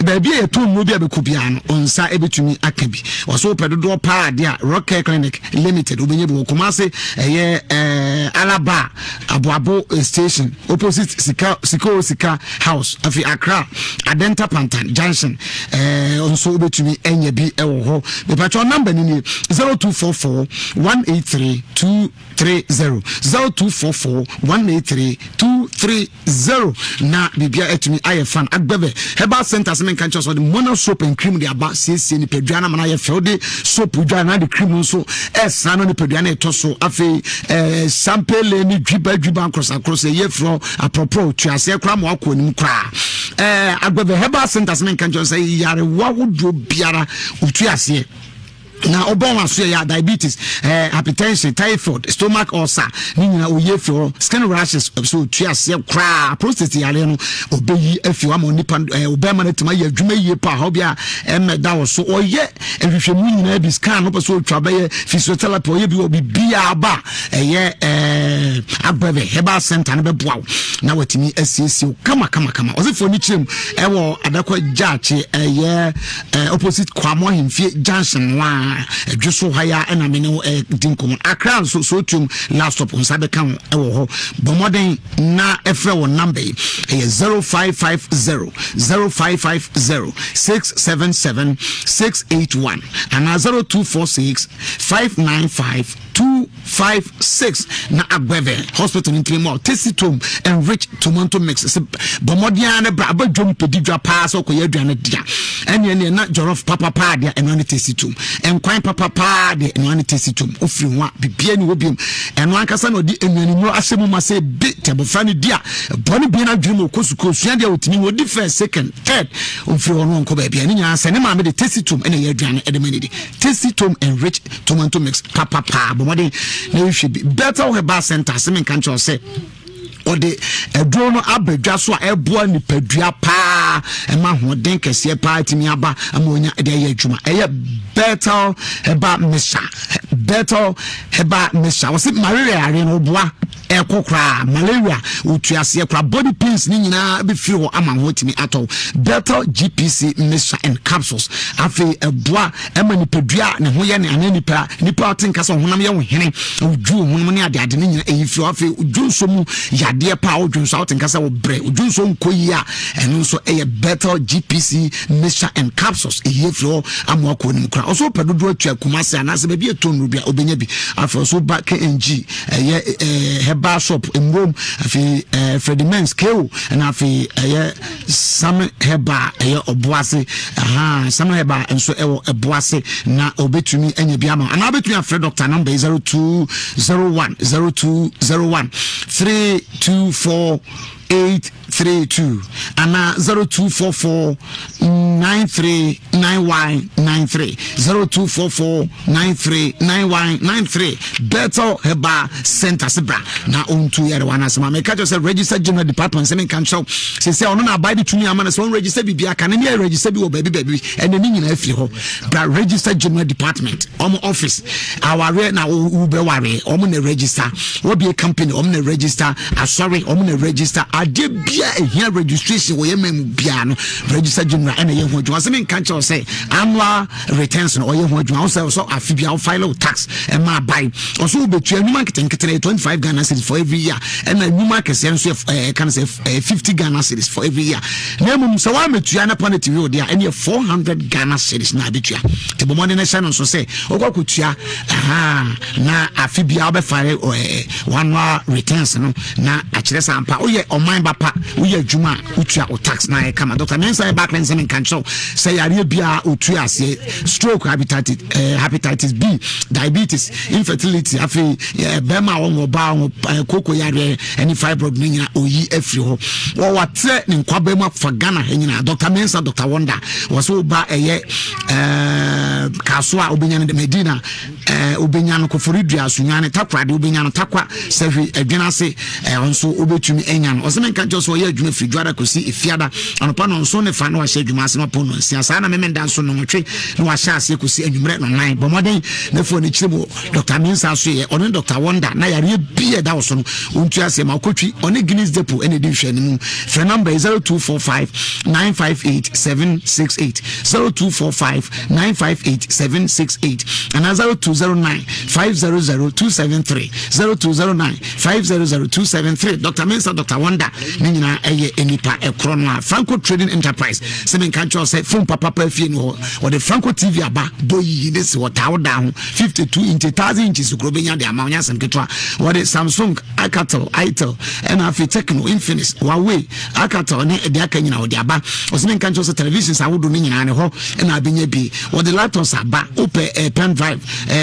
baabi a yɛtɔn nnuro bi a bɛkɔ biara no nsa ɛbɛtumi aka bi ɔso wopɛ dodoɔ paa adeɛ a Rock Care Clinic Limited wobɛnya bi wɔ Kumase ɛyɛ ɛɛ Alaba Aboabo eh, station opposite Sika Sika o Sika House afei Accra Adenta Pantan Junction ɛɛ eh, nso wobɛtumi anya bi ɛwɔ hɔ mepatwɛ namba no nie 0244 183 230 0244 183 230 Zero na biribia atumi ayɛ fan agbɛbɛ herbal center sɛ menka nkyerɛ sɛ ɔde mona soap and cream de aba siesie nipadua no ama no ayɛ fɛ wode soap dwa na de cream nso ɛsra no nipadua no ɛtɔ so afei ɛɛ sampele ne dwiba dwiba nkorosakorosa ɛyɛ firi aprɔprɔ tuaseɛ koraa ma wakɔ anim koraa ɛɛ agbɛbɛ herbal center sɛ menka nkyerɛ sɛ yarewa hodoɔ biara wotu aseɛ na ɔbɔ wɔn aso yɛ diabetes eh, hypertension typhoid stomach ulcer ne nyinaa oyi afi hɔ skin rashes so otu aseɛ koraa prostate yareɛ no ɔbɛyi afi hɔ ama onipa eh, ɔbɛrima no atumi ayɛ adwuma yie paa hɔ bi a ɛmɛda wɔ so ɔyɛ nhwehwɛmu nyinaa bi scan no pɛ sɛ ɔtwa bɛyɛ physiotherapy ɔyɛ bi wɔ biribiara ba ɛyɛ eh, agbɛbɛ herbal center no bɛboa wo na watumi asiesie wo kama kama kama ɔsɛ fo ani kyerɛ mu ɛwɔ adakɔ gyaakye ɛyɛ eh, opposite Kwamo Ahemfie junction no a ɛdwo so ha ya ɛna me ne wo eh, di nkɔmmɔ Accra nso so otuom last stop nsa bɛka ho ɛwɔ hɔ bɔ mmɔden na ɛfrɛ wɔ number yi ɛyɛ 0550 0550 677 681 anaa 0246 595 256 na agbɛvɛ hospital no ntiri mu a tasty tom enrich tomato mix sɛ bɔ mmɔden ara ne bra abɛdwom pɛdi dwa paa sɛ ɔkɔyɛ aduane dea ɛneɛ neɛ na jollof papapaa deɛ ɛno ne tasty tom nkwan papapaa deɛ ɛno ne tasty tom wofiri ho a bibia ni hɔ biom ɛno ankasa na ɔde nnuane nnuro ahyɛ mu ma sɛ bi tɛ abɔfra no di a bɔ ne bie no adwene mu ɔkɔ sukuu osua deɛ ɔtumi ɔdi first second third ɔmfiri hɔ no ɔnkɔ baabi a ne nyinaa sɛ ne maame de tasty tom ɛna ɛyɛ aduane ɛde ma ne di Tasty Tom Enriched Tomato Mix papapaa bɔ mmɔden na nhwɛ bi. Bethel Herbal Center ase menka nkyerɛ sɛ ɔde aduro no aba dwa so a ɛboa nipadua paa ɛma ahoɔden kɛseɛ paa tumi aba ama onya de ayɛ adwuma ɛyɛ Bethel Herbal Mixture Bethel Herbal Mixture wɔsi malaria yareɛ no ɔboa. Ɛkɔ koraa, malaria, otuaseɛ koraa, body pains ne nyinaa bɛfiri hɔ ama ho atumi atɔ. Bethel GPC mixture and capsules afei ɛboa ɛma nipadua a ne ho yɛ ne anaa nipa nipa a ɔte nka sɛ ɔhonam yɛ wo hene, odwu honam ne adeade ne nyinaa ɛyi firi hɔ. Afei odwu nso mu yadeɛ pa a wodwo nso a wote nka sɛ wobrɛ, odwu nso nkɔ yie a, ɛno nso ɛyɛ Bethel GPC mixture and capsules ɛyi afiri hɔ ama wakɔ anim koraa. Ɔso wopɛ dodoɔ atua Kumase anaasɛ baabi ɛtɔ nnuro bi a wobɛnya bi. Afei ɔso ba KNG ɛyɛ ɛɛ herbal shop mmurom, afei ɛɛ Freddie Mens KO, ɛna afei ɛyɛ Sam Herbal ɛyɛ Ɔboase, aha Sam Herbal nso ɛwɔ Ɛboase na obetumi anya bi ama, anaa obetumi afrɛ doctor number yi 0201 0201 324 832 anaa 0244 9391 93, 0244 9391 93. Bethel Herbal Center se bra na ɔntu yarewa no ase ma. Meka kyerɛ sɛ Register General Department sɛ menka nkyerɛw sɛ sɛ ɔno na abae de tumi ama no sɛ ɔnregister biribi aka ne ne register bi wɔ baabi baabi, ɛnɛ ne nyinaa afiri hɔ. Bra Register General Department ɔmo office, awareɛ na wobɛwareɛ ɔmo na register, wɔbie company ɔmo na register, asɔre ɔmo na register, adeɛ bia ɛhia registration wɔ yɛ ma mu biara no, Register General ɛna ɛyɛ ho adwuma. Sɛ menka nkyerɛw sɛ annual returns no ɔyɛ ho adwuma, wo sɛ ɔsɔ afe bia wo file wo tax ɛma aban, ɔso wobɛtua nnwuma nketenkete no yɛ 25 Ghana cedis for every year, ɛna nnwuma akɛseɛ nso yɛ ɛka no sɛ 50 Ghana cedis for every year. Na mmom sɛ woamɛtua na penalty wi wo deɛ a, ɛneɛ 400 Ghana cedis na abɛtua. Nti bɔ mmɔden no hyɛ no nso sɛ wokɔ akɔtua na afe biara wobɛfile annual returns no na akyerɛ sɛ ampa woyɛ ɔman ba pa, woyɛ adwuma a wotua wo tax na ayɛ kama. Dr. Mensah yɛ baakere nsɛm nka nkyerɛw sɛ yareɛ biara ɔtua aseɛ, stroke, hepatitis, hepatitis B, diabetes, infertility, afei bɛrima a wɔn ɔbaa wɔn koko yareɛ ɛne fibroid no nyinaa ɔyi afiri hɔ. Wɔwatrɛ ne nkwaba mu afa Ghana ha nyinaa. Dr. Mensah, Dr. Wonder, wɔ so woba ɛyɛ Kaso a wobɛnya no, Medina wobɛnya no, Koforidua, Sunyane, Takoradi wobɛnya no, Takwa, Sɛhwi, Adwene ase nso wobɛtumi anya no. Ɔsɛ menka nkyɛw sɛ ɔyɛ adwuma firi Dwoada kɔsi Efiada anɔpa nɔnso ne fa na wahyɛ adwuma ase na wapɔn nɔnsia, saa na Memenda nso nɔnwɔtwe na wahyɛ aseɛ kɔsi anwummerɛ nɔnan. Bɔ mmɔden na fo ani kyerɛ mu. Dr. Mensah so yɛ ɔne Dr. Wonder na yareɛ bi a ɛda wo so no ɔntu aseɛ ma wokɔtwi. Ɔne Guinness Depot ɛna ɛdi nhwɛ no mu. Frɛ number yi 0245 958 768, 0245 958 768 anaa 0209 500 273, 0209 500 273. Dr. Mensah, Dr. Wonder ne nyinaa ɛyɛ nipa ɛkorɔ no a. Franco Trading Enterprise sɛ menka nkyerɛ sɛ phone papapa fie no hɔ, wɔde Franco TV aba bɔ yiyi ne si wɔtaa wo daa ho 52 inches, 1000 inches kuro bɛnya de ama wo, nyɛ asɛm ketewa. Wɔde Samsung, Alcatel, Itel, ɛna afei Tecno, Infinix, Huawei, Alcatel ne ɛde aka nyina wɔde aba. Ɔsɛ menka nkyerɛ sɛ televisions ahodoɔ no nyinaa ne hɔ ɛna abɛnya bi. Wɔde laptops aba, wopɛ pen drive,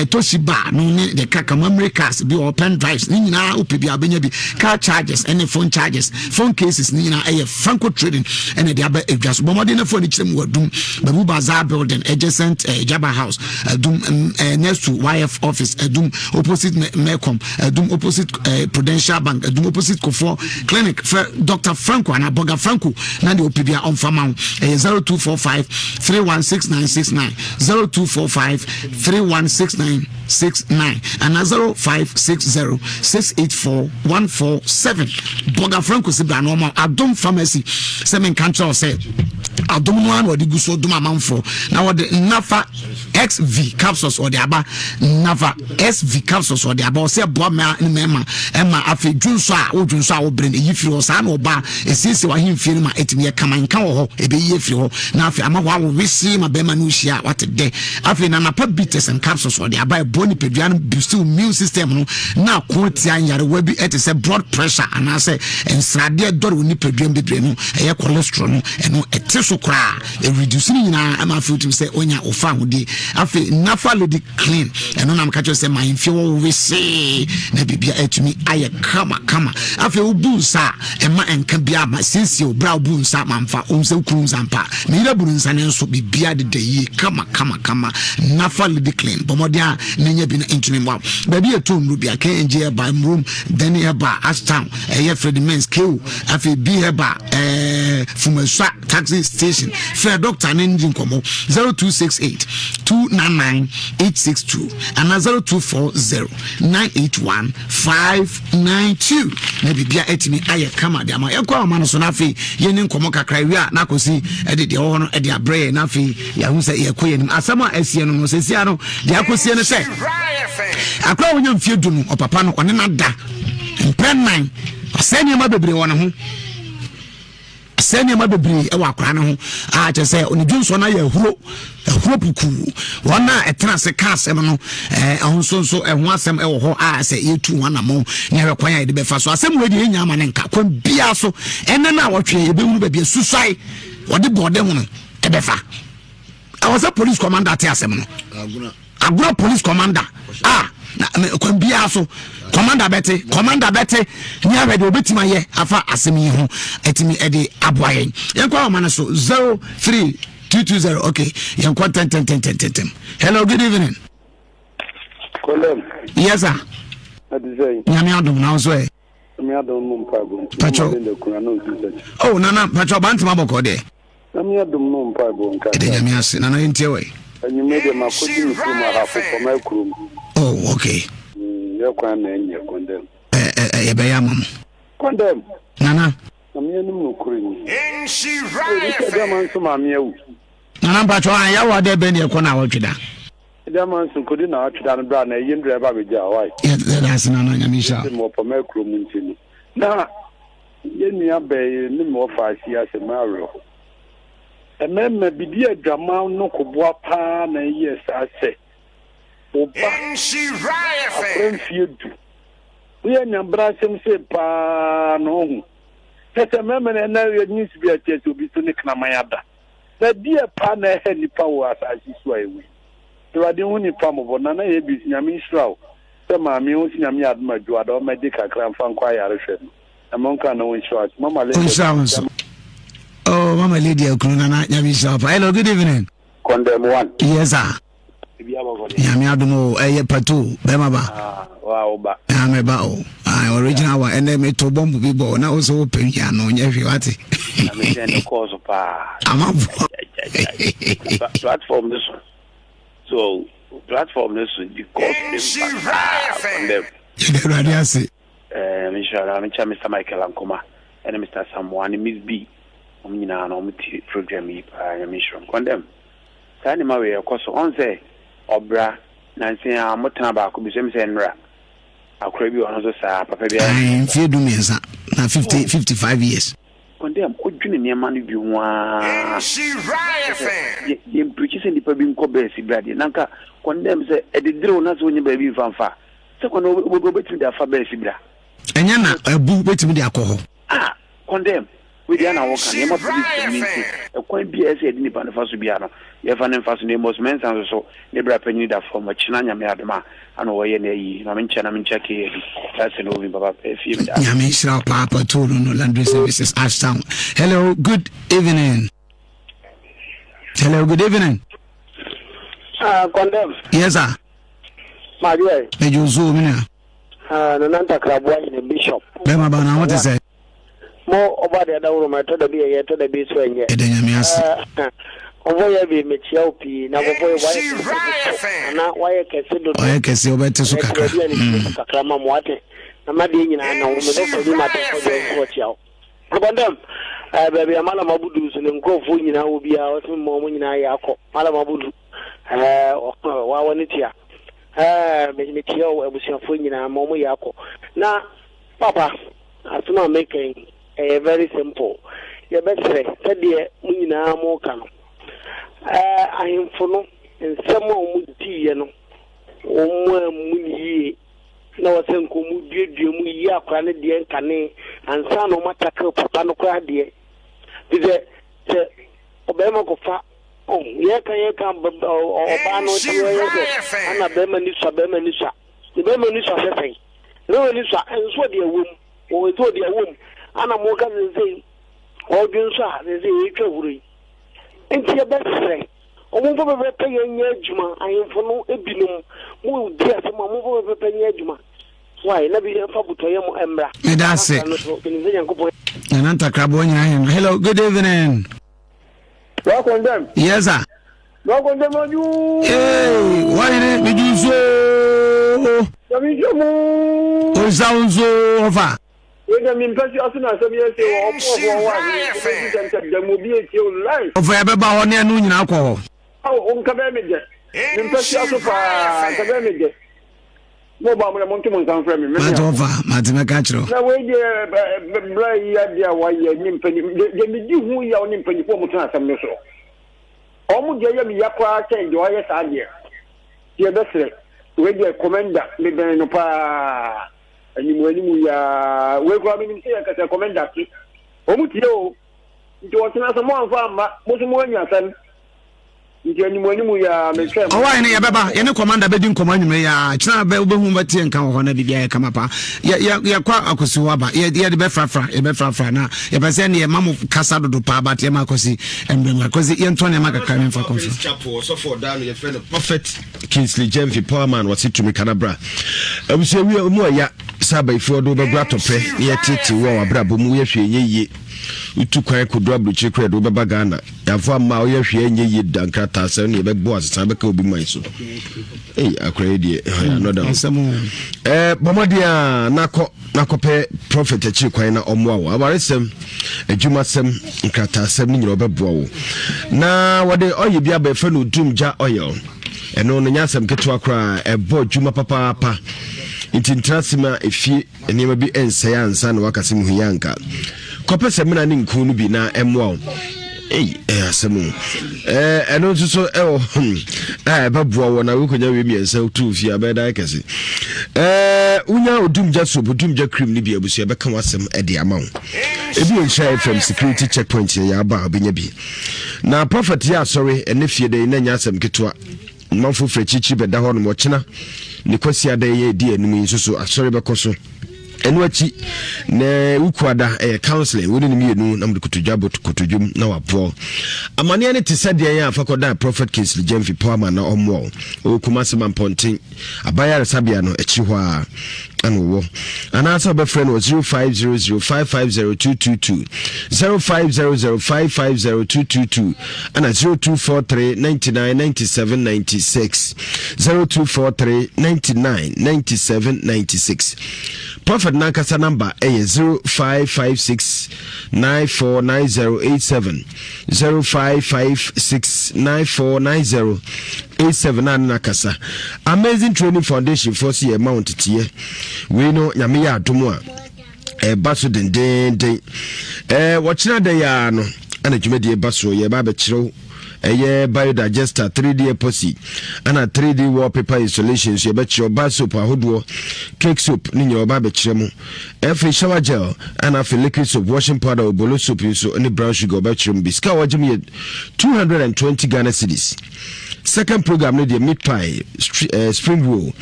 Toshiba no ne de kaka memory cards bi wɔ, pen drives ne nyinaa, wopɛ bi a wobɛnya bi, car chargers ɛne phone chargers, phone cases ne nyinaa ɛyɛ Franco Trading ɛna ɛde aba adwa so. Bɔ mmɔden no fo ani kyerɛ mu wɔ Adum, Babu Bazaar building adjacent Jaba House, Adum, next to YF office, Adum opposite Mecom, Adum opposite Prudential Bank, Adum opposite Kofoɔ Clinic. Frɛ Dr. Franco anaa Bɔga Franco na deɛ ɔpɛ bia ɔmfa ma wo. Ɛyɛ 0245 316969, 0245 316969 anaa 0560 684 147. Bɔga Franco si bra na ɔma. Adom Pharmacy sɛ menka nkyerɛ wo sɛ adom no ara na ɔde gu so dom amanfoɔ na wɔde Nafa XV capsules ɔde aba. Nafa SV capsules ɔde aba, ɔsɛ ɛboa mmaa ne mmarima ɛma afei dwonso a wodwonso a wobrɛ no ɛyi firi hɔ. Saa na ɔbaa ɛsiesie w'ahemfie no ma ɛtumi yɛ kama, nka wɔ hɔ ɛbɛyi afiri hɔ na afei ama hɔ awo wesee ma bɛrima no hyia a wate dɛ. Afei na Napa bitters and capsules ɔde aba, ɛboa nipadua no, boost immune system no na ako tia nyarewa bi ɛte sɛ blood pressure anaasɛ nsradeɛ dɔre wɔ nipadua mu bebree no, ɛyɛ cholesterol no, ɛno ɛte so koraa, ɛreduce no nyinaa ama afei wotumi sɛ onya ɔfa ahodie. Afei Nafa Lady Clean, ɛno nam ka kyerɛ sɛ ma mfie wɔ wesee na biribia atumi ayɛ kama kama. Afei wobu nsa a ɛma ɛnka bia ma siesie wo berɛ a wobu nsa ma mfa wo sɛ wokuru nsa mpa na yere buru nsa no nso biribia deda yie kama kama kama. Nafa Lady Clean, bɔ mmɔden a na nya bi na ntumi mmoa wo. Baabi yɛ tɔn nnuro bia KNG Herbal, Mmrom, Dani Herbal, Ashtown, ɛyɛ Freddie Mens, KO, afei B Herbal, ɛɛ. Fumasua taxi station. Frɛ doctor ne ndi nkɔmmɔ 0268 299 862 anaa 0240 981 592 na biribia atumi ayɛ kama de ama. Yɛnkɔ ahoma no so na afei yɛni nkɔmmɔ kakra wie a na akɔsi ɛde deɛ ɛwɔ hɔ no ɛde abrɛ yɛn na afei yɛahu sɛ yɛkɔ yɛn anim. Asɛm a asie no no sɛsia no deɛ akɔsie no sɛ akora a wɔnya mfie du no ɔpapa no ɔne no ada mprɛ nnan ɔsɛe nneɛma bebree wɔ ne ho sɛ nneɛma bebree wɔ akwaraa no ho a kyerɛ sɛ ne dwonsɔ no ayɛ ahuro ahuro pukuu wɔn a ɛtena ase ka asɛm no ɛho nso nso ɛho asɛm ɛwɔ hɔ a sɛ yɛtu ho anammɔn ne ahwɛ kwan a yɛde bɛfa so asɛm wei deɛ yɛnya ama ne nka kwan biara so ɛnɛ no a wɔtwe yɛbɛhunu baabi asusuae wɔde bɔɔde ho no ɛbɛfa ɛwɔ sɛ police commander te asɛm no agorɔ police commander a na kwan biara so commander bɛte commander bɛte ne ahwɛ deɛ obɛtumi ayɛ afa asɛm yi ho ɛtumi ɛde aboa yɛn yɛnkɔ ahoma no so 03220 okay yɛnkɔ ntɛntɛntɛntɛntɛm hello good evening Kɔlɛm. Yes sir. Nyame adom na wo so ɛ. Nyame adom mu mpaebɔ nti. Pacho. Oh nana pacho bantama bɔkɔ deɛ. Nyame adom no mpaebɔ nka. Ɛde Nyame ase nana yɛntie wɔ yi. Anwummerɛ deɛ makɔdi me kurom ahafo fam akurom. Oh okay. Mm, yɛ kwan na ɛnyɛ kɔndɛm. Ɛ ɛ yɛbɛyɛ ama mo. Kɔndɛm. Nana. Nyame anim nokorɛ ni. Ɛdi sɛ dɛm nso maame awu. Nana mpacho an yawo adɛ bɛn deɛ kɔ na awɔtwe da. Ɛdi ama nso kɔdi na awɔtwe da no bra na ɛyi ndrɛ ba bɛgya why. Yɛda ase nana Nyame nhyira. Ɛdi mɔ pɔmɛ kurom nti no. Na Yɛn nua bɛn ne me wɔfa asi asɛm awerɛho. Mmarima bi di adwaman no koboa paa na ɛyɛɛ saa sɛ wo ba akora mfie du woyɛ nyabrasɛm sei paa na ɔhu kyɛ sɛ mmarima no ɛnɛ yɛ news bi a ɛkyerɛ sɛ obi so ne kraman ada na deɛ paa na ɛha nipa wɔ asase so a ɛwɔ yi Awurade hu nipa mmɔbɔ Nana Yabis Nyame nhyira wo sɛ maame wo si Nyame yɛ adom a dwoada ɔmɛgye kakra mfa nkɔ ayarehwɛ no Nyame nka na ɔnhyira wo ase Mama Lady Ɔnhyira wo nso. Oh, Mama Lady Akuru Nana Nyame nhyira wo pa. Hello, good evening. Condemn one. Yes, sir. Nyame adom o, ɛyɛ pato bɛma ba. Ah, wa wo ba. Ah, me ba o. Ah, original wa ɛnɛ me to bomb bi bɔ na wo so wo pɛ nua no nyɛ hwee wate. Na me sɛ ne kɔɔ so paa. Amafo. Platform no so. So platform no so because impact condemn. Yɛda Awurade ase. Eh, me nhyira na mekyia Mr. Michael Ankoma ɛne Mr. Samoa ne Miss B. Wɔn nyinaa no wɔn ti program yi paa nyame nhyira wɔn. Condemn. Saa nneɛma wei ɛkɔ so. Ɔn sɛ ɔbra nansa yi ara mo tena baako bi so ɛmi sɛ nnora akora bi ɔno nso saa papa bi ayɛ. Mfie du mmiɛnsa na 50 55 years. Condemn odwene nneɛma no bi ho ara. Sɛ yɛn pirikyi sɛ nipa bi nkɔ bɛɛsi bra deɛ nanka condemn sɛ ɛde derew na sɛ onye baabi nfa nfa. Sɛ kwan no wobɛtumi de afa bɛɛsi bra. Ɛnyɛ na abu bɛtumi de akɔ hɔ. Ah condemn wei deɛ na woka nneɛma police ni nti ɛkwan bi a ɛsɛ yɛde nipa no fa so bia no yɛfa no mfa so na Amos Mensah nso so ne bra panyini da fam ɔkyena Nyame adom a ana wɔyɛ no ayi ma menkyɛ na menkyɛ kee adu that's an ovin papa pɛ fie meda Nyame nhyira wo paa patrol no laundry services Ashtown hello good evening hello good evening Ah, condemn. Yes sir. Madeɛ. Mejɔ nsuo me nua. Ah, Nana Ntakraboa yɛ bishop. Bɛma ba na ho te sɛ. Mo ɔba de adaworo ma ɛtɔ da bi ɛyɛ ɛtɔ da bi so ɛnyɛ. Ɛda nyame ase. Ɔbɔ yɛ bi mekyia wo pii na bɔbɔ yɛ wayɛ kɛse dodo ana wayɛ kɛse dodo. Ɔyɛ kɛse ɔbɛte so kakra. Ɛbi a ne ti so kakra ma mo ate na ma deɛ nyinaa na wo me dɔfo bi ma te kɔ deɛ nso ɔkyia wo. Akɔndɛm ɛɛ baabi a Malam Abudu so ne nkurɔfoɔ nyinaa wɔ biara ɔsɛ mma wɔn nyinaa yɛ akɔ Malam Abudu. Ɛɛ wa w'ani tua. Ɛɛ me mekyia wo abusuafoɔ nyinaa ma wɔn yɛ akɔ. Na papa asɛm a meka yi ɛyɛ very simple. Yɛbɛsrɛ sɛdeɛ mo nyinaa mo ka no. Ɛɛ ahemfo no nsɛm a wɔn diiɛ no wɔn ammu no yie na wɔsɛ nka wɔn duadua mu yi akora no deɛ nkane ansa na wɔn atakere papa no koraa deɛ. Fi sɛ sɛ ɔbarima kɔfa Oh, yɛka yɛka ɔbaa no ti ɔyɛ sɛ ana bɛrima ni sua bɛrima ni sua ne bɛrima ni sua sɛ sɛn bɛrima ni sua nso ɔde ɛwom wɔn nso ɔde ɛwom ana mo ka sɛ sɛ ɔdwe nso a sɛ sɛ yɛtwa huro yi nti yɛbɛsrɛ wɔn mfa pɛpɛpɛ yɛn nyɛ adwuma ahemfo no ebinom mo di asɛm a mo mfa pɛpɛpɛ nyɛ adwuma why na bi yɛmfa butɔyɛ mo mmra meda ase no so menim sɛ nyankopɔn nana. Nana Ntakraboa nyinaa yɛn. Hello, good evening. Welcome them. Yes, sir. Welcome them, you. Hey, why ne me ju so? Ya mi ju mu. O sa o so ofa. We dem mi mpɛsi aso na asɛm yɛ se wɔ ɔmo wɔ wɔ a ne dɛm obi etie o life. Ɔfa yɛ bɛba hɔ ne ɛno nyinaa kɔ hɔ. Awo nka bɛyɛ me dɛ. Me mpɛsi aso paa nka bɛyɛ me dɛ. Mo ba mo na mo nto mo nsa mfrɛ me. Mate ɔfa mate mɛka kyerɛ wo. Na wei deɛ bra yi adeɛ a wayɛ ne mpani deɛ medi ho yaw ne mpanyinfoɔ a wɔtena asɛm no so. Wɔn deɛ yɛ me ya koraa kyɛn deɛ ɔyɛ saa deɛ. Deɛ bɛsrɛ wei deɛ kɔmɛnda mebɛn no paa animu animu yaa wei koraa menim sɛ yɛkasa kɔmɛnda te. Wɔn tie o nti wɔtena sɛ mo amfa amma mo so mo anya asɛm. Nti animu animu yi ara metwɛn mo. Ɔwɔ hene yɛbɛba yɛne kɔmanda bɛdi nkɔmmɔ anwummerɛ yi ara kyena bɛ wobɛhu bɛteɛ nka wɔ hɔ na biribi ayɛ kama paa yɛ yɛ yɛkɔ akɔsi hɔ aba yɛ yɛde bɛfrafra yɛbɛfrafra na yɛpɛ sɛ ne yɛma mo kasa dodo paa but yɛma akɔsi mmerɛ mu akɔsi yɛntɔ nneɛma kakra ne mfa kɔmfra. Chapel ɔsɔfo ɔdaa no yɛfrɛ no Prophet Kingsley Gyamfi Power Man wɔse tumi kana bra abusua wi mu ɔya sɛ abayifoɔ de wobɛgoro atɔpɛ ne yɛtete wo a wabrabɔ mu woyɛ hwee nyɛ yie wotu kwan kɔdu aburokyire koraa de wobɛba Ghana Yɛamfa amma a woyɛ hwee ɛnyɛ yie da nkrataa sɛ ne yɛbɛbɔ asesa bɛka obi man so. Ei akora yi deɛ ɛhɔ another one. Ɛɛ bɔ mmɔden a nakɔ nakɔpɛ prophet akyiri kwan na ɔmmoa wo. Awaresɛm, adwumasɛm, nkrataasɛm ne nyina ɔbɛboa wo. Na wɔde ɔyɛ bi aba yɛfrɛ no odum gya oil. Ɛno no nyɛ asɛm ketewa koraa ɛbɔ adwuma papaapa. Nti ntena ase ma efie Nneɛma bi nsɛe ansa na waka sɛ mehu yɛ anka. Kɔpɛ samina ne nku no bi na ɛmmoa wo. Ei, ɛyɛ asɛm o. Ɛno nso so ɛwɔ hmm, a ɛbɛboa wɔ na wokɔnya wei mmiɛnsa tu fie abɛyɛ dan kɛse. Wonya odumgya soap, odumgya cream no bi abusua bɛka w'asɛm de ama wo. Ebi wɔ Nhyira FM security checkpoint yɛ yɛ aba a wobɛnya bi. Na prophet yɛ asɔre ɛne fie dɛ na nyɛ asɛm ketewa. Ɔmanfo firi akyirikyiri bɛda hɔ nom. Ɔkyena ne Kwasiada yi a ɛdi anim yi nso so asɔre bɛkɔ so. Ɛno akyi na Wukuada ɛyɛ counseling, wo ne no mmienu na mode kotodwe abɔ kotodwom na waboa wo. Amanneɛ no te sɛ deɛn a fa kɔdan Prophet Kingsley Gyamfi Powerman na ɔmmoa wo. Ɔwɔ Kumasi Mampɔnten, Abayaresabea no akyiri hɔ ara. ɛna ɔwɔ anaasɛ ɔbɛfrɛ no wɔ 0500550222 0500550222 ɛna 0243 99 97 96 0243 99 97 96 Prophet nankasa namba ɛyɛ 0556 949087 0556949087 a ne na kasa Amazing Training Foundation foɔ so yɛ ma wo nteteɛ wei no nyame yɛ adom a ɛba so dendenden ɛɛ wɔkyena da yi ara no ɛna dwumadie ba so yɛba abɛkyerɛw ɛyɛ biodigester 3D epoxy ɛna 3D wallpaper installation so yɛbɛkyerɛw bar soap ahodoɔ cake soap ne nyina wɔba abɛkyerɛ mu Afei shower gel ɛna afei liquid soap, washing powder, obolo soap nso ne brown sugar ɔbɛkyerɛ mu bi. Sika a wɔgye mu yɛ 220 Ghana cedis. Second program no deɛ meat pie, eh, spring roll,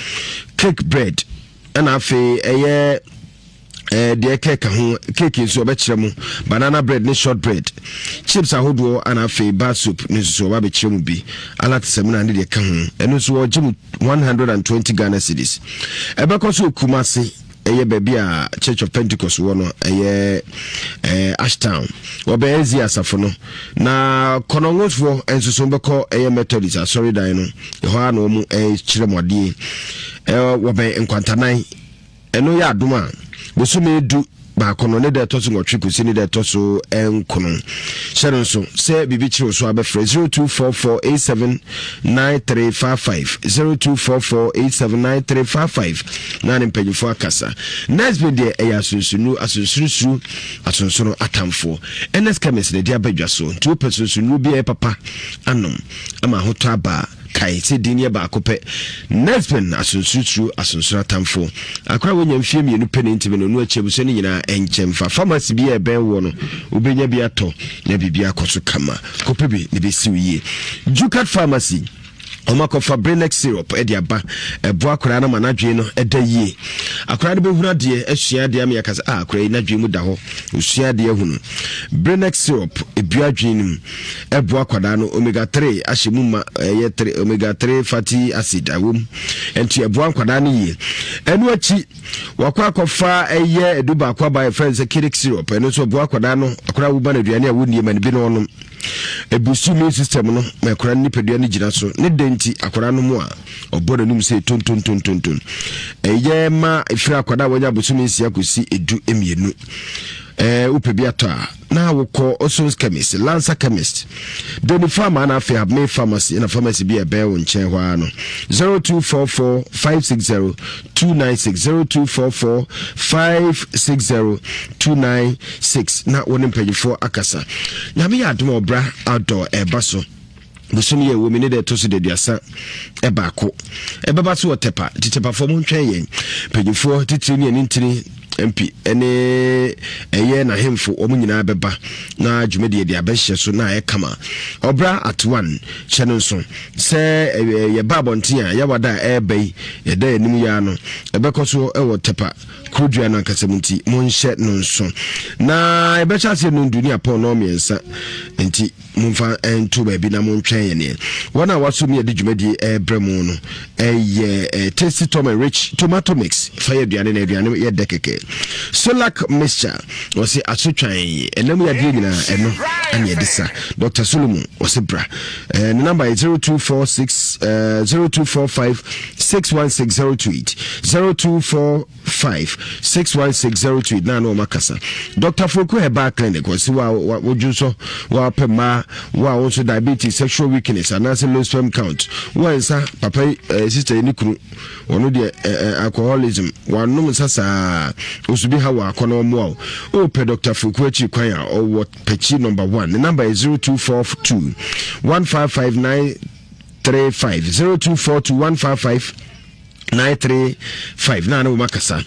cake bread ɛna afei ɛyɛ eh, deɛ kɛka ho cake nso ɔbɛkyerɛ mu banana bread ne short bread chips ahodoɔ ana afei bar soap ne nso so ɔba abɛkyerɛ mu bi alat samina ne deɛ ka ho ɛno nso wɔgye mu 120 Ghana cedis ɛbɛkɔ so Kumasi ɛyɛ baabi a Church of Pentecost wɔ no, ɛyɛ ɛɛ Ashtown. Wɔbɛn SDA asafo no. Na Kɔnɔngofoɔ nso so bɛkɔ ɛyɛ Methodist asɔredan no. Ɛhɔ ara na wɔn ɛkyerɛ mo adeɛ. Ɛɛ wɔbɛn Nkwantanan. Ɛno yɛ adom a bosome du baako no ne da ɛtɔ so nwɔtwe kɔsi ne da ɛtɔ so nkono. Hyɛ no nso sɛ biribi kyerɛ wo so a bɛfrɛ 0244879355 0244879355 na ne mpanyinfoɔ akasa. Nesbin deɛ ɛyɛ asonsonnuro asonsorosuro asonsono atamfoɔ. Ernest Chemist na ɛde aba dwa so nti wopɛ sonsonnuro bi a ɛyɛ papa anom ama ahotɔ aba a Kae sɛ din no yɛ baako pɛ. Nesbin, asonsoroturo, asonsoro atamfo. Akora a wanya mfeɛ mmienu pɛ na ntimi no, ɔno akyi abusua no nyinaa nkyɛ mfa. Pharmacy bi a ɛbɛn woɔ no, wobɛnya bi atɔ na biribi akɔ so kama. Kɔpɛ bi na ɛbɛsi wo yie. Jukat Pharmacy. Wɔn akɔfa Brenex syrup de aba. Ɛboa akwadaa no ma n'adwene no da yie. Akwadaa no bɛhunu adeɛ, asua adeɛ ama yɛaka sɛ, ah, akwadaa yi n'adwene mu da hɔ. Ɔsua adeɛ ahunu. Brenex syrup ebue adwene no mu. Ɛboa akwadaa no. Omega 3 ahyɛ mu ma, ɛyɛ 3, omega 3 fatty acid awɔ mu. Nti ɛboa nkwadaa no yie. Ɛno akyi, wakɔ akɔfa ɛyɛ edu baako aba yɛfrɛ no sɛ Kiric syrup. Ɛno nso ɛboa akwadaa no. Akwadaa woba no aduane a wɔnnie ma no bi na ɔnom. Ebusu immune system no ma akwadaa no nipadua no gyina so. Ne dɛn nti akwadaa no mu a ɔbɔ n'anum sɛ tontontontonton. Ɛyɛ ma efiri akwadaa a wanya abosome nsia kɔsi edu mmienu. Ɛɛ wopɛ bi atɔ a na wokɔ Oson's Chemist, Lancer Chemist, Doni Pharma na afei Abme Pharmacy na pharmacy bi a ɛbɛn wo nkyɛn hɔ ara no. 0244 560 296 0244 560 296 na wo ne mpanyinfoɔ akasa. Nyame yɛ adom a ɔbra outdoor ɛba so bosom yɛ ɛwɔ mu ne deɛ ɛtɔ so deduasa ɛbaako ɛbɛba so wɔ tɛpa nti tɛpafoɔ mo ntwɛn yɛn mpanyinfoɔ titiri ne ɛne ntini mp ɛne ɛyɛ n'ahemfo wɔn nyinaa bɛba na dwumadie de abɛhyɛ so na ayɛ kama ɔbra at one hyɛ no nso sɛ yɛba abɔnten a yɛwada a ɛreba yi yɛda yɛn anim yaa no ɛbɛkɔ so wɔ tɛpa kurodua no ankasa mu nti monhyɛ no nso na yɛbɛhyɛ aseɛ no ndu ne apɔn no mmiɛnsa nti momfa nto baabi na montwɛn yɛn neɛ wɔn a waso mu yɛde dwumadie ɛrebrɛ mu no ɛyɛ tasty tom and rich tomato mix fa yɛ aduane na aduane yɛ dɛ kɛkɛ Solac mixture wɔse asotwan ɛnam yadeɛ nyinaa ɛno ɛne ɛde sa Dr. Solomon wɔse bra ne number yɛ 0246 0245 616028 0245 616028 na na wɔn akasa Dr. Foku Herbal Clinic wɔse wa wodwo nso wapɛ mmaa wo a wo nso diabetes sexual weakness anaasɛ low sperm count wo a nsa papa yi sister yi ne kunu Ɔno deɛ eh, eh, alcoholism, wanom nsa saa, osu bi ha wɔ akɔ na ɔmmoa wo. Wopɛ Dr. Fuku akyi kwan a, ɔwɔ Pakyi number 1. Ne number yɛ 0242 155 935 0242 155 935 na ne wɔn akasa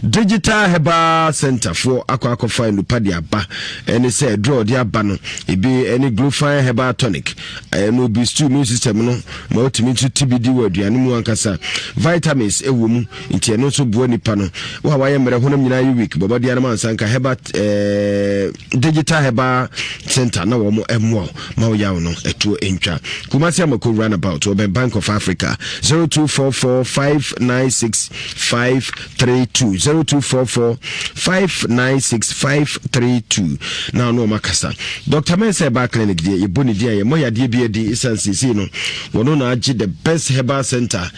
digital herbal center foɔ akɔ akɔfa nnupa de aba ɛne sɛ aduro a ɔde aba no ebi ɛne glofine herbal tonic Ɛno bi stew immune system no ma wotumi nso ti bi di wɔ aduane mu ankasa. Vitamins ɛwɔ mu nti ɛno nso boa nipa no. Wo a wayɛ mmerɛ honam nyinaa yɛ weak bɔbɔ deɛ anam ansa nka herbal eh, digital herbal center na wɔn mmoa wo ma wo yaw no ɛtoɔ ntwa. Kumasi Amako runabout wɔbɛn Bank of Africa 0244 596 532 0244 596 532 na ɔno ɔma kasa. Dr. Mensah Herbal Clinic deɛ yɛbɔ ne din a yɛmmɔ yadeɛ bi adi ɛsiane seesei no wɔno na agye the best herbal center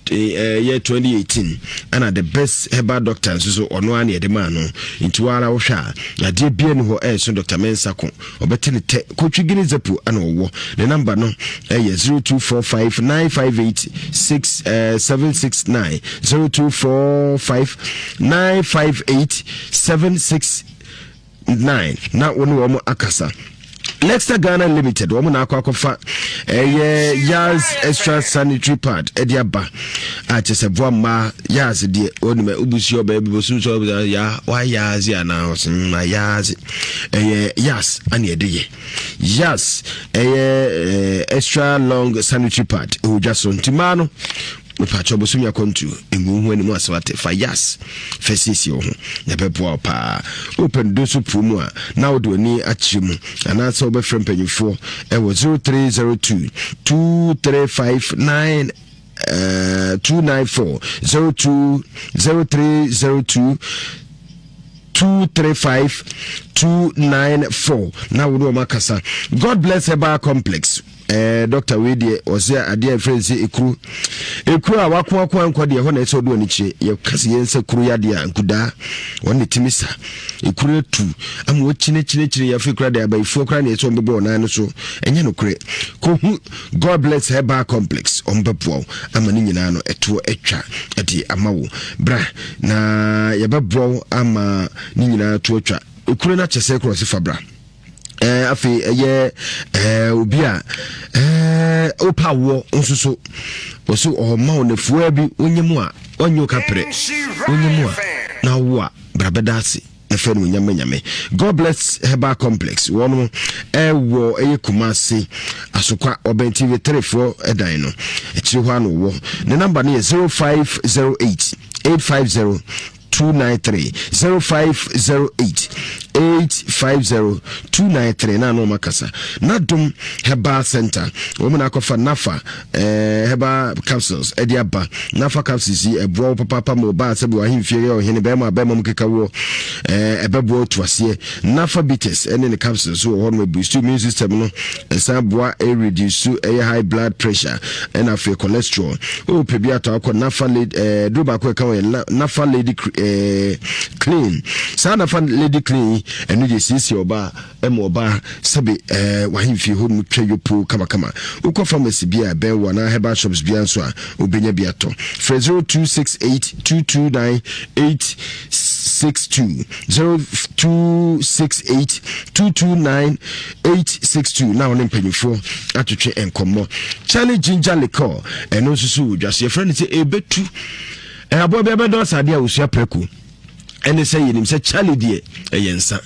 ɛyɛ 2018 ɛna the best herbal doctor nso so ɔno ara na yɛde maa no nti wo ara wohwɛ a yadeɛ bia ni hɔ ɛnso Dr. Mensah ko ɔbɛte ne tɛ kotwi gini zepo ɛna ɔwɔ ne namba no ɛyɛ 0245 958 6 769 0245 958 769 na wo ne wɔn akasa. Lexta Ghana Limited wɔn na akɔ akɔfa ɛyɛ Yaz extra sanitary pad ɛde aba a kyɛ sɛ boa mmaa Yaz deɛ wɔn nim obusi ɔbɛn bi bosom sɛ ɔbɛn ya wa Yaz anaa ɔsɛ ma Yaz ɛyɛ Yaz ɛna ɛde yɛ Yaz ɛyɛ extra long sanitary pad ɛwɔ dwa so nti mmaa no Mepakyɛw bosome akwantu ngu wo ho anim ase wate fa yas fɛ siesie wo ho na ɛbɛboa wo paa. Wopɛ no do so puo mu a na wode w'ani akyerɛ mu anaasɛ wobɛfrɛ mpanyinfoɔ ɛwɔ 0302 235 9 294 02 0302 235 294 na wo ne wɔn akasa. God bless Herbal Complex. Ɛɛ dɔkta wei deɛ ɔsɛ adeɛ a ɛfrɛ no sɛ ekuro. Ekuro a wako ako ankɔ deɛ ɛhɔ na ɛsɛ ɔde w'ani kyerɛ. Yɛka sɛ yɛn nsa kuro yadeɛ a nkudaa wɔn na ɛtumi sa. Ekuro atu ama wɔkyinɛkyinɛkyinɛ yɛ afei kora deɛ abayifoɔ kora na ɛsɛ wɔn bɛbɔ wɔn nan no so. Ɛnyɛ nokorɛ. Kɔhu God bless herbal complex wɔn bɛboa wo ama ne nyinaa no ɛtoɔ atwa ɛde ama wo. Bra na yɛbɛboa wo ama ne nyinaa to atwa. Ekuro no akyɛ sɛ korɔ se fa bra. ɛɛ afei ɛyɛ ɛɛ obi a ɛɛ wopɛ awoɔ nso so wɔso ɔma wo nafua bi wonyɛ mu a ɔnyɛ wo kaprɛ wonyɛ mu a na wo a bra bɛda ase. Na fɛ no nyame nyame. God bless Herbal Complex. Wɔn ɛwɔ ɛyɛ Kumasi Asokwa ɔbɛn TV 3 foɔ ɛdan no akyiri hɔ ano wɔ. Ne namba no yɛ 0508 850 293 0508 850 293 na ano ɔma kasa. Nadom Herbal Center wɔn na akɔfa Nafa eh, herbal capsules ɛde aba. Nafa capsules yi ɛboa wo papaapa ma ɔbaa sɛ bi wahemfie yɛ ɔhene bɛrima a bɛrima mu keka woɔ eh, ɛbɛboa wo tu aseɛ. Nafa bitters ɛne ne capsules wɔ hɔ nom, ɛboost immune system no, ɛsan boa ɛreduce ɛyɛ high blood pressure ɛna afei cholesterol. Wopɛ bi atɔ akɔ Nafa lady eh, duro baako ɛka wɔ yɛ Nafa Lady eh, Clean. Saa Nafa Lady Clean yi ɛno deɛ siesie ɔbaa ɛma ɔbaa sɛbe ɛɛ wahemfie hɔ nom twa yopo kamakama. Wokɔ pharmacy bi a ɛbɛn wo anaa herbal shops bi nso a wobɛnya bi atɔ. Frɛ 0268 229 862, 0268 229 862 na wo ne mpanyimfoɔ atwetwe nkɔmmɔ. Charlie Ginger Liqueur ɛno nso so wɔ dwa so. Yɛfrɛ no sɛ ɛbɛtu ɛaboa bi abɛdɔ asadeɛ a wɔsua prɛko ɛne sɛ yɛnim sɛ Charlie deɛ ɛyɛ nsa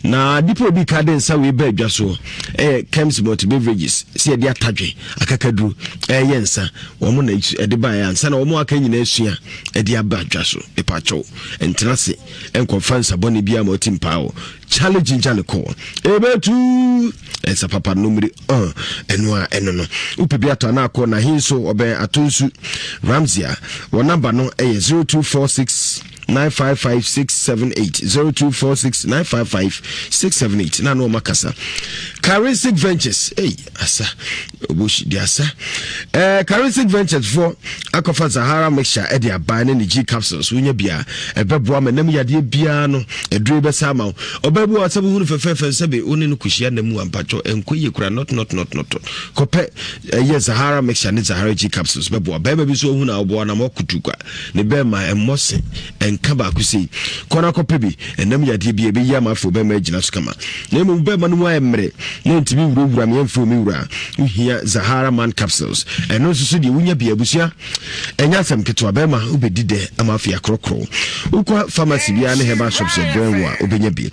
na nipa obi ka de nsa wei ba adwa soɔ ɛyɛ Kems Malt Beverages sɛ yɛde atadwe akakaduro ɛyɛ nsa. Wɔn na ɛde baeɛ ansa na wɔn aka nyinaa asua ɛde aba adwa so. Mepakyɛw ntena ase nkɔfa nsabɔne bi ama ɔti mpaa o. Charlie Ginger Liqueur ɛbɛtu nsa papa nomere ɛno a ɛno no wopɛ bi atɔ anaa akɔ na ahenso ɔbɛn ato nsu Ramsia. Wɔn namba no ɛyɛ 0246 955 678, 0246 955 678 na ano ɔma kasa. Charistic Ventures, ei asa oboshi di asa eh, Charistic Ventures foɔ akɔfa Zahara mixture ɛde aba ne ne G capsules. Wonya bia ɛbɛboa ma nam yadeɛ biara no ɛdure bɛsa ama wo. Ɔbaa bi wɔ sɛ wohunu fɛfɛɛfɛ sɛbe wo ne no kɔhyia nam mu ampatwɔ ɛnkɔ yie kora. Not not not not kɔpɛ ɛyɛ Zahara mixture ne Zahara G capsules bɛboa. Bɛrima bi nso ohunu a ɔboa nam ɔkutu kwa ne bɛrima ɛmmɔ se ɛnka baako sei kɔ na kɔpɛ bi. Ɛnam yadeɛ bi ɛbɛyi ama afei bɛrima agyina so kama na mmom bɛrima no mu ayɛ mmerɛ na ntumi nwurawura meɛmfiri omi wura. Wohia Zahara Man capsules ɛno nso so deɛ wonya bi abusua ɛnyɛ asɛm ketewa. Bɛrima wobɛdi dɛ ama afei akorɔkorɔ. Wokɔ pharmacy biara ne herbal shops ɛbɛn wo a wobɛnya bi.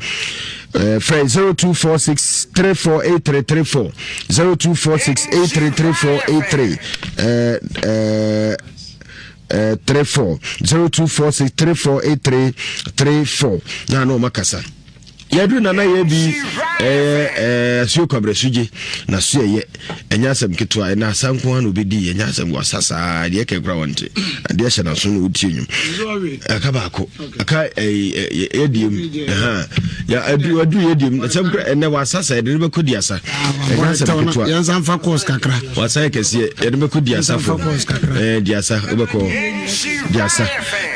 Frɛ 0246 348334, 0246 833483 34, 0246 3483 34 na na ɔma kasa. Yɛduru nana yɛ bi ɛyɛ asuo kwabrɛ sugye na so ɛyɛ ɛnyɛ asɛm ketewa. Ɛna asa nko ara na obɛdi ɛnyɛ asɛm wasa saa deɛ ɛkɛ kora wɔnte adeɛ hyɛ n'aso na ɔtie nnwom. Ɛka baako aka yɛdiem adu adu yɛdiem sɛm kora ɛnɛ wasa sa yɛde no bɛkɔ di asa ɛnyɛ asɛm ketewa. Yɛnsa mfa course kakra. Wasa yɛ kɛseɛ yɛde bɛkɔ di asa fo di asa wobɛkɔ di asa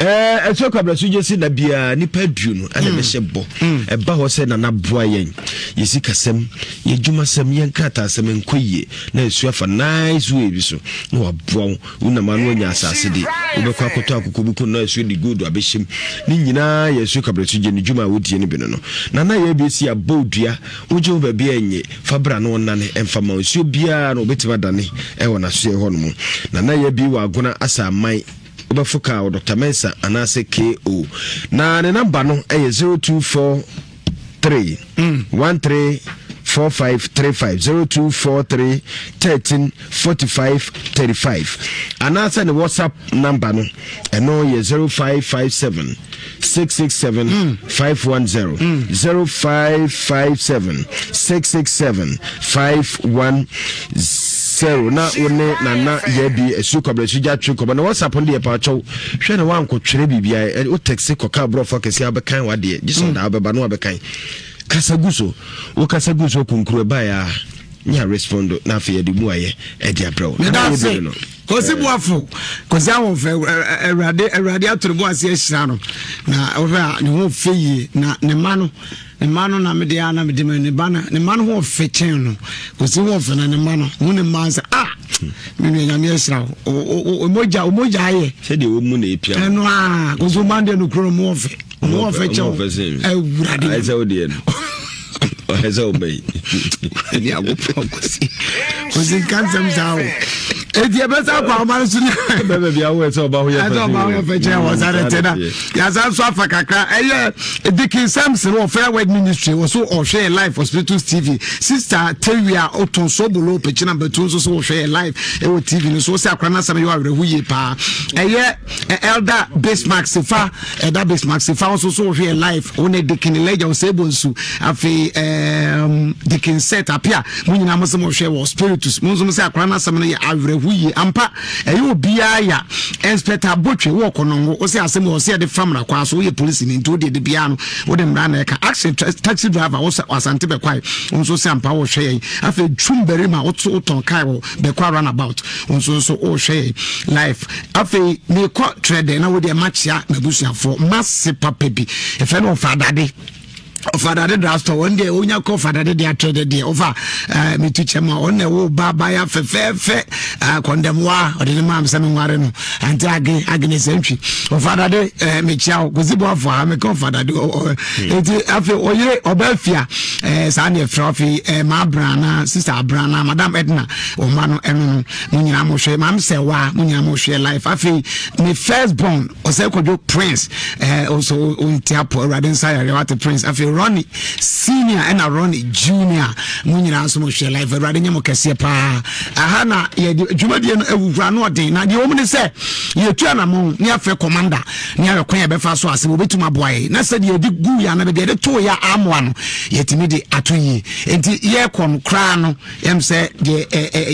ɛsɛ kwabrɛ so gye si na biara nipa 20 ɛna ɛbɛhyɛ bɔ ɛba hɔ sɛ nana boa yɛn yɛsi kasɛm yɛdwumasɛm yɛn krataasɛm nkɔ yie na ɛsu afa nice way bi so na waboa wo. Wonam ano anya asase de wobɛkɔ akɔtɔ akokɔ bi ko na ɛsu de gold abɛhyɛm ne nyinaa yɛ ɛsu kabrɛ so gye ne dwuma a wodie no bi no no nana yɛ bi si abɔ dua wogye wo baabi a ɛnye fa bra na ɔnane ɛmfa ma nsuo biara na wɔbɛtumi adane ɛwɔ n'asoɛ hɔ nom. Nana yɛ bi wɔ Agona asa aman wobɛfo kaa wɔ Dr. Mensa anaasɛ ko na ne namba no ɛyɛ 0243 13 4535, 0243 13 45 35 anaasɛ ne WhatsApp number no ɛno yɛ 0557 667 510, 0557 667 510 na wo ne nana yɛ bi asuo kwabrɛ so gya twe kɔbɔ na WhatsApp no deɛ paakyɛw hwɛ na woankɔtwerɛ biribiaa. Wo text kɔka aborɔfo akɛseɛ a wobɛkan wadeɛ gye sɛ ɔdaa wobɛba na wabɛkan kasa gu so. Wo kasa gu so kunkuru ɛbaeɛ a nya respond na afei yɛde mu ayɛ ɛde abrɛ wo. Meda ase Kɔsi Boafo Kɔsi Ahofɛ. Awurade Awurade ato ne bo ase ahyira no na wohwɛ a ne ho fɛ yie na ne mma no ne mma no na mede a na mede ma ne ba no ne mma no ho ɔfɛ kyɛn no. Kɔsi ho ɔfɛ na ne mma no ho ne mma sɛ ah me nua Nyame ahyira wo mogya mogya ayɛ sɛdeɛ wɔmu na ɛpia ɛno a kɔsi wo ma deɛ no kuro no mo ɔfɛ mo ɔfɛ kyɛw Awurade. Ayɛ sɛ wodeɛ no ɔyɛ sɛ woma yi. Ɛne agopɔ kɔsi kɔsi nka nsɛm saa o. Eti ɛbɛsa akɔ ahoma no so ne. Bɛbɛ bi awo ɛsɛ ɔba ho yɛ fɛ. Ɛsɛ ɔba ho yɛ fɛ kyɛn wɔ sa de te na yasa nso afa kakra ɛyɛ Dikin Samson wɔ Fair Word Ministry wɔ so ɔhwɛ yɛ live Hospitals TV Sister Tewia Oton Sobolo Pekyi number 2 nso so wɔhwɛ yɛ live ɛwɔ TV no so wɔsɛ akora no asɛm yɛ awerɛho yie paa ɛyɛ Elder Bismarck Sefa Elder Bismarck Sefa nso so wɔhwɛ yɛ live wo ne Dikin Elijah Osebo nsu afei um, Dikin Set Apia mo nyinaa mo sɛ mohwɛ wɔ spiritus mo nso mo sɛ akora no asɛm no yɛ awerɛho yie ampa ɛyɛ obiara ya inspector botwe wɔ kɔnɔngo wo sɛ asɛm wɔ sɛ yɛde fa mmara kwaa so woyɛ polisi ni nti wodeɛ de biara no wode mmara na ɛka action taxi driver wo sɛ asante bɛkwae wo nso sɛ ampa wohwɛ yɛn afei twum barima woto wotɔn kae wɔ bɛkwa runabout wo nso nso wohwɛ yɛn life afei mekɔ twerɛ dɛn na wodeɛ makyea m'abusuafoɔ mase papa bi ɛfɛ no ɔfa adade ɔfadade drastor wɔn deɛ wonya kɔ ɔfadade deɛ atwere de deɛ ɔfa ɛɛ metu kyɛ ma wɔn na ɛwɔ ba abaya fɛfɛɛfɛ ɛɛ kɔndɛmwa ɔde ne maam sɛ menware no ante age agnes antwi ɔfadade ɛɛ mekyia wo kosi boafo a meka ɔfadade ɔ eti afei ɔyere ɔbaa fia ɛɛ saa deɛ frɛ afei ɛɛ maa brana sista abrana madam edna ɔma no ɛno no mo nyinaa mo hwɛ maam sɛ wa mo nyinaa mo hwɛ life afei me first born Ɔsɛe Kwadwo Prince eh, nso wonte apɔ awurade nsa yareɛ wate Prince afei Ronnie senior ɛna Ronnie junior mo nyinaa nso mo hwɛ live awurade nyɛ mo kɛseɛ paa aha na yɛde dwumadie no awuwura no ɔden na deɛ wɔm ne sɛ yɛtu anamɔn ne afrɛ commander ne ayɛ kwan yɛbɛfa so ase wɔbɛtumi aboa yɛ na sɛdeɛ yɛde gu yɛ anaa baabi yɛde too yɛ amoa no yɛtumi de ato yie nti yɛkɔ no koraa no yɛm sɛ deɛ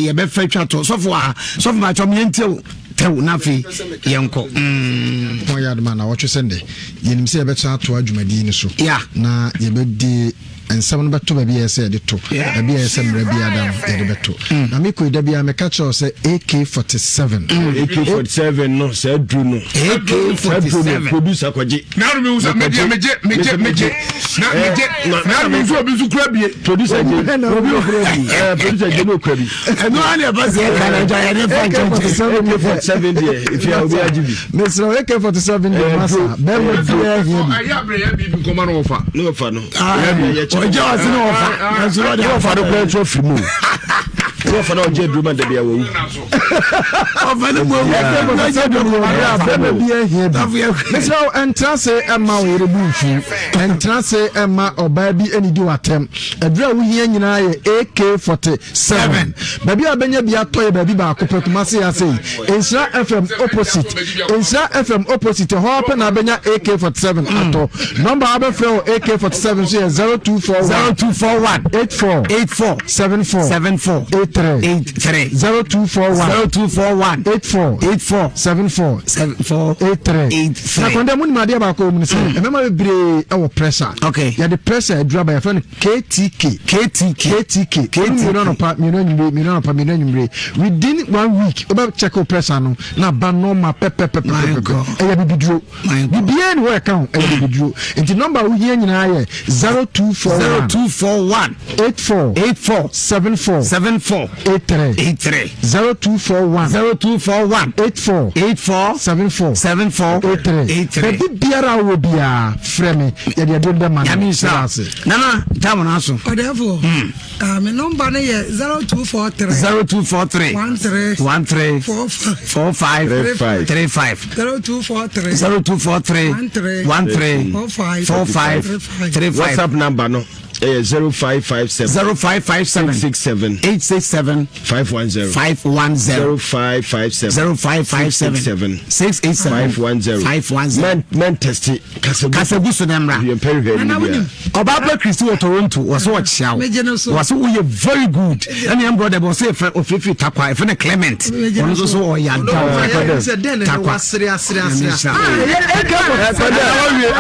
yɛbɛfa twa to sɔfo a sɔfo bàtɔ yɛntie wo tɛw na afei yɛnkɔ. Mm. Pɔn yɛ adoma na wɔtwe sɛ ndɛ yɛnim sɛ yɛbɛsan atoa dwumadie no so na yɛbɛdi nsɛm no bɛto baabi a ɛsɛ yɛde to baabi a ɛsɛ mmerɛ biara da no yɛde bɛto mm. na mekɔ da biara meka kyerɛ wo sɛ AK47 mm. AK47 no saa duro no AK47 producer kɔgye na no mehu sɛ megye megye megye megye na megye na no mehu sɛ obi nso kura bie producer gye obi okura bi producer gye no okura bi ɛno ara na ɛbɛ sɛ ɛka na gya yɛde fa nkyɛnkyɛn AK47 deɛ efi a obi agye bi mesrɛ AK47 deɛ masa bɛrima biara hia bi ɛyɛ abere yɛ biribi nkɔma no wɔfa ne wɔfa no ɔgye ɔse ne wɔfa nanso ɔde wɔfa no kora nso afiri mu ne wɔfa no ɔgye aduro ma dabi a wɔwu ɔfa no mu awu bɛrima biara hia bi mesrɛ wo ɛntra se ɛma wo yere bu mfu ɛntra se ɛma ɔbaa bi anidi w'atɛm aduro a wohia nyinaa yɛ AK47 7. Baabi a bɛnya bi atɔ yɛ baabi baako pɛ, Kumasi ha sei. Nhyira FM opposite. Nhyira FM opposite, ɛhɔ ara pɛ na abɛnya AK-47 mm. atɔ. Nɔmba a wobɛfrɛ wɔ AK-47 nso yɛ 0241 0241 84 84 74 74 83 83 0241 0241 84 84 74 74 83 83. Na kɔndɛ mu nim adeɛ baako wɔ mu no sɛ mm. mmarima bebree wɔ pressure. Okay. Yɛde pressure aduru aba yɛfrɛ no KTK. KTK. KTK. KTK. Mmienu anɔpa, mmienu anwummere, mmienu anɔpa, mmienu anwummere. Within one week, wobɛ check wo pressure no na aba normal pɛpɛpɛpɛpɛ. Ɛyɛ bibiduro. Biribiara ni hɔ ɛka ho, ɛyɛ bibiduro. Nti number a wohia nyinaa yɛ 0241. 0241. 84. 84. 74. 74. 83. 83. 0241. 0241. 84. 84. 74. 74. 83. 83. Baabi biara a wowɔ biara frɛ me yɛde aduro no bɛma no. Nyame nhyira Nana tam no aso. Ɔdɛfo. Hmm. Ah, me number no yɛ 0243. 0243. 13. 13. 45. 45. 35. 35. 0243. 0243. 13. 13. 45. 45. 35. WhatsApp number no ɛyɛ 0557. 0557. 867. 867. 510. 510. 0557. 0557. 687. 510. 510. Men men testi kasagu. Kasagu so na mmra. Yɛn pɛ hwɛ ni bia. Ɔbaa pɛ Kristi wɔ Toronto wɔ so ɔkyea wo. Wɔ so woyɛ very good. Ɛne yɛn brother bɛ ɔsɛ efrɛ ofirifiri takwa efrɛ no Clement. Ɔno nso so ɔyɛ ada. Takwa.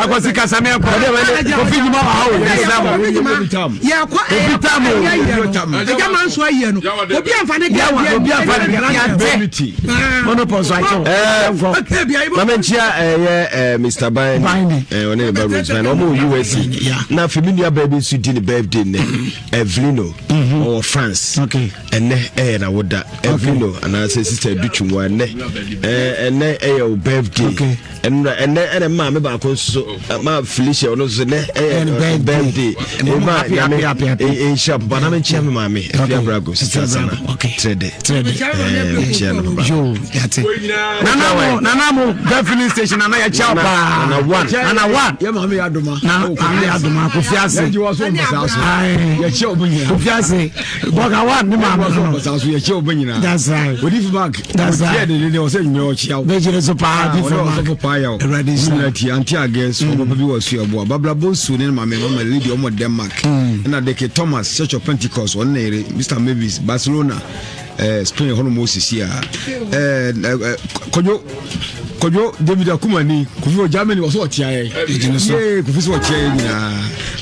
Akwasi kasa mi ɛkɔ. Kofi juma wa ha o. Yɛkɔ Obi tam o. ɛgya ma nso ayɛ no obi anfa ne Yawa obi afa ne yate. Monopɔ so akyɛw. Mame nkyia ɛyɛ Mr. Bine ɔne ne ba Rose Bine ɔmo wɔ USA na afei me nua baa bi nso di ne birthday nnɛ Evelino mm-hmm. ɔwɔ France ɛnɛ ɛyɛ na woda Evelino anaasɛ sister Adutwumwa ɛnɛ ɛnɛ ɛyɛ wo birthday ɛnura ɛnɛ ɛna maame baako nso ma Felicia ɔno nso ɛnɛ ɛyɛ birthday. mo happy happy happy happy. Nhyira papa na menkyia me maame afi abrago sisi asana trɛdɛ trɛdɛ menkyia no papa. Yo yate. Nana mo nana mo bɛ filling station nana yɛ kyɛw paa. Nana one nana one. Yɛ maame yɛ adoma. Na maame yɛ adoma kofi ase. Yɛ gye so mpasa so. Yɛ kyɛw mo nyinaa. Kofi ase bɔga one ne maame no. Mpasa so yɛ kyɛw mo nyinaa. That's right. Odi fi bank. That's right. Ɔtiɛ de de ɔsɛ nyɛ ɔkyia wo. Bɛgyere so paa di fam ɔsɔfo paa yaw. Awurade nhyira. Nyina ti ante agɛ so ɔpapa bi wɔ so ɛboa. Babla Bonsu ne maame mama Lady ɔmɔ Denmark. Ɛna Deke Thomas Church of Pentecost ɔne ne yere Mr Mavis Barcelona eh, Spain hɔ nom ɔsisi a. Eh, eh, Kwadwo Kwadwo David Akumani Kofi wɔ Germany wɔ so ɔkyia yɛ. Yee Kofi so ɔkyia yɛ nyinaa.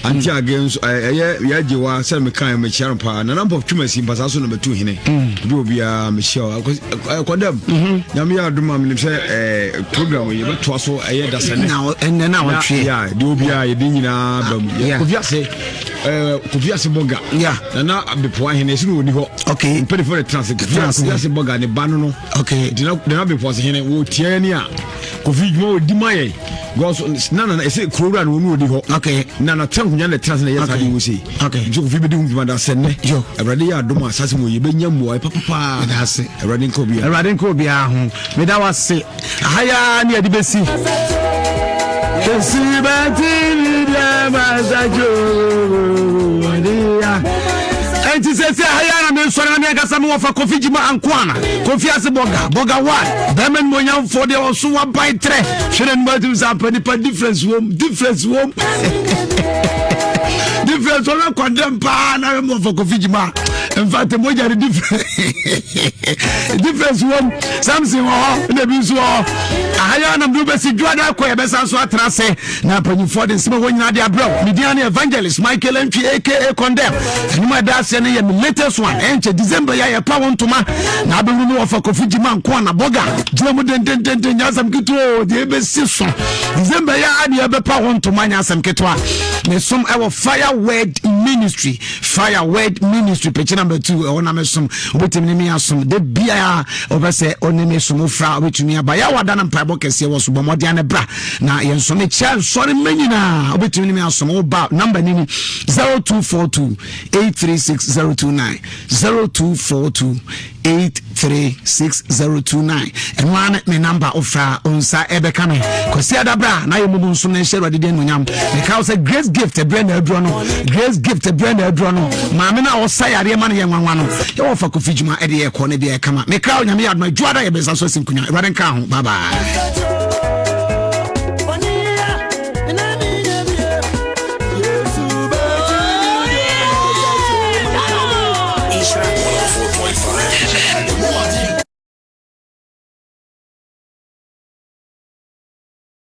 Ante agɛ nso ɛyɛ yɛ agyewa sɛ meka yɛ mekyia no paa. Nana Mpɔf Twumasi mpasa so na bɛtu hene. Obi obiara mehyia wo. Kɔdam nyame yɛ adom a menim sɛ program yi yɛbɛtoa so ɛyɛ dasɛne ɛnɛ na wɔtwe ya deɛ obiara yɛde nyinaa ba mu kofi ase kofi ase bɔga nana bepoa hene ɛsi no wɔni hɔ okay mpanyinfoɔ de tena ase kofi ase bɔga ne ba no no okay nana bepoa ase hene wɔtia ni a kofi dwuma wɔdi ma yɛ gɔs na nana ɛsɛ kuro wura no wɔn wɔdi hɔ okay na na tɛn kunya na tena ase na ɛyɛ saa de wɔ se okay nti kofi bɛdi ho dwuma da sɛ nnɛ awurade yɛ adom a asase mu yɛbɛnya mmuae papapaa meda ase awurade nka obiara awurade nka obiara ho meda wase aha ya ne yɛde bɛsi kɛsi bɛti deɛ masajo ɛnti sɛ sɛ aha ya na mensɔre na meankasa mewɔfa kofi gyima ankoana kofi ase bɔga bɔga one bɛma nimonyamfoɔ deɛ ɔso wabae trɛ hwɛ n'anim atum sɛ ampa nipa difference wom difference wom difference wɔn akɔ dɛm paa na bɛ mɔfɔ kofi jima in fact mogya de difference difference wom samson wɔ hɔ ɛna ebi nso wɔ hɔ ahaya anam de wobɛsi dwa da akɔ yɛbɛsa nso atena ase na mpanyinfoɔ de nsɛm a wɔn nyinaa de abrɛw ne din ne evangelist michael ntwi aka condemn ɛnum a ɛda aseɛ no yɛ me latest one ɛnkyɛ december yɛ a yɛpa wo ntoma na abɛhu no wɔfa kofi gyima nko a na bɔga gyina mu dendendenden nyɛ asɛm ketewa o deɛ ɛbɛsi so december yɛ a deɛ ɛbɛpa wo ntoma nyɛ asɛm ketewa mesom ɛwɔ fire word ministry fire word ministry pɛkyi number 2 ɛwɔ na mesom wobɛtumi ne me asom da biaa wobɛ sɛ ɔne me som wofra wobɛtumi aba yɛ wada no mpaebɔ kɛseɛ wɔ so bɔ mmɔden ne bra na yɛn nso mekyɛ nsɔre mma nyinaa wobɛtumi ne me asom woba number no ni 0242 836029 0242 836029 ɛno ara ne me number wofra wo nsa ɛbɛka me kwasi adabra na yɛ mumu nsom na ɛhyɛ awurade din anuonyam meka wo sɛ grace gift ɛberɛ na aduro no grace gift ɛberɛ na aduro no maame no a ɔsa yareɛ ma no yɛ nwanwa no yɛwɔ fa kofi dwuma ɛde yɛ kɔ ne deɛ ɛkama mekra wo nyame yɛ adoma adwuada yɛbɛsa so asi nkonya awurade nka ho bye bye. 104.5 FM.